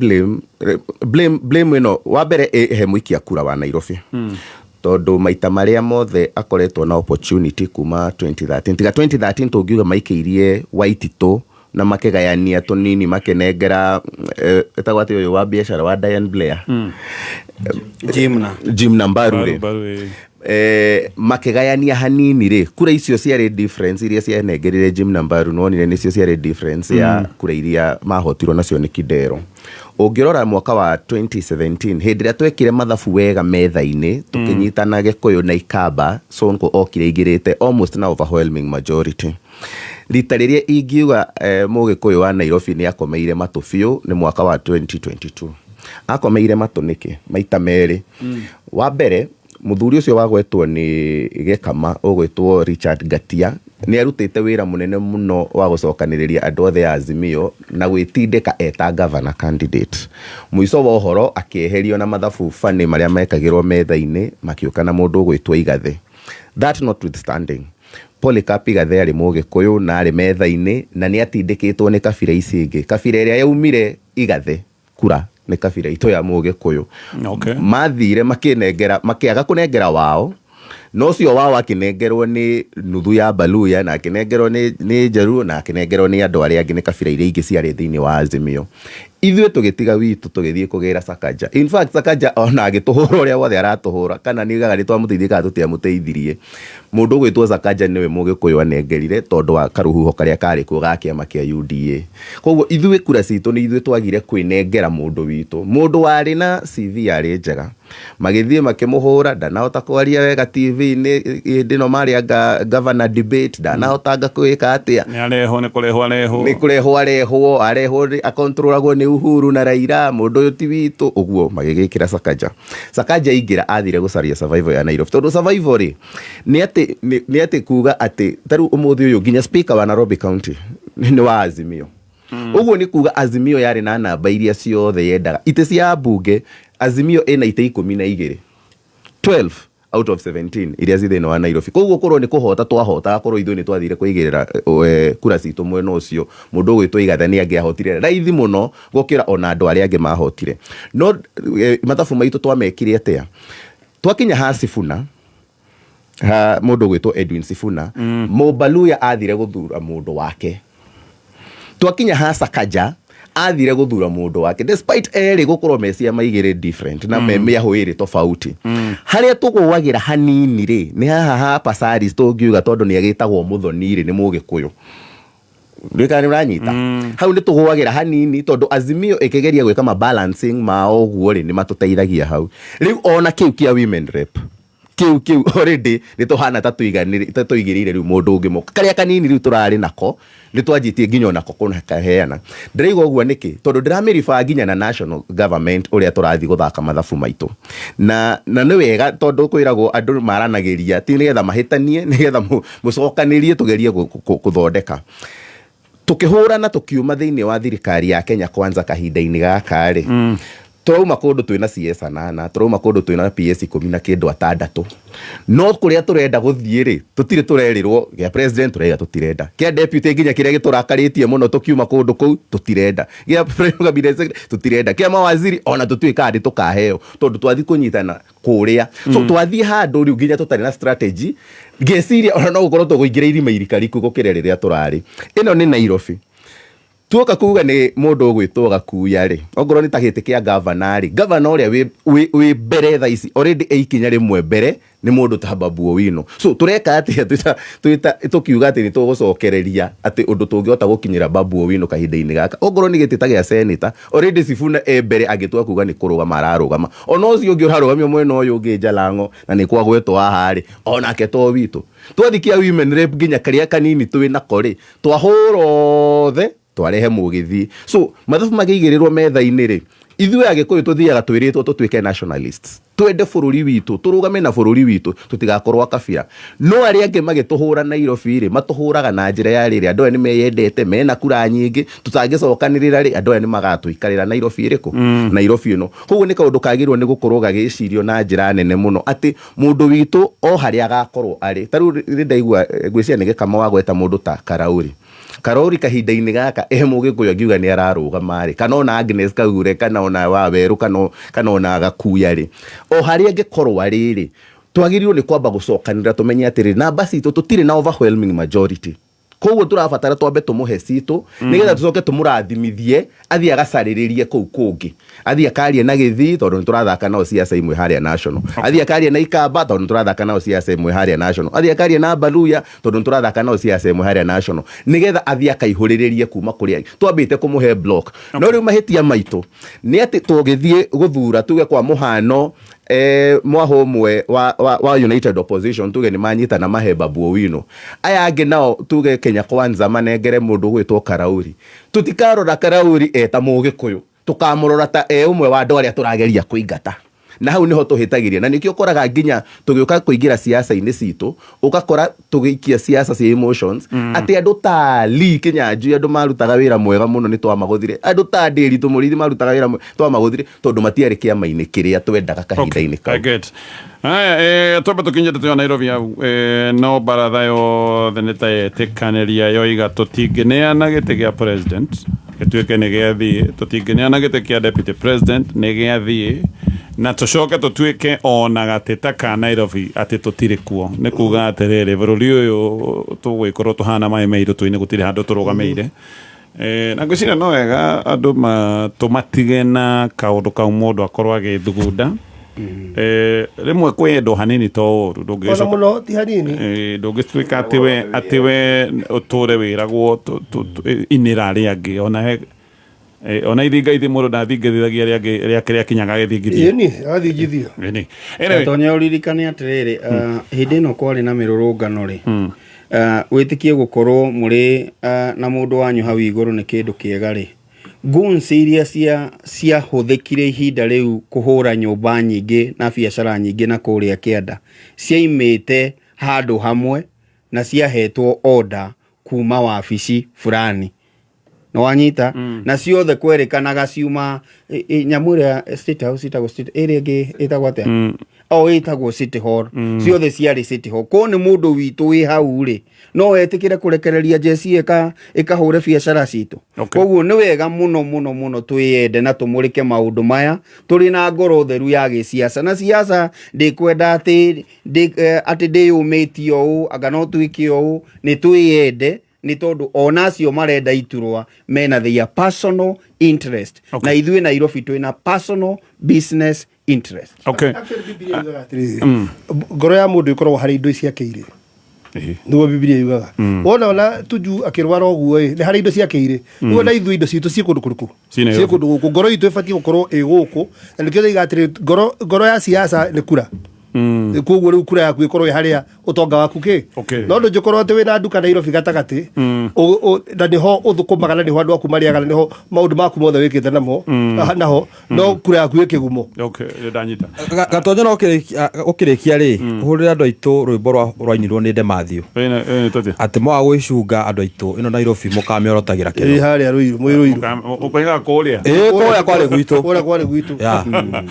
[SPEAKER 9] blame ĩno wa mbere ĩhe mũikia kura wa Nairobi, tondũ maita marĩa mothe akoretwo na opportunity kuma 2013, tiga 2013 tũngiuga maikĩirie Waititũ na makĩgayania tũnini makĩnengera ĩtagwo atĩ ũyũ wa biacara wa Diane Blair.
[SPEAKER 5] Jimna.
[SPEAKER 9] Jimna Mbaru rĩ.
[SPEAKER 1] Mbaru, ĩ.
[SPEAKER 9] Makĩgayania hanini rĩ, kura icio ciarĩ difference iria cianengerire Jimna Mbaru, nĩwonire nĩcio ciarĩ difference ya kura iria mahotirwo nacio nĩ Kidero. Ũngĩrora mwaka wa 2017, hĩndĩ ĩrĩa twekire mathabu wega metha-inĩ, tũkĩnyitana Gĩkũyũ na Ikamba, Sonko okire aingĩrĩte almost na overwhelming majority. Rita rĩrĩa ingiuga Mũgĩkũyũ wa Nairobi nĩ akomeire matũ biũ nĩ mwaka wa 2022. Akomeire matũ nĩkĩ? Maita merĩ. Wa mbere, mũthuri ũcio wagwetwo nĩ Gĩkama ũgwĩtwo Richard Ngatia nĩ arutĩte wĩra mũnene mũno wa gũcokanĩrĩria andũ othe a Azimio na gwĩtindĩka eta governor candidate. Mũico wa ũhoro akĩeherio na mathabu bani marĩa mekagĩrwo metha-inĩ, makĩũka na mũndũ ũgwĩtwo Igathe. That notwithstanding, Polycarp Igathe arĩ Mũgĩkũyũ na arĩ metha-inĩ na nĩ atindĩkĩtwo nĩ kabira ici ingĩ. Kabira ĩrĩa yaumire Igathe kura nĩ kabira itũ ya Mũgĩkũyũ. Mathire makĩnengera, makĩaga kũnengera wao, no ũcio wao akĩnengerwo nĩ nuthu ya Baluya na akĩnengerwo nĩ Njaruo na akĩnengerwo nĩ andũ arĩa angĩ nĩ kabira iria ingĩ ciarĩ thĩinĩ wa Azimio. Ithuĩ tũgĩtiga witũ tũgĩthiĩ kũgĩra Sakaja. In fact, Sakaja ona agĩtũhũra ũrĩa wothe aratũhũra, kana nĩ oigaga nĩ twamũteithirie kana tũtiamũteithirie. Mũndũ ũgwĩtwo Sakaja nĩwe Mũgĩkũyũ anengerire tondũ wa karũhuho karĩa karĩ kuo ga kĩama kĩa UDA. Koguo ithuĩ kura citũ nĩ ithuĩ twagire kwĩnengera mũndũ witũ. Mũndũ warĩ na CV yarĩ njega. Magĩthiĩ makĩmũhũra, ndanahota kwaria wega TV-inĩ hĩndĩ ĩno marĩ anga governor debate, ndanahota anga kwĩka atĩa.
[SPEAKER 1] Nĩ arehwo, nĩ kũrehwo arehwo.
[SPEAKER 9] Nĩ kũrehwo arehwo, arehwo akontrolagwo nĩ Uhuru na Raila, mũndũ ũyũ ti witũ, ũguo magĩgĩkĩra Sakaja. Sakaja aingĩra athire gũcaria survival ya Nairobi. Tondũ survival rĩ, nĩ atĩ kuga atĩ ta rĩu ũmũthĩ ũyũ nginya speaker wa Nairobi County nĩ wa Azimio. Ũguo nĩ kuga Azimio yarĩ na namba iria ciothe yendaga. Itĩ cia mbunge, Azimio ĩna itĩ 12. 12 out of 17 iria ci thĩinĩ wa Nairobi. Koguo korwo nĩ kũhota twahotaga, korwo ithuĩ nĩ twathire kũigĩrĩra kura citũ mwena ũcio, mũndũ ũgwĩtwo Igathe nĩ angĩahotire raithi mũno gũkĩra ona andũ arĩa angĩ mahotire. No mathabu maitũ twamekire atĩa? Twakinya ha Sifuna, ha mũndũ ũgwĩtwo Edwin Sifuna, Mũbaluya athire gũthura mũndũ wake. Twakinya ha Sakaja, athire gũthura mũndũ wake despite erĩ gũkorwo me ciama igĩrĩ different na me mĩahũ ĩrĩ tofauti. Harĩa tũgũagĩra hanini rĩ, nĩ haha ha Passaris tũngiuga tondũ nĩ agĩtagwo Mũthoni rĩ, nĩ Mũgĩkũyũ. Ndũĩ kana nĩ ũranyita? Hau nĩ tũgũagĩra hanini tondũ Azimio ĩkĩgeria gwĩka ma balancing mao ũguo rĩ, nĩ matũteithagia hau. Rĩu ona kĩu kĩa women rep Kĩu kĩu already nĩ tũhana ta tũiganĩrĩ ta tũigĩrĩire rĩu mũndũ ũngĩ moko. Karĩa kanini rĩu tũrarĩ nako nĩ twanjĩtie nginya onako kũkaheana. Ndĩraiga ũguo nĩkĩ? Tondũ ndĩramĩribaa nginya na national government ũrĩa tũrathiĩ gũthaka mathabu maitũ. Na nĩ wega tondũ kwĩragwo andũ maranagĩria ti nĩgetha mahĩtanie, nĩgetha mũcokanĩrie tũgerie gũthondeka. Tũkĩhũrana tũkiuma thĩinĩ wa thirikari ya Kenya Kwanza kahinda-inĩ gaka rĩ, tũrauma kũndũ twĩna CS anana, tũrauma kũndũ twĩna PS ikũmi na kĩndũ atandatũ. No kũrĩa tũrenda gũthiĩ rĩ, tũtirĩ tũrerĩrwo gĩa president tũraiga tũtirenda, kĩa deputy nginya kĩrĩa gĩtũrakarĩtie mũno tũkiuma kũndũ kũu tũtirenda, gĩa prime cabinet secretary tũtirenda, kĩa mawaziri ona tũtiũĩ kana nĩ tũkaheo tondũ twathiĩ kũnyitana kũrĩa. So twathiĩ handũ rĩu nginya tũtarĩ na strategy, ngeciria ona no gũkorwo tũkũingĩra irima irikariku gũkĩra rĩrĩa tũrarĩ. Ĩno nĩ Nairobi. Tuoka kuga nĩ mũndũ ũgwĩtwo Gakuya rĩ, ongorwo nĩ ta gĩtĩ kĩa gavana rĩ, gavana ũrĩa wĩ mbere thaa ici already e ikinya rĩmwe mbere nĩ mũndũ ta Babu Owino. So tũreka atĩa tũkiuga atĩ nĩ tũgũcokereria atĩ ũndũ tũngĩhota gũkinyĩra Babu Owino kahinda-inĩ gaka. Ongorwo nĩ gĩtĩ ta gĩa senator, already Sifuna e mbere angĩtua kuga nĩ kũrũgama ararũgama. Ona ũcio ũngĩ ũrarũgamio mwena ũyũ ũngĩ Jalango na nĩ kwagwetwo haha rĩ, onake to witũ. Twathiĩ kĩa women rep nginya karĩa kanini twĩ nako rĩ, twahũra othe twarehe mũgĩthiĩ. So mathabu makĩigĩrĩrwo metha-inĩ rĩ, ithuĩ Agĩkũyũ tũthiaga twĩrĩtwo tũtuĩke nationalists, twende bũrũri witũ, tũrũgame na bũrũri witũ, tũtigakorwo a kabira. No arĩa angĩ magĩtũhũra Nairobi rĩ, matũhũraga na njĩra ya rĩrĩ, andũ aya nĩ meyendete, mena kura nyingĩ, tũtangĩcokanĩrĩra rĩ, andũ aya nĩ magatũikarĩra Nairobi ĩrĩkũ? Nairobi ĩno. Koguo nĩ kaũndũ kagĩrĩirwo nĩ gũkorwo gagĩcirio na njĩra nene mũno atĩ mũndũ witũ o harĩa agakorwo arĩ. Ta rĩu nĩ ndaigua, ngwĩciria nĩ Gĩkama wagweta mũndũ ta Karauri. Karauri kahinda-inĩ gaka e mũgĩkũyũ angiuga nĩ ararũgama rĩ, kana ona Agnes Kagure, kana ona Wawerũ, kana ona Gakuya rĩ, o harĩa angĩkorwo arĩ rĩ, twagĩrĩirwo nĩ kwamba gũcokanĩrĩra tũmenye atĩrĩrĩ, namba citũ tũtirĩ na overwhelming majority. Koguo tũrabatara twambe tũmũhe citũ, nĩgetha tũcoke tũmũrathimithie athiĩ agacarĩrĩrie kũu kũngĩ, athiĩ akarie na Gĩthii tondũ nĩ tũrathaka nao ciaca imwe harĩa national, athiĩ akarie na Ikamba tondũ nĩ tũrathaka nao ciaca imwe harĩa national, athiĩ akarie na Baluya tondũ nĩ tũrathaka nao ciaca imwe harĩa national, nĩgetha athiĩ akaihũrĩrĩrie kuma kũrĩa twambĩte kũmũhe block. No rĩu mahĩtia maitũ nĩ atĩ tũgĩthiĩ gũthura tuge kwa mũhano, mwahũ ũmwe wa United Opposition tuge nĩ manyitana mahe Babu Owino, aya angĩ nao tuge Kenya Kwanza manengere mũndũ ũgwĩtwo Karauri. Tũtikarora Karauri eta mũgĩkũyũ, tũkamũrora ta e ũmwe wa andũ arĩa tũrageria kũingata. Na hau nĩho tũhĩtagĩria, na nĩkĩo ũkoraga nginya tũgĩũka kũingĩra siasa-inĩ citũ, ũgakora tũgĩikia siasa cia emotions, atĩ andũ ta Lee Kinyanjui, andũ marutaga wĩra mwega mũno nĩ twamagũthire, andũ ta Ndiritu Mũrĩithi marutaga wĩra mwega twamagũthire tondũ matiarĩ kĩama-inĩ kĩrĩa twendaga kahinda-inĩ kau.
[SPEAKER 1] I get. Haya, twambe tũkinye ndeto ya Nairobi hau. No baratha yothe nĩ ta yetĩkanĩria yoiga tũtingĩneana gĩtĩ gĩa president gĩtuĩke nĩ gĩathiĩ, tũtingĩneana gĩtĩ kĩa deputy president nĩ gĩathiĩ, na tũcoke tũtuĩke ona gatĩ ta ka Nairobi atĩ tũtirĩ kuo. Nĩ kuga atĩrĩrĩ, bũrũri ũyũ tũgwĩkorwo tũhana maĩ me irũtũ-inĩ, gũtirĩ handũ tũrũgamĩire. Na ngwĩciria no wega andũ tũmatige na kaũndũ kau mũndũ akorwo agĩthugunda. Rĩmwe kwĩyendwo hanini to ũru,
[SPEAKER 4] Ona mũno ti hanini.
[SPEAKER 1] Ndũngĩtuĩka atĩ we ũtũre wĩragwo inĩra arĩa angĩ, ona he ona ithinga ithi mũndũ ndathingithagia arĩa angĩ rĩake rĩakinyaga agĩthingithia.
[SPEAKER 4] Ĩni, agathingithio.
[SPEAKER 1] Ĩni. Anyway.
[SPEAKER 5] Gatonya ũririkane atĩrĩrĩ, hĩndĩ ĩno kwarĩ na mĩrũrũngano rĩ, wĩtĩkie gũkorwo mũrĩ na mũndũ wanyu hau igũrũ nĩ kĩndũ kĩega rĩ, guns iria ciahũthĩkire ihinda rĩu kũhũra nyũmba nyingĩ na biacara nyingĩ na kũrĩa kĩanda, ciaimĩte handũ hamwe na ciahetwo order kuma wabici fulani. Nĩ wanyita? Na ciothe kwerĩkanaga ciuma, nyamũ ĩrĩa State House ĩtagwo State, ĩrĩa ĩngĩ ĩtagwo atĩa? O ĩtagwo City Hall. Ciothe ciarĩ City Hall. Korwo nĩ mũndũ witũ wĩ hau rĩ, no etĩkĩre kũrekereria njeci ĩkahũre biacara citũ. Koguo nĩ wega mũno mũno mũno twĩyende na tũmũrĩke maũndũ maya tũrĩ na ngoro theru ya gĩciaca. Na ciaca ndĩkwenda atĩ ndĩyũmĩtie ũũ, anga no twĩke ũũ, nĩ twĩyende nĩ tondũ ona acio marenda iturwa mena their personal interest. Na ithuĩ Nairobi twĩna personal business interest.
[SPEAKER 4] Actually, Biblia yugaga atĩrĩrĩ, ngoro ya mũndũ ĩkoragwo harĩ indo ciake irĩ. Nĩguo Biblia yugaga. Wona ona Tuju akĩrwara ũguo ĩ, nĩ harĩ indo ciake irĩ. Nĩguo na ithuĩ indo citũ ciĩ kũndũ kũrĩkũ?
[SPEAKER 1] Ciĩ Nairobi.
[SPEAKER 4] Ciĩ kũndũ gũkũ. Ngoro itũ ĩbatiĩ gũkorwo ĩ gũkũ. Na nĩkĩo ndoiga atĩrĩrĩ, ngoro ya siasa nĩ kura. Koguo rĩu kura yaku ĩkorwo ĩ harĩa ũtonga waku kĩ. No ndũngĩkorwo atĩ wĩna nduka Nairobi gatagatĩ, na nĩho ũthũkũmaga na nĩho andũ aku marĩaga na nĩho maũndũ maku mothe wĩkĩte namo, naho no kura yaku ĩ kĩgumo.
[SPEAKER 1] Okay, nĩ ndanyita.
[SPEAKER 3] Gatonyo no ũkĩrĩkia rĩ, ũhũrĩre andũ aitũ rwĩmbo rwainirwo nĩ Dematthew atĩ mwaga gwĩcunga andũ aitũ ĩno Nairobi mũkamĩorotagĩra
[SPEAKER 4] Ĩ
[SPEAKER 3] kĩro.
[SPEAKER 4] harĩa Rũirũ, mwĩ Rũirũ.
[SPEAKER 1] Ũkoigaga kũrĩa.
[SPEAKER 3] Ĩ kũrĩa kwarĩ gwitũ.
[SPEAKER 4] Kũrĩa kwarĩ gwitũ.
[SPEAKER 3] Ya.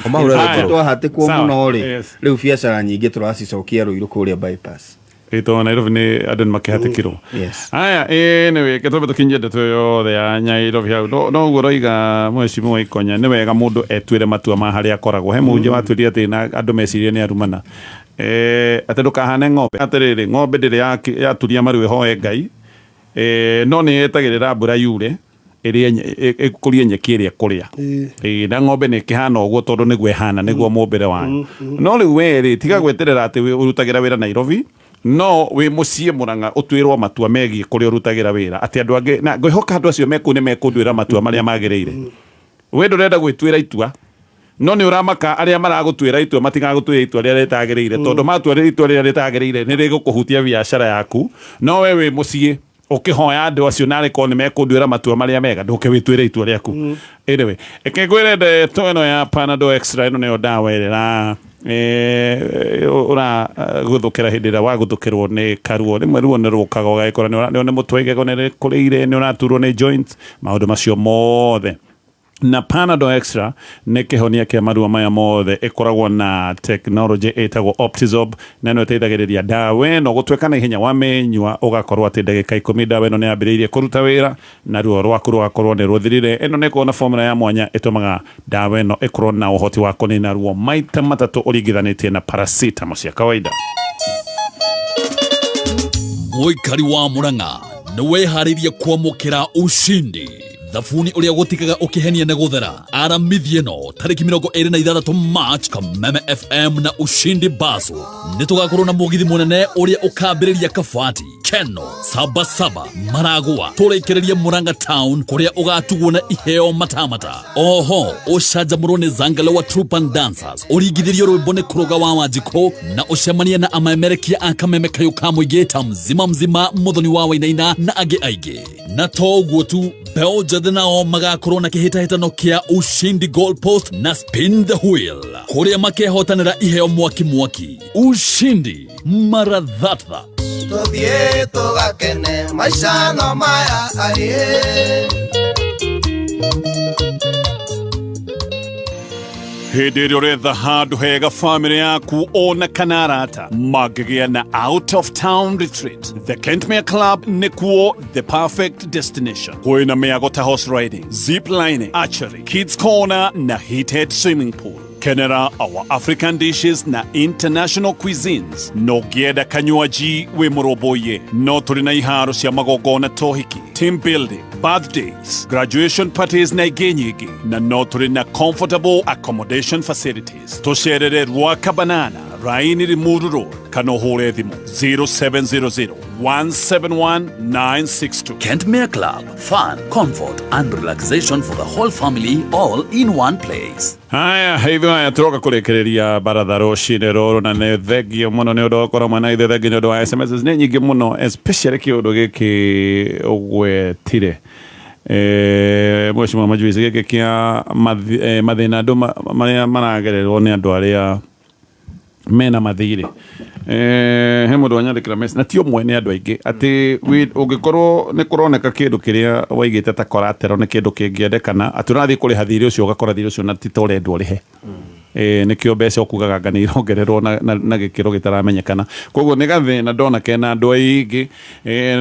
[SPEAKER 3] Ũmahũrĩre rwĩmbo rũu.
[SPEAKER 5] Twahatĩkwo
[SPEAKER 1] Sawa.
[SPEAKER 5] mũno rĩ,
[SPEAKER 1] Yes.
[SPEAKER 5] rĩu biacara nyingĩ tũracicokia Rũirũ kũrĩa bypass.
[SPEAKER 1] Ĩtoo Nairobi nĩ andũ nĩ makĩhatĩkirwo. Aya, anyway, ke twambe tũkinyie ndeto yothe ya Nairobi hau. No ũguo ũroiga mheshimiwa Ikonya, nĩ wega mũndũ etuĩre matua ma harĩa akoragwo. He mũhunjia watuĩrire atĩ na andũ mecirie nĩ arumana. Atĩ ndũkahane ng'ombe. Atĩrĩrĩ, ng'ombe ndĩrĩ yaturia maru ĩhoe Ngai. No nĩ yetagĩrĩra mbura yure ĩrĩe ĩkũrie nyeki ĩrĩa ĩkũrĩa. Na ng'ombe nĩ ĩkĩhana ũguo tondũ nĩguo ĩhana, nĩguo mũmbĩre wayo. No rĩu we rĩ, tiga gweterera atĩ ũrutagĩra wĩra Nairobi, no wĩ mũciĩ Mũrang'a ũtuĩrwo matua megiĩ kũrĩa ũrutagĩra wĩra. Atĩ andũ angĩ, na ngwĩhoka andũ acio me kũu nĩ mekũnduĩra matua marĩa magĩrĩire. We ndũrenda gwĩtuĩra itua, no nĩ ũramaka arĩa maragũtuĩra itua matigagũtuĩra itua rĩrĩa rĩtagĩrĩire, tondũ matua itua rĩrĩa rĩtagĩrĩire nĩ rĩgũkũhutia biacara yaku. No we wĩ mũciĩ ũkĩhoya andũ acio narĩ korwo nĩ mekũnduĩra matua marĩa mega, ndũke wĩtuĩre itua rĩaku. Anyway, reke ngwĩre ndeto ĩno ya Panadol Extra, ĩno nĩyo ndawa ĩrĩa ũragũthũkĩra hĩndĩ ĩrĩa wagũthũkĩrwo nĩ karuo. Rĩmwe ruo nĩ rũkaga ũgagĩkora nĩ mũtwe, igego nĩ rĩkũrĩire, nĩ ũraturwo nĩ joints, maũndũ macio mothe. Na Panadol Extra nĩ kĩhonia kĩa maruo maya mothe. Ĩkoragwo na technology ĩtagwo Optizorb, na ĩno ĩteithagĩrĩria ndawa ĩno gũtuĩka na ihenya. Wamĩnyua ũgakorwo atĩ ndagĩka 10 ndawa ĩno nĩ yambĩrĩirie kũruta wĩra na ruo rwaku rũgakorwo nĩ rũthirire. Ĩno nĩ ĩkoragwo na formula ya mwanya ĩtũmaga ndawa ĩno ĩkorwo na ũhoti wa kũnina ruo maita matatũ ũringithanĩtie na paracetamol cia kawaida.
[SPEAKER 2] Mũikari wa Mũrang'a nĩ wĩharĩirie kwamũkĩra ushindi thabuni ũrĩa gũtigaga ũkĩhenia nĩ gũthera. Aramithi ĩno tarĩki 26 March, Kameme FM na Ushindi Baso nĩ tũgakorwo na mũgithi mũnene ũrĩa ũkambĩrĩria Kabati, Keno, Sabasaba, Maragua, tũrĩkĩrĩrie Murang'a Town kũrĩa ũgatugwo na iheo matamata. Oho ũcanjamũrwo nĩ Zangalewa Troop and Dancers, ũringithĩrio rwĩmbo nĩ Kũrũga wa Wanjikũ, na ũcemanie na amemerekia a Kameme Kayũ ka Mũingĩ ta Mzima Mzima, Mũthoni wa Wainaina na angĩ aingĩ. Na to ũguo tu, mbeũ njĩthĩ nao magakorwo na kĩhĩtahĩtano kĩa Ushindi Goal Post na Spin the Wheel kũrĩa makehotanĩra iheo mwaki mwaki. Ushindi marathatha.
[SPEAKER 29] Tũthiĩ tũgakene maica no maya aĩ.
[SPEAKER 1] Hĩndĩ ĩrĩa ũretha handũ hega famĩlĩ yaku ona kana arata mangĩgĩa na out of town retreat, The Kentmere Club nĩkuo the perfect destination. Kwĩna mĩago ta horse riding, zip lining, archery, kids corner na heated swimming pool. Kenera our African dishes na international cuisines. No ngĩenda kanywaji wĩ mũrũmbũiye, no tũrĩ na iharo cia magongona tohiki, team building, birthdays, graduation parties na ingĩ nyingĩ, na no tũrĩ na comfortable accommodation facilities. Tũcerere Ruaka Banana, Raini Limuru Road, kana ũhũre thimũ 0700 171 962.
[SPEAKER 2] Kentmere Club, fun, comfort and relaxation for the whole family, all in one place.
[SPEAKER 1] Haya, ithuĩ aya tũroka kũrĩkĩrĩria baratha rũcinĩ rũrũ, na nĩ thengio mũno nĩ ũndũ wa gũkorwo mwena ithuĩ, thengio nĩ ũndũ wa SMS nĩ nyingĩ mũno, especially kĩũndũ gĩkĩ ũgwetire, mheshimiwa Majuici, gĩkĩ kĩa mathĩna andũ marĩa maragererwo nĩ andũ arĩa mena mathirĩ. He mũndũ wanyandĩkĩra message, na ti ũmwe, nĩ andũ aingĩ, atĩ ũngĩkorwo nĩ kũroneka kĩndũ kĩrĩa waigĩte ta collateral nĩ kĩndũ kĩngĩendekana, atĩ ũrathiĩ kũrĩha thirĩ ũcio ũgakora thirĩ ũcio na ti ta ũrendwo ũrĩhe. Nĩkĩo mbeca ũkugaga anga nĩ irongererwo na gĩkĩro gĩtaramenyekana. Koguo nĩ gathĩna ndona kena andũ aingĩ.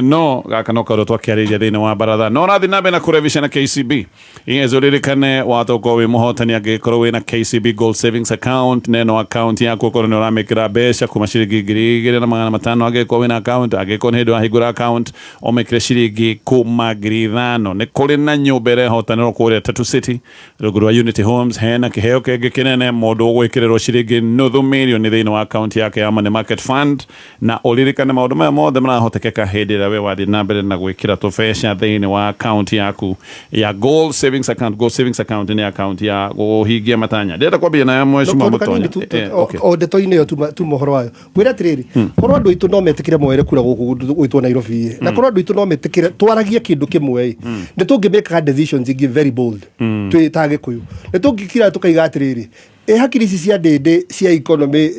[SPEAKER 1] No gaka no kaũndũ twakĩarĩria thĩinĩ wa baratha. No ũrathiĩ na mbere na kũrevisha na KCB. Yes, ũririkane watokorwo wĩ mũhotani angĩkorwo wĩna KCB Gold Savings Account, neno account yaku ũkorwo nĩ ũramĩkĩra mbeca kuma ciringi 2,500 angĩkorwo wĩna account, angĩkorwo nĩ hĩndĩ wahingũra account ũmĩkĩre ciringi kuma 5,000. Nĩ kũrĩ na nyũmba ĩrehotanĩrwo kũrĩa Tatu City rungu rwa Unity Homes, hena kĩheo kĩngĩ kĩnene. mũndũ ũgwĩkĩrĩrwo ciringi nuthu mirioni thĩinĩ wa akaunti yake ya Money Market Fund. Na ũririkane maũndũ maya mothe marahotekeka hĩndĩ ĩrĩa we wathiĩ na mbere na gwĩkĩra tũbeca thĩinĩ wa akaunti yaku ya Goal Savings Account. Goal Savings Account nĩ akaunti ya kũhingia matanya. Ndĩrenda kwambia na mheshimiwa
[SPEAKER 4] Kaũndũ kanini
[SPEAKER 1] Mũtonya.
[SPEAKER 4] tu- o ndeto-inĩ ĩyo tuma ũhoro wayo ngwĩra atĩrĩrĩ, korwo andũ aitũ no metĩkĩre moere kura gũkũ gwĩtwo Nairobi ĩ, na korwo andũ aitũ no metĩkĩre twaragie kĩndũ kĩmwe ĩ, nĩ tũngĩmĩkaga decisions ingĩ very bold. Twĩ ta Gĩkũyũ nĩ tũngĩkira tũkaiga atĩrĩrĩ, ĩ hakiri ici cia ndĩndĩ cia economy,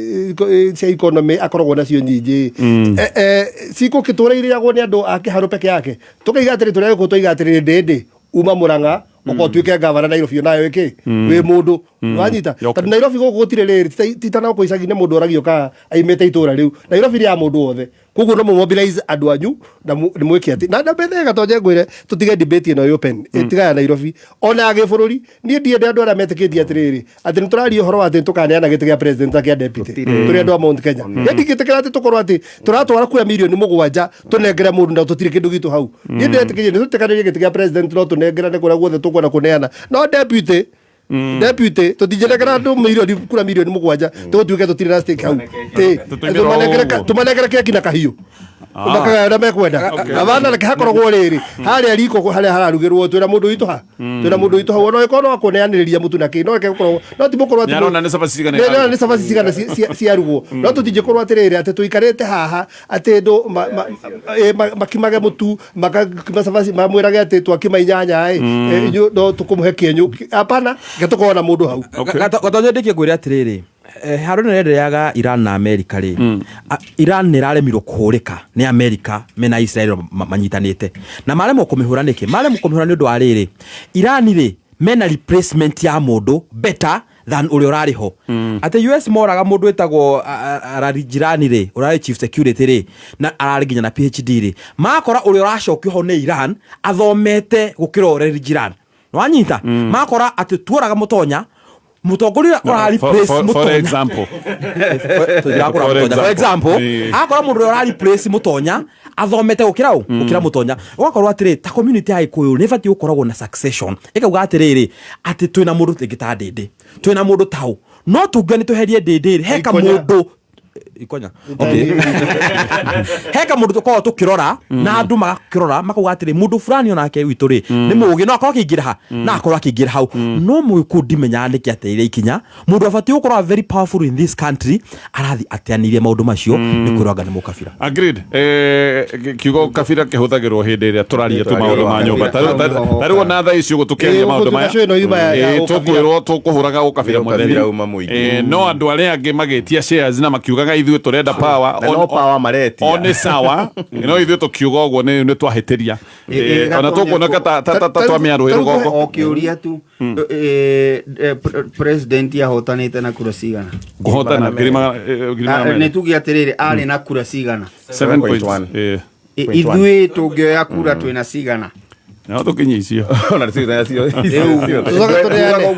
[SPEAKER 4] cia economy akoragwo nacio nyingĩ, cigũkĩtũra irĩagwo nĩ andũ a kĩharũ peke yake. Tũkaiga atĩrĩ, tũrĩa gĩkũ twaiga atĩrĩrĩ, ndĩndĩ uma Mũrang'a ũkorwo ũtuĩke gavana Nairobi onayo ĩkĩ wĩ mũndũ wanyita, tondũ Nairobi gũkũ gũtirĩ rĩrĩ ti ta no icagi-inĩ mũndũ oragio ka aimĩte itũra rĩu. Nairobi nĩ ya mũndũ wothe, koguo no mũmobilize andũ anyu na nĩ mwĩke atĩ na mbere gatonye ngwĩre tũtige debate ĩno open ĩtiga ya Nairobi ona ya gĩbũrũri. Niĩ ndiende andũ arĩa metĩkĩtie atĩrĩrĩ atĩ nĩ tũraria ũhoro wa atĩ tũkaneana gĩtĩ gĩa president na kĩa deputy tũrĩ andũ a Mount Kenya. Niĩ ndingĩtĩkĩra atĩ tũkorwo atĩ tũratwara kura 7 mirioni tũnengere mũndũ na tũtirĩ kĩndũ gitũ hau. Niĩ ndĩretĩkĩria nĩ tũtĩkanĩrie gĩtĩ gĩa president no tũnengerane kũrĩa guothe tũkwenda kũneana, no deputy tũtingĩnengera andũ mirioni kura 7 mirioni tũgũtuĩke tũtirĩ na stake hau. Ĩ,
[SPEAKER 1] Tũtũmĩre
[SPEAKER 4] tũmanengere
[SPEAKER 1] o ũguo.
[SPEAKER 4] Tũmanengere keki na kahiũ makagaya ũrĩa mekwenda. Abana reke hakoragwo rĩrĩ harĩa riko harĩa hararugĩrwo twĩna mũndũ witũ ha twĩna mũndũ witũ hau, ona ĩkorwo no akũneanĩrĩria mũtu na kĩ, no reke gũkorwo no ti mũkorwo atĩ
[SPEAKER 1] Nĩarona nĩ cabaci cigana
[SPEAKER 4] Nĩ arona nĩ cabaci cigana ciarugwo, no tũtingĩkorwo atĩrĩrĩ atĩ tũikarĩte haha atĩ andũ makimage mũtu, makakima cabaci, mamwĩrage atĩ twakima inyanya ĩ, inyuĩ no tũkũmũhe kĩenyũ. Hapana, reke tũkorwo na mũndũ hau.
[SPEAKER 3] Gatonye ndĩkie ngwĩre atĩrĩrĩ, haro ĩno ĩrendereaga Iran na America rĩ, Iran nĩ ĩraremirwo kũhũrĩka nĩ America mena Israel manyitanĩte, na maremwo kũmĩhũra nĩkĩ? Maremwo kũmĩhũra nĩ ũndũ wa rĩrĩ, Iran rĩ mena replacement ya mũndũ better than ũrĩa ũrarĩ ho, atĩ US moraga mũndũ wĩtagwo Larijani rĩ, ũrarĩ chief security rĩ, na ararĩ nginya na PhD rĩ, makora ũrĩa ũracokio ho nĩ Iran athomete gũkĩra Larijani. Wanyita, makora atĩ tuoraga mũtonya mũtongoria ũrĩa ũra replace
[SPEAKER 1] For
[SPEAKER 3] mũtonya
[SPEAKER 1] example.
[SPEAKER 3] Tũtirakũra
[SPEAKER 1] For
[SPEAKER 3] mũtonya. For example, akora mũndũ ũrĩa ũra replace mũtonya athomete gũkĩra ũ gũkĩra mũtonya. Ũgakorwo atĩrĩ, ta community ya Gĩkũyũ nĩ ĩbatiĩ gũkoragwo na succession, ĩkauga atĩrĩrĩ atĩ twĩna mũndũ rĩngĩ ta ndĩndĩ, twĩna mũndũ tau, no tunge nĩ tweherie ndĩndĩ rĩ, heka
[SPEAKER 4] Ikonya.
[SPEAKER 3] Mũndũ ikonya, okay, heka mũndũ tũkoragwo tũkĩrora na andũ magakĩrora makauga atĩrĩ, mũndũ fulani onake witũ rĩ nĩ mũgĩ, no akorwo akĩingĩra ha na akorwo akĩingĩra hau. No mũgĩkũyũ ndimenyaga nĩkĩ ateire ikinya. Mũndũ abatiĩ gũkorwo very powerful in this country arathi ateanĩirie maũndũ macio nĩ kwĩrwo anga nĩ mũkabira.
[SPEAKER 1] Agreed. Kiugo kabira kĩhũthagĩrwo hĩndĩ ĩrĩa tũraria tu maũndũ ma nyũmba. Ta rĩu ona thaa ici ũguo tũkĩaria maũndũ maya,
[SPEAKER 4] ũguo ĩno yuma ya ũkabira.
[SPEAKER 1] Tũkwĩrwo tũkũhũraga ũkabira mũtheri.
[SPEAKER 9] Ũkabira uma mũingĩ.
[SPEAKER 1] No andũ arĩa angĩ magĩtia shares na makiugaga ithuĩ tũrenda power.
[SPEAKER 9] Na no power maretia.
[SPEAKER 1] O nĩ sawa, no ithuĩ tũkiuga ũguo nĩ twahĩtĩria. Ona tũkuoneka ta twamĩarũĩ rũgongo.
[SPEAKER 5] O kĩũria tu, president ahotanĩte na kura cigana?
[SPEAKER 1] Kũhotana ngiri magana
[SPEAKER 5] Nĩ
[SPEAKER 1] merĩ.
[SPEAKER 5] tuge atĩrĩrĩ, arĩ na kura cigana?
[SPEAKER 1] 7.1.
[SPEAKER 5] Ithuĩ tũngĩoya kura twĩna cigana?
[SPEAKER 1] No tũkinye icio.
[SPEAKER 9] Ona nacio.
[SPEAKER 5] Rĩu
[SPEAKER 4] Tũcoke tũneane.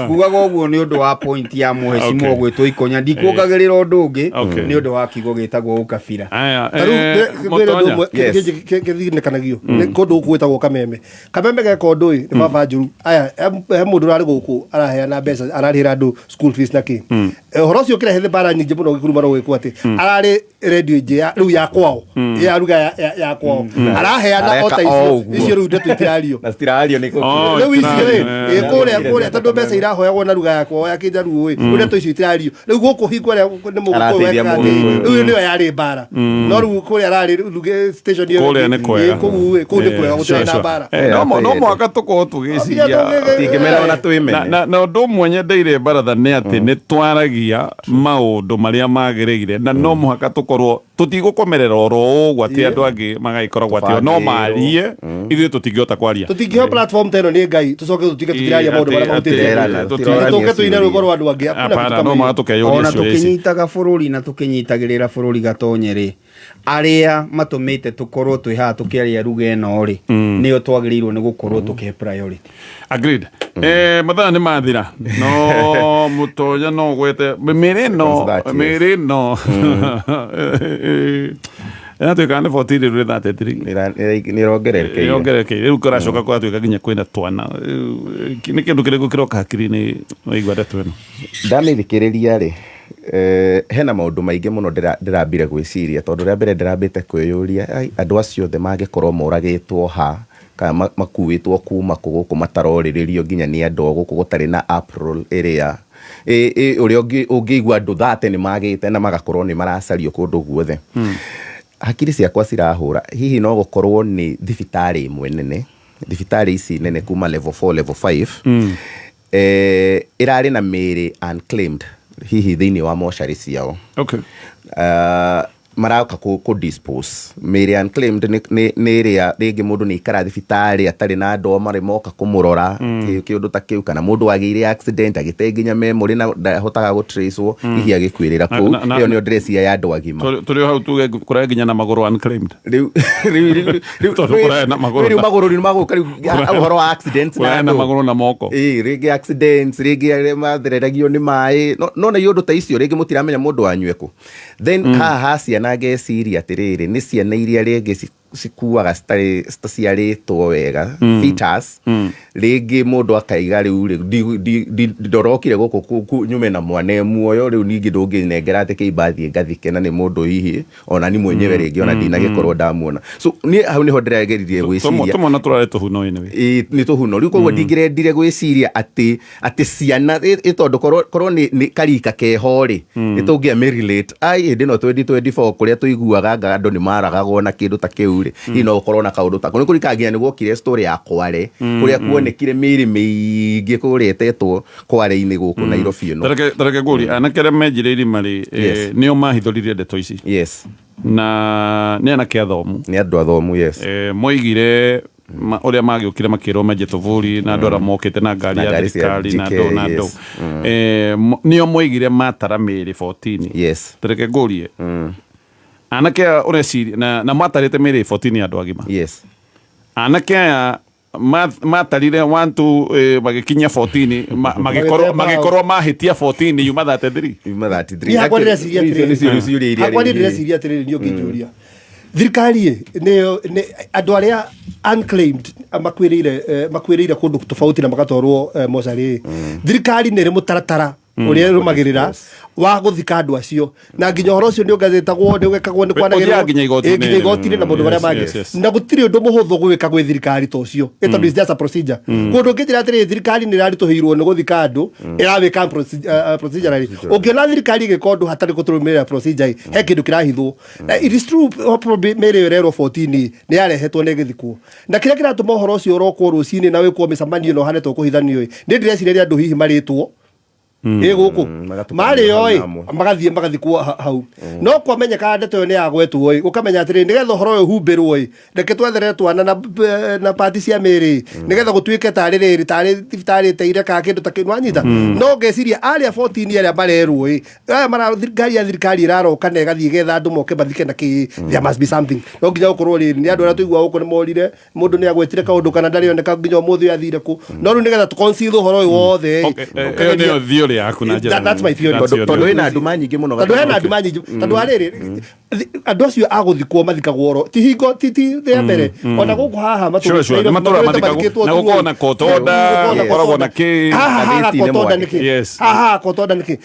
[SPEAKER 5] ngugaga ũguo nĩ ũndũ wa point ya mũhecimwo gwĩtwo ikonya, ndikuongagĩrĩra ũndũ ũngĩ nĩ ũndũ wa kiugo gĩtagwo ũkabira.
[SPEAKER 1] Aya,
[SPEAKER 4] Ta rĩu ngwĩre ũndũ
[SPEAKER 1] Mũtonya.
[SPEAKER 4] ũmwe kĩthinĩkanagio nĩ kũndũ gũkũ gwĩtagwo Kameme. Kameme geka ũndũ ĩ nĩ baba njũru. Aya, he mũndũ ũrarĩ gũkũ araheana mbeca, ararĩhĩra andũ school fees na kĩ. Ũhoro ũcio ũkĩrehe mbara nyingĩ mũno gĩkurumano gwĩkwo atĩ ararĩ redio ingĩ rĩu ya kwao, ya ruga ya kwao araheana o ta
[SPEAKER 9] Areka o
[SPEAKER 4] icio
[SPEAKER 9] ũguo.
[SPEAKER 4] icio rĩu ndeto itirario.
[SPEAKER 9] Na citirario nĩ
[SPEAKER 1] Oh,
[SPEAKER 4] Rĩu icio ĩ
[SPEAKER 1] itirario,
[SPEAKER 4] kũrĩa tondũ mbeca irahoyagwo na ruga ya kwao ya kĩnjaruo ĩ, rĩu ndeto icio itirario. Rĩu gũkũ hingo ĩrĩa nĩ mũgũkũyũ
[SPEAKER 9] Arateithia
[SPEAKER 4] wekaga atĩ
[SPEAKER 9] mũgĩkũyũ.
[SPEAKER 4] rĩu nĩyo yarĩ mbara, no rĩu kũrĩa ararĩ station ĩyo
[SPEAKER 1] Kũrĩa nĩ kwega.
[SPEAKER 4] kũu ĩ, kũu nĩ kwega, gũtirĩ na mbara.
[SPEAKER 1] No mũhaka tũkorwo tũgĩciria.
[SPEAKER 9] Tũtingĩmena ona twĩmene.
[SPEAKER 1] Na ũndũ ũmwe nyendeire baratha nĩ atĩ nĩ twaragia maũndũ marĩa magĩrĩire, na no mũhaka tũkorwo tũtigũkomerera oro ũguo atĩ andũ angĩ magagĩkoragwo atĩ no
[SPEAKER 9] Tũbangĩirwo.
[SPEAKER 1] marie, ithuĩ tũtingĩhota kwaria.
[SPEAKER 4] Tũtingĩheo platform ta ĩno nĩ Ngai tũcoke tũtige tũtiraria maũndũ marĩa mahutĩtie andũ. Tũke tũine rwĩmbo rwa andũ angĩ, hakuna kitu
[SPEAKER 1] Hapana,
[SPEAKER 4] kama
[SPEAKER 1] no
[SPEAKER 4] hiyo.
[SPEAKER 1] mũhaka tũkeyũria
[SPEAKER 5] Ona
[SPEAKER 1] ciũria ici.
[SPEAKER 5] tũkĩnyitaga bũrũri na tũkĩnyitagĩrĩra bũrũri gatonye rĩ, arĩa matũmĩte tũkorwo twĩ haha tũkĩaria ruga ĩno rĩ, nĩo twagĩrĩirwo nĩ gũkorwo tũkĩhe priority.
[SPEAKER 1] Agreed. Mathaa nĩ mathira, no mũtonya no gwete mĩrĩ ĩno
[SPEAKER 9] Seconds that, yes.
[SPEAKER 1] mĩrĩ ĩno. Ĩratuĩka nĩ 14 rĩu 33.
[SPEAKER 9] Nĩ ĩrongererekeire.
[SPEAKER 1] Ĩrongererekeire. Rĩu kũracoka kũratuĩka nginya kwĩna twana. Rĩu, nĩ kĩndũ kĩrĩkũ kĩroka hakiri-inĩ waigua ndeto ĩno?
[SPEAKER 9] Ndamĩthikĩrĩria rĩ, hena maũndũ maingĩ mũno ndĩrambire gwĩciria tondũ rĩa mbere ndĩrambĩte kwĩyũria, ai, andũ acio othe mangĩkorwo moragĩtwo ha kana makuĩtwo kuma kũ gũkũ matarorĩrĩrio nginya nĩ andũ a gũkũ gũtarĩ na uproar ĩrĩa ũrĩa ũngĩigua andũ thate nĩ magĩte na magakorwo nĩ maracario kũndũ guothe. Hakiri ciakwa cirahũra, hihi no gũkorwo nĩ thibitarĩ ĩmwe nene, thibitarĩ ici nene kuma level 4, level 5, ĩrarĩ na mĩĩrĩ unclaimed hihi thĩinĩ wa mocarĩ ciao. Maroka kũ dispose mĩĩrĩ unclaimed nĩ ĩrĩa rĩngĩ mũndũ nĩ aikara thibitarĩ atarĩ na andũ marĩ moka kũmũrora, kĩũndũ ta kĩu, kana mũndũ wagĩire accident agĩte nginya memory na ndahotaga gũtracewo, hihi agĩkuĩrĩra kũu. Ĩyo nĩyo ndĩreciria ya andũ agima.
[SPEAKER 1] Tũrĩ o hau tuge kũraya nginya na magũrũ unclaimed.
[SPEAKER 9] Rĩu rĩu rĩu rĩu
[SPEAKER 1] Tondũ kũraya na magũrũ
[SPEAKER 9] rĩu magũrũ rĩu magũka rĩu ũhoro wa accidents na
[SPEAKER 1] Kũraya na
[SPEAKER 9] andũ.
[SPEAKER 1] magũrũ na moko.
[SPEAKER 9] Ĩĩ, rĩngĩ accidents, rĩngĩ arĩa mathereragio nĩ maĩ. No na iũndũ ta icio rĩngĩ mũtiramenya mũndũ wanyu ekũ. Then haha ha ciana ngeciria atĩrĩrĩ, nĩ ciana iria rĩngĩ cikuaga citaciarĩtwo wega, fetus. Rĩngĩ mũndũ akaiga rĩu rĩ, ndorokire gũkũ nyume na mwana e muoyo, rĩu ningĩ ndũngĩnengera atĩ kĩimba thiĩ ngathike na nĩ mũndũ hihi ona ni mwenyewe rĩngĩ ona ndinagĩkorwo ndamuona. So niĩ hau nĩho ndĩrageririe gwĩciria.
[SPEAKER 1] Tũmwana tũrarĩ tũhuno anyway.
[SPEAKER 9] Ĩĩ, nĩ tũhuno. Rĩu koguo ndingĩrendire gwĩciria atĩ ciana, ĩ tondũ korwo nĩ karika keho rĩ, nĩ tũngĩamĩrelate. Ai, hĩndĩ ĩno 2024 kũrĩa tũiguaga anga andũ nĩ maragagwo na kĩndũ ta kĩu rĩ, hihi no gũkorwo na kaũndũ ta kau. Nĩ kũririkana nginya nĩ guokire story ya Kware, kũrĩa kuonekire mĩĩrĩ mĩingĩ kũrĩa ĩtetwo Kware-inĩ gũkũ Nairobi ĩno.
[SPEAKER 1] Tareke ngũrie, anake arĩa menjire irima rĩ, nĩo mahithũririe ndeto ici?
[SPEAKER 9] Yes.
[SPEAKER 1] Na nĩ anake athomu.
[SPEAKER 9] Nĩ andũ athomu, yes.
[SPEAKER 1] Moigire ũrĩa magĩũkire makĩrwo menje tũburi na andũ arĩa mokĩte na ngari
[SPEAKER 9] Na
[SPEAKER 1] ya
[SPEAKER 9] ngari cia
[SPEAKER 1] thirikari na
[SPEAKER 9] GK,
[SPEAKER 1] andũ na andũ.
[SPEAKER 9] yes.
[SPEAKER 1] Nĩo moigire matara mĩĩrĩ 14.
[SPEAKER 9] Yes.
[SPEAKER 1] Tareke ngũrie. Anake aya ũreciria na matarĩte mĩĩrĩ 14 ya andũ agima.
[SPEAKER 9] Yes.
[SPEAKER 1] Anake aya matarire 1 2, magĩkinyia 14,
[SPEAKER 4] Magĩte bao.
[SPEAKER 1] magĩkorwo mahĩtia 14 yuma 33.
[SPEAKER 9] Yuma 33.
[SPEAKER 4] Niĩ hakwa ndĩreciria
[SPEAKER 9] Icio
[SPEAKER 4] atĩrĩrĩ.
[SPEAKER 9] nĩcio ciũria iria
[SPEAKER 4] Hakwa niĩ
[SPEAKER 9] rĩngĩ.
[SPEAKER 4] ndĩreciria atĩrĩrĩ, niĩ ũngĩnjũria. Thirikari ĩ, nĩyo, nĩ andũ arĩa unclaimed makuĩrĩire kũndũ tofauti na magatwarwo mocarĩ. Thirikari nĩ ĩrĩ mũtaratara ũrĩa ĩrũmagĩrĩra wa gũthika andũ acio, na nginya ũhoro ũcio nĩ ũgathĩtagwo, nĩ ũgekagwo, nĩ
[SPEAKER 1] Ũthiaga
[SPEAKER 4] kwanagĩrĩrwo.
[SPEAKER 1] nginya igoti-inĩ.
[SPEAKER 4] Nginya igoti-inĩ na maũndũ marĩa mangĩ. Na gũtirĩ ũndũ mũhũthũ gwĩka gwĩ thirikari ta ũcio, tondũ it's just a procedure. Kũndũ ũngĩnjĩra atĩrĩrĩ, thirikari nĩ ĩraritũhĩirwo nĩ gũthika andũ, ĩrawĩka procedurally. Ũngĩona thirikari ĩgĩka ũndũ hatarĩ gũtũrũmĩrĩra procedure ĩ, he kĩndũ kĩrahithwo. Na it is true, probably mĩĩrĩ ĩyo ĩrerwo 14 nĩ yarehetwo na ĩgĩthikwo. Na kĩrĩa kĩratũma ũhoro ũcio ũrokwo rũcinĩ na wĩkwo mĩcemanio na ũhane ta ũkũhithanio ĩ, nĩ ndĩreciria nĩ andũ hihi marĩtwo ĩ gũkũ.
[SPEAKER 9] Magatukanio
[SPEAKER 4] Marĩo
[SPEAKER 9] hau
[SPEAKER 4] ĩ,
[SPEAKER 9] na amwe.
[SPEAKER 4] magathiĩ magathikwo hau. No kwamenyeka ndeto ĩyo nĩ yagwetwo ĩ, ũkamenya atĩrĩrĩ, nĩgetha ũhoro ũyũ ũhumbĩrwo ĩ, reke twetherere twana na pati cia mĩĩrĩ ĩ, nĩgetha gũtuĩke tarĩ rĩrĩ, tarĩ thibitarĩ ĩteire kana kĩndũ ta kĩu, nĩwanyita? No ngeciria arĩa 14 arĩa marerwo ĩ, aya mara ngari ya thirikari ĩraroka na ĩgathiĩ ĩgetha andũ moke mathike na kĩ, there must be something. No nginya gũkorwo rĩrĩ, nĩ andũ arĩa tũiguaga gũkũ nĩ morire, mũndũ nĩ agwetire kaũndũ kana ndarĩoneka nginya ũmũthĩ ũyũ athire kũ. No rĩu nĩgetha tũ conceal ũhoro ũyũ wothe ĩ,
[SPEAKER 1] Okay, ĩyo nĩyo theory yaku na njĩra
[SPEAKER 4] That's my theory.
[SPEAKER 1] That's your
[SPEAKER 9] Tondũ
[SPEAKER 1] theory.
[SPEAKER 9] ĩna nduma nyingĩ mũno
[SPEAKER 4] Tondũ hena
[SPEAKER 9] gatagatĩ.
[SPEAKER 4] nduma nyingĩ. Tondũ wa rĩrĩ, andũ acio a gũthikwo mathikagwo oro, ti hingo, ti rĩa mbere. Ona gũkũ haha matũũra
[SPEAKER 1] Sure, sure. Nĩ matũũra
[SPEAKER 4] matũũra
[SPEAKER 1] mathikagwo.
[SPEAKER 4] mathikĩtwo
[SPEAKER 1] Na gũkoragwo
[SPEAKER 4] tu.
[SPEAKER 1] na court order,
[SPEAKER 4] Gũkoragwo na
[SPEAKER 1] gũkoragwo na
[SPEAKER 4] court
[SPEAKER 1] kĩ.
[SPEAKER 4] Haha haha
[SPEAKER 9] Ngathĩti-inĩ
[SPEAKER 4] court order
[SPEAKER 9] mwandĩke.
[SPEAKER 4] nĩkĩ?
[SPEAKER 1] Yes.
[SPEAKER 4] Haha haha court order nĩkĩ?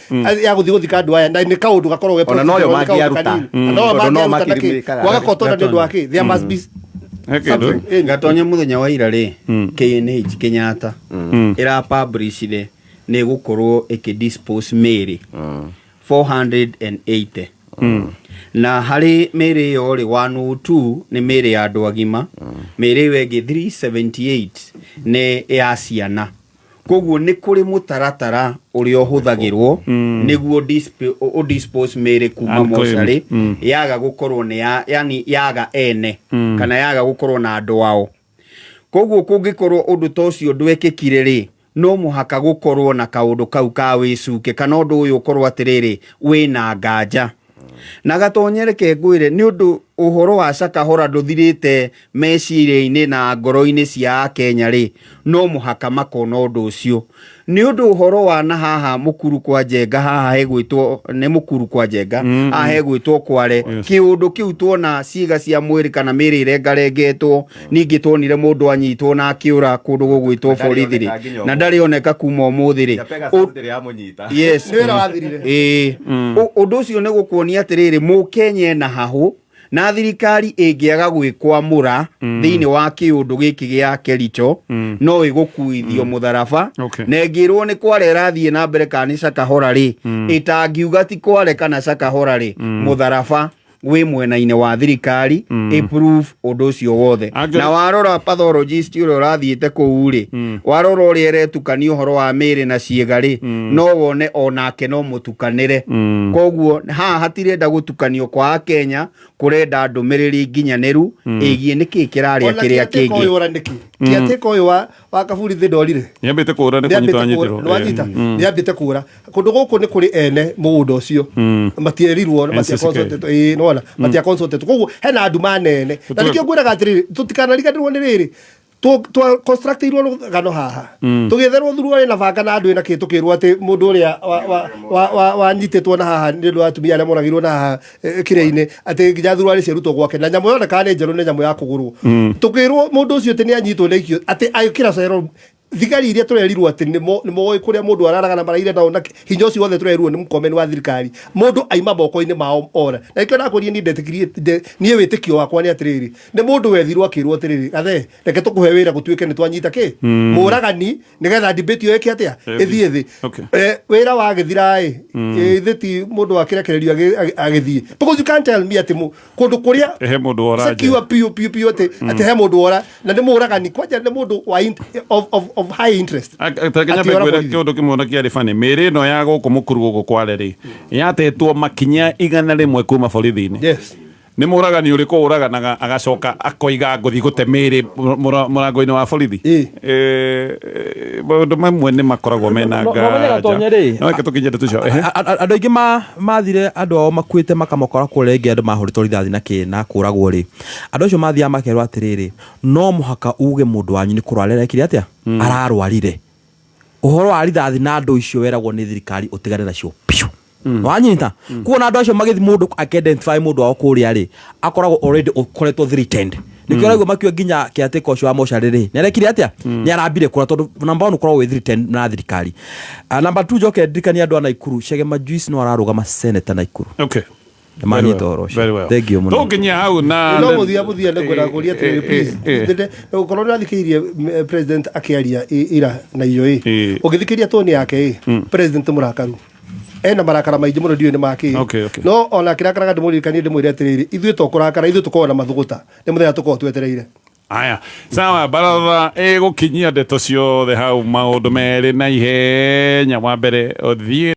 [SPEAKER 4] Ya gũthiĩ gũthika andũ aya, na nĩ kaũndũ gakoragwo ge
[SPEAKER 9] Ona noyo
[SPEAKER 4] procedure, nĩ kaũndũ
[SPEAKER 9] mangĩaruta.
[SPEAKER 4] kanini. Na noyo
[SPEAKER 9] Tondũ no
[SPEAKER 4] mangĩaruta na kĩ?
[SPEAKER 9] makĩrĩmĩkaga.
[SPEAKER 4] Kwaga court order nĩ ũndũ wa kĩ? There must be
[SPEAKER 1] He kĩndũ.
[SPEAKER 4] something.
[SPEAKER 5] Gatonya mũthenya wa ira rĩ, KNH Kenyatta ĩra publishire nĩ ĩgũkorwo ĩkĩ dispose mĩĩrĩ 480. Na harĩ mĩĩrĩ ĩyo rĩ, 102 nĩ mĩĩrĩ ya andũ agima, mĩĩrĩ ĩyo ĩngĩ 378 nĩ ya ciana. Koguo nĩ kũrĩ mũtaratara ũrĩa ũhũthagĩrwo nĩguo ũ dispose mĩĩrĩ kuma
[SPEAKER 1] Unclaimed.
[SPEAKER 5] mocarĩ, yaga gũkorwo nĩ ya, yani yaga ene, kana yaga gũkorwo na andũ ao. Koguo kũngĩkorwo ũndũ ta ũcio ndwekĩkire rĩ, no mũhaka gũkorwo na kaũndũ kau ka wĩcuke, kana ũndũ ũyũ ũkorwo atĩrĩrĩ wĩna nganja. Na Gatonye reke ngwĩre, nĩ ũndũ Ũhoro wa Shakahola ndũthirĩte meciria-inĩ na ngoro-inĩ cia Akenya rĩ, no mũhaka makona ũndũ ũcio. Nĩ ũndũ ũhoro wa na haha Mũkuru kwa Njenga haha hegwĩtwo, nĩ Mũkuru kwa Njenga, haha hegwĩtwo Kware, kĩũndũ kĩu tuona ciĩga cia mwĩrĩ kana mĩĩrĩ ĩrengarengetwo, ningĩ tuonire mũndũ anyitwo na akĩũra kũndũ gũgwĩtwo borithi rĩ, na ndarĩ oneka kuma ũmũthĩ rĩ. Yes.
[SPEAKER 4] Nĩ wĩra wathirire.
[SPEAKER 5] Ĩĩ. Ũndũ ũcio nĩ gũkuonia atĩrĩrĩ, mũkenya ena hahũ na thirikari ĩngĩaga gwĩkwamũra thĩinĩ wa kĩũndũ gĩkĩ gĩa Kericho no ĩgũkuithio mũtharaba. Na ĩngĩrwo nĩ Kware ĩrathiĩ na mbere kana nĩ Shakahola rĩ, ĩtangiuga ti Kware kana Shakahola rĩ, mũtharaba wĩ mwena-inĩ wa thirikari ĩ-prove ũndũ ũcio wothe. Na warora pathologist ũrĩa ũrathiĩte kũu rĩ, warora ũrĩa ĩretukania ũhoro wa mĩĩrĩ na ciĩga rĩ, no wone onake no mũtukanĩre. Koguo haha hatirenda gũtukanio kwa Akenya, kũrenda ndũmĩrĩri nginyanĩru ĩgiĩ nĩkĩ kĩrarĩa
[SPEAKER 4] Ona
[SPEAKER 5] kĩrĩa
[SPEAKER 4] kĩatĩka
[SPEAKER 5] kĩngĩ.
[SPEAKER 4] ũyũ ora nĩkĩ kĩatĩka ũyũ wa kaburi thĩ ndorire.
[SPEAKER 1] Nĩambĩte kũra, nĩ kũnyitwo anyitirwo.
[SPEAKER 4] Nĩwanyita, nĩambĩte kũra kũndũ gũkũ nĩ kũrĩ ene mũgũnda ũcio matierirwo.
[SPEAKER 1] NCCK.
[SPEAKER 4] Ĩĩ, nĩwona matia consulted, koguo hena nduma nene na nĩkĩo ngwĩraga atĩrĩrĩ, tũtikanariganĩrwo nĩ rĩrĩ twa constructirwo rũgano haha tũgĩetherwo thuruarĩ na banga na andũ ĩna kĩ, tũkĩrwo atĩ mũndũ ũrĩa wanyitĩtwo na haha nĩ ũndũ wa atumia arĩa moragirwo na haha kĩrĩa-inĩ, atĩ nginya thuruarĩ ciarutwo gwake na nyamũ yonekaga nĩ njerũ, nĩ nyamũ ya kũgũrwo. Tũkĩrwo mũndũ ũcio atĩ nĩ anyitwo nĩ aikio, atĩ agĩkĩra cero thigari iria tũrerirwo atĩ nĩ moĩ kũrĩa mũndũ araraga na maraire nao na hinya ũcio wothe tũrerirwo nĩ mũkomeni wa thirikari, mũndũ aima moko-inĩ mao ora. Na nĩkĩo ndakwĩrire niĩ ndetĩkirie niĩ wĩtĩkio wakwa nĩ atĩrĩrĩ, nĩ mũndũ wethirwo akĩrwo atĩrĩrĩ, gathe reke tũkũhe wĩra gũtuĩke nĩ twanyita kĩ mũragani nĩgetha debate ĩyo ĩke atĩa, ĩthiĩ thĩ. Wĩra wagĩthira ĩ ithe ti mũndũ wakĩrekererio agĩthiĩ, because you can't tell me atĩ kũndũ kũrĩa
[SPEAKER 1] He mũndũ wora nja.
[SPEAKER 4] Secure piũ piũ piũ atĩ he mũndũ wora na nĩ mũragani, kwanja nĩ mũndũ wa of high interest.
[SPEAKER 1] Reke nyambe
[SPEAKER 4] Ati ora
[SPEAKER 1] ngwĩre
[SPEAKER 4] borithi.
[SPEAKER 1] kĩũndũ kĩmwe na kĩarĩ bani mĩĩrĩ ĩno ya gũkũ mũkuru gũkũ Kware rĩ, yatetwo makinya 100 kuma borithi-inĩ. Nĩ mũragani ũrĩkũ ũraganaga agacoka akoiga ngũthiĩ gũte mĩĩrĩ mũrango-inĩ wa borithi? Maũndũ mamwe nĩ makoragwo mena
[SPEAKER 3] No- no menye Gatonye rĩ,
[SPEAKER 1] No reke tũkinye ndeto icio. Ehe.
[SPEAKER 3] Andũ aingĩ mathire andũ ao makuĩte makamakora kũrĩa rĩngĩ andũ mahũrĩtwo rithathi na kĩ na kũragwo rĩ, andũ acio mathiaga makerwo atĩrĩrĩ, no mũhaka uge mũndũ wanyu nĩ kũrwara arekire atĩa, ararwarire. Ũhoro wa rithathi na andũ icio weragwo nĩ thirikari ũtigane nacio biũ. Wanyita kuona andũ acio magĩthiĩ mũndũ akĩ-identify mũndũ wao kũrĩa rĩ, akoragwo already ũkoretwo threatened. Nĩkĩo ũraigua makiuga nginya kĩatĩka ũcio wa mocarĩ rĩ, nĩ arekire atĩa, nĩ arambire kũra, tondũ number one ũkoragwo wĩ threatened na thirikari. Number two, njoke ndirikanie andũ a Naikuru, Chege Juice no ararũgama senator Naikuru. Nĩ manyita ũhoro ũcio.
[SPEAKER 1] Very well.
[SPEAKER 3] Thank you mũno.
[SPEAKER 1] Tũnginyia hau na
[SPEAKER 4] No mũthia mũthia nĩ ngwenda kũria atĩrĩrĩ, please, gũkorwo nĩ ũrathikĩrĩirie president akĩaria ira na iyo ĩ, ũgĩthikĩrĩria tone yake ĩ, president mũrakaru, ena marakara maingĩ mũno, ndiũĩ nĩ makĩ. No ona akĩrakaraga ndĩmũririkanie, ndĩmwĩre atĩrĩrĩ, ithuĩ to kũrakara, ithuĩ tũkoragwo na mathũgũta, nĩ mũthenya tũkoragwo twetereire.
[SPEAKER 1] Aya, sawa, baratha ĩgũkinyia ndeto ciothe hau maũndũ merĩ na ihenya. Wa mbere ũthiĩ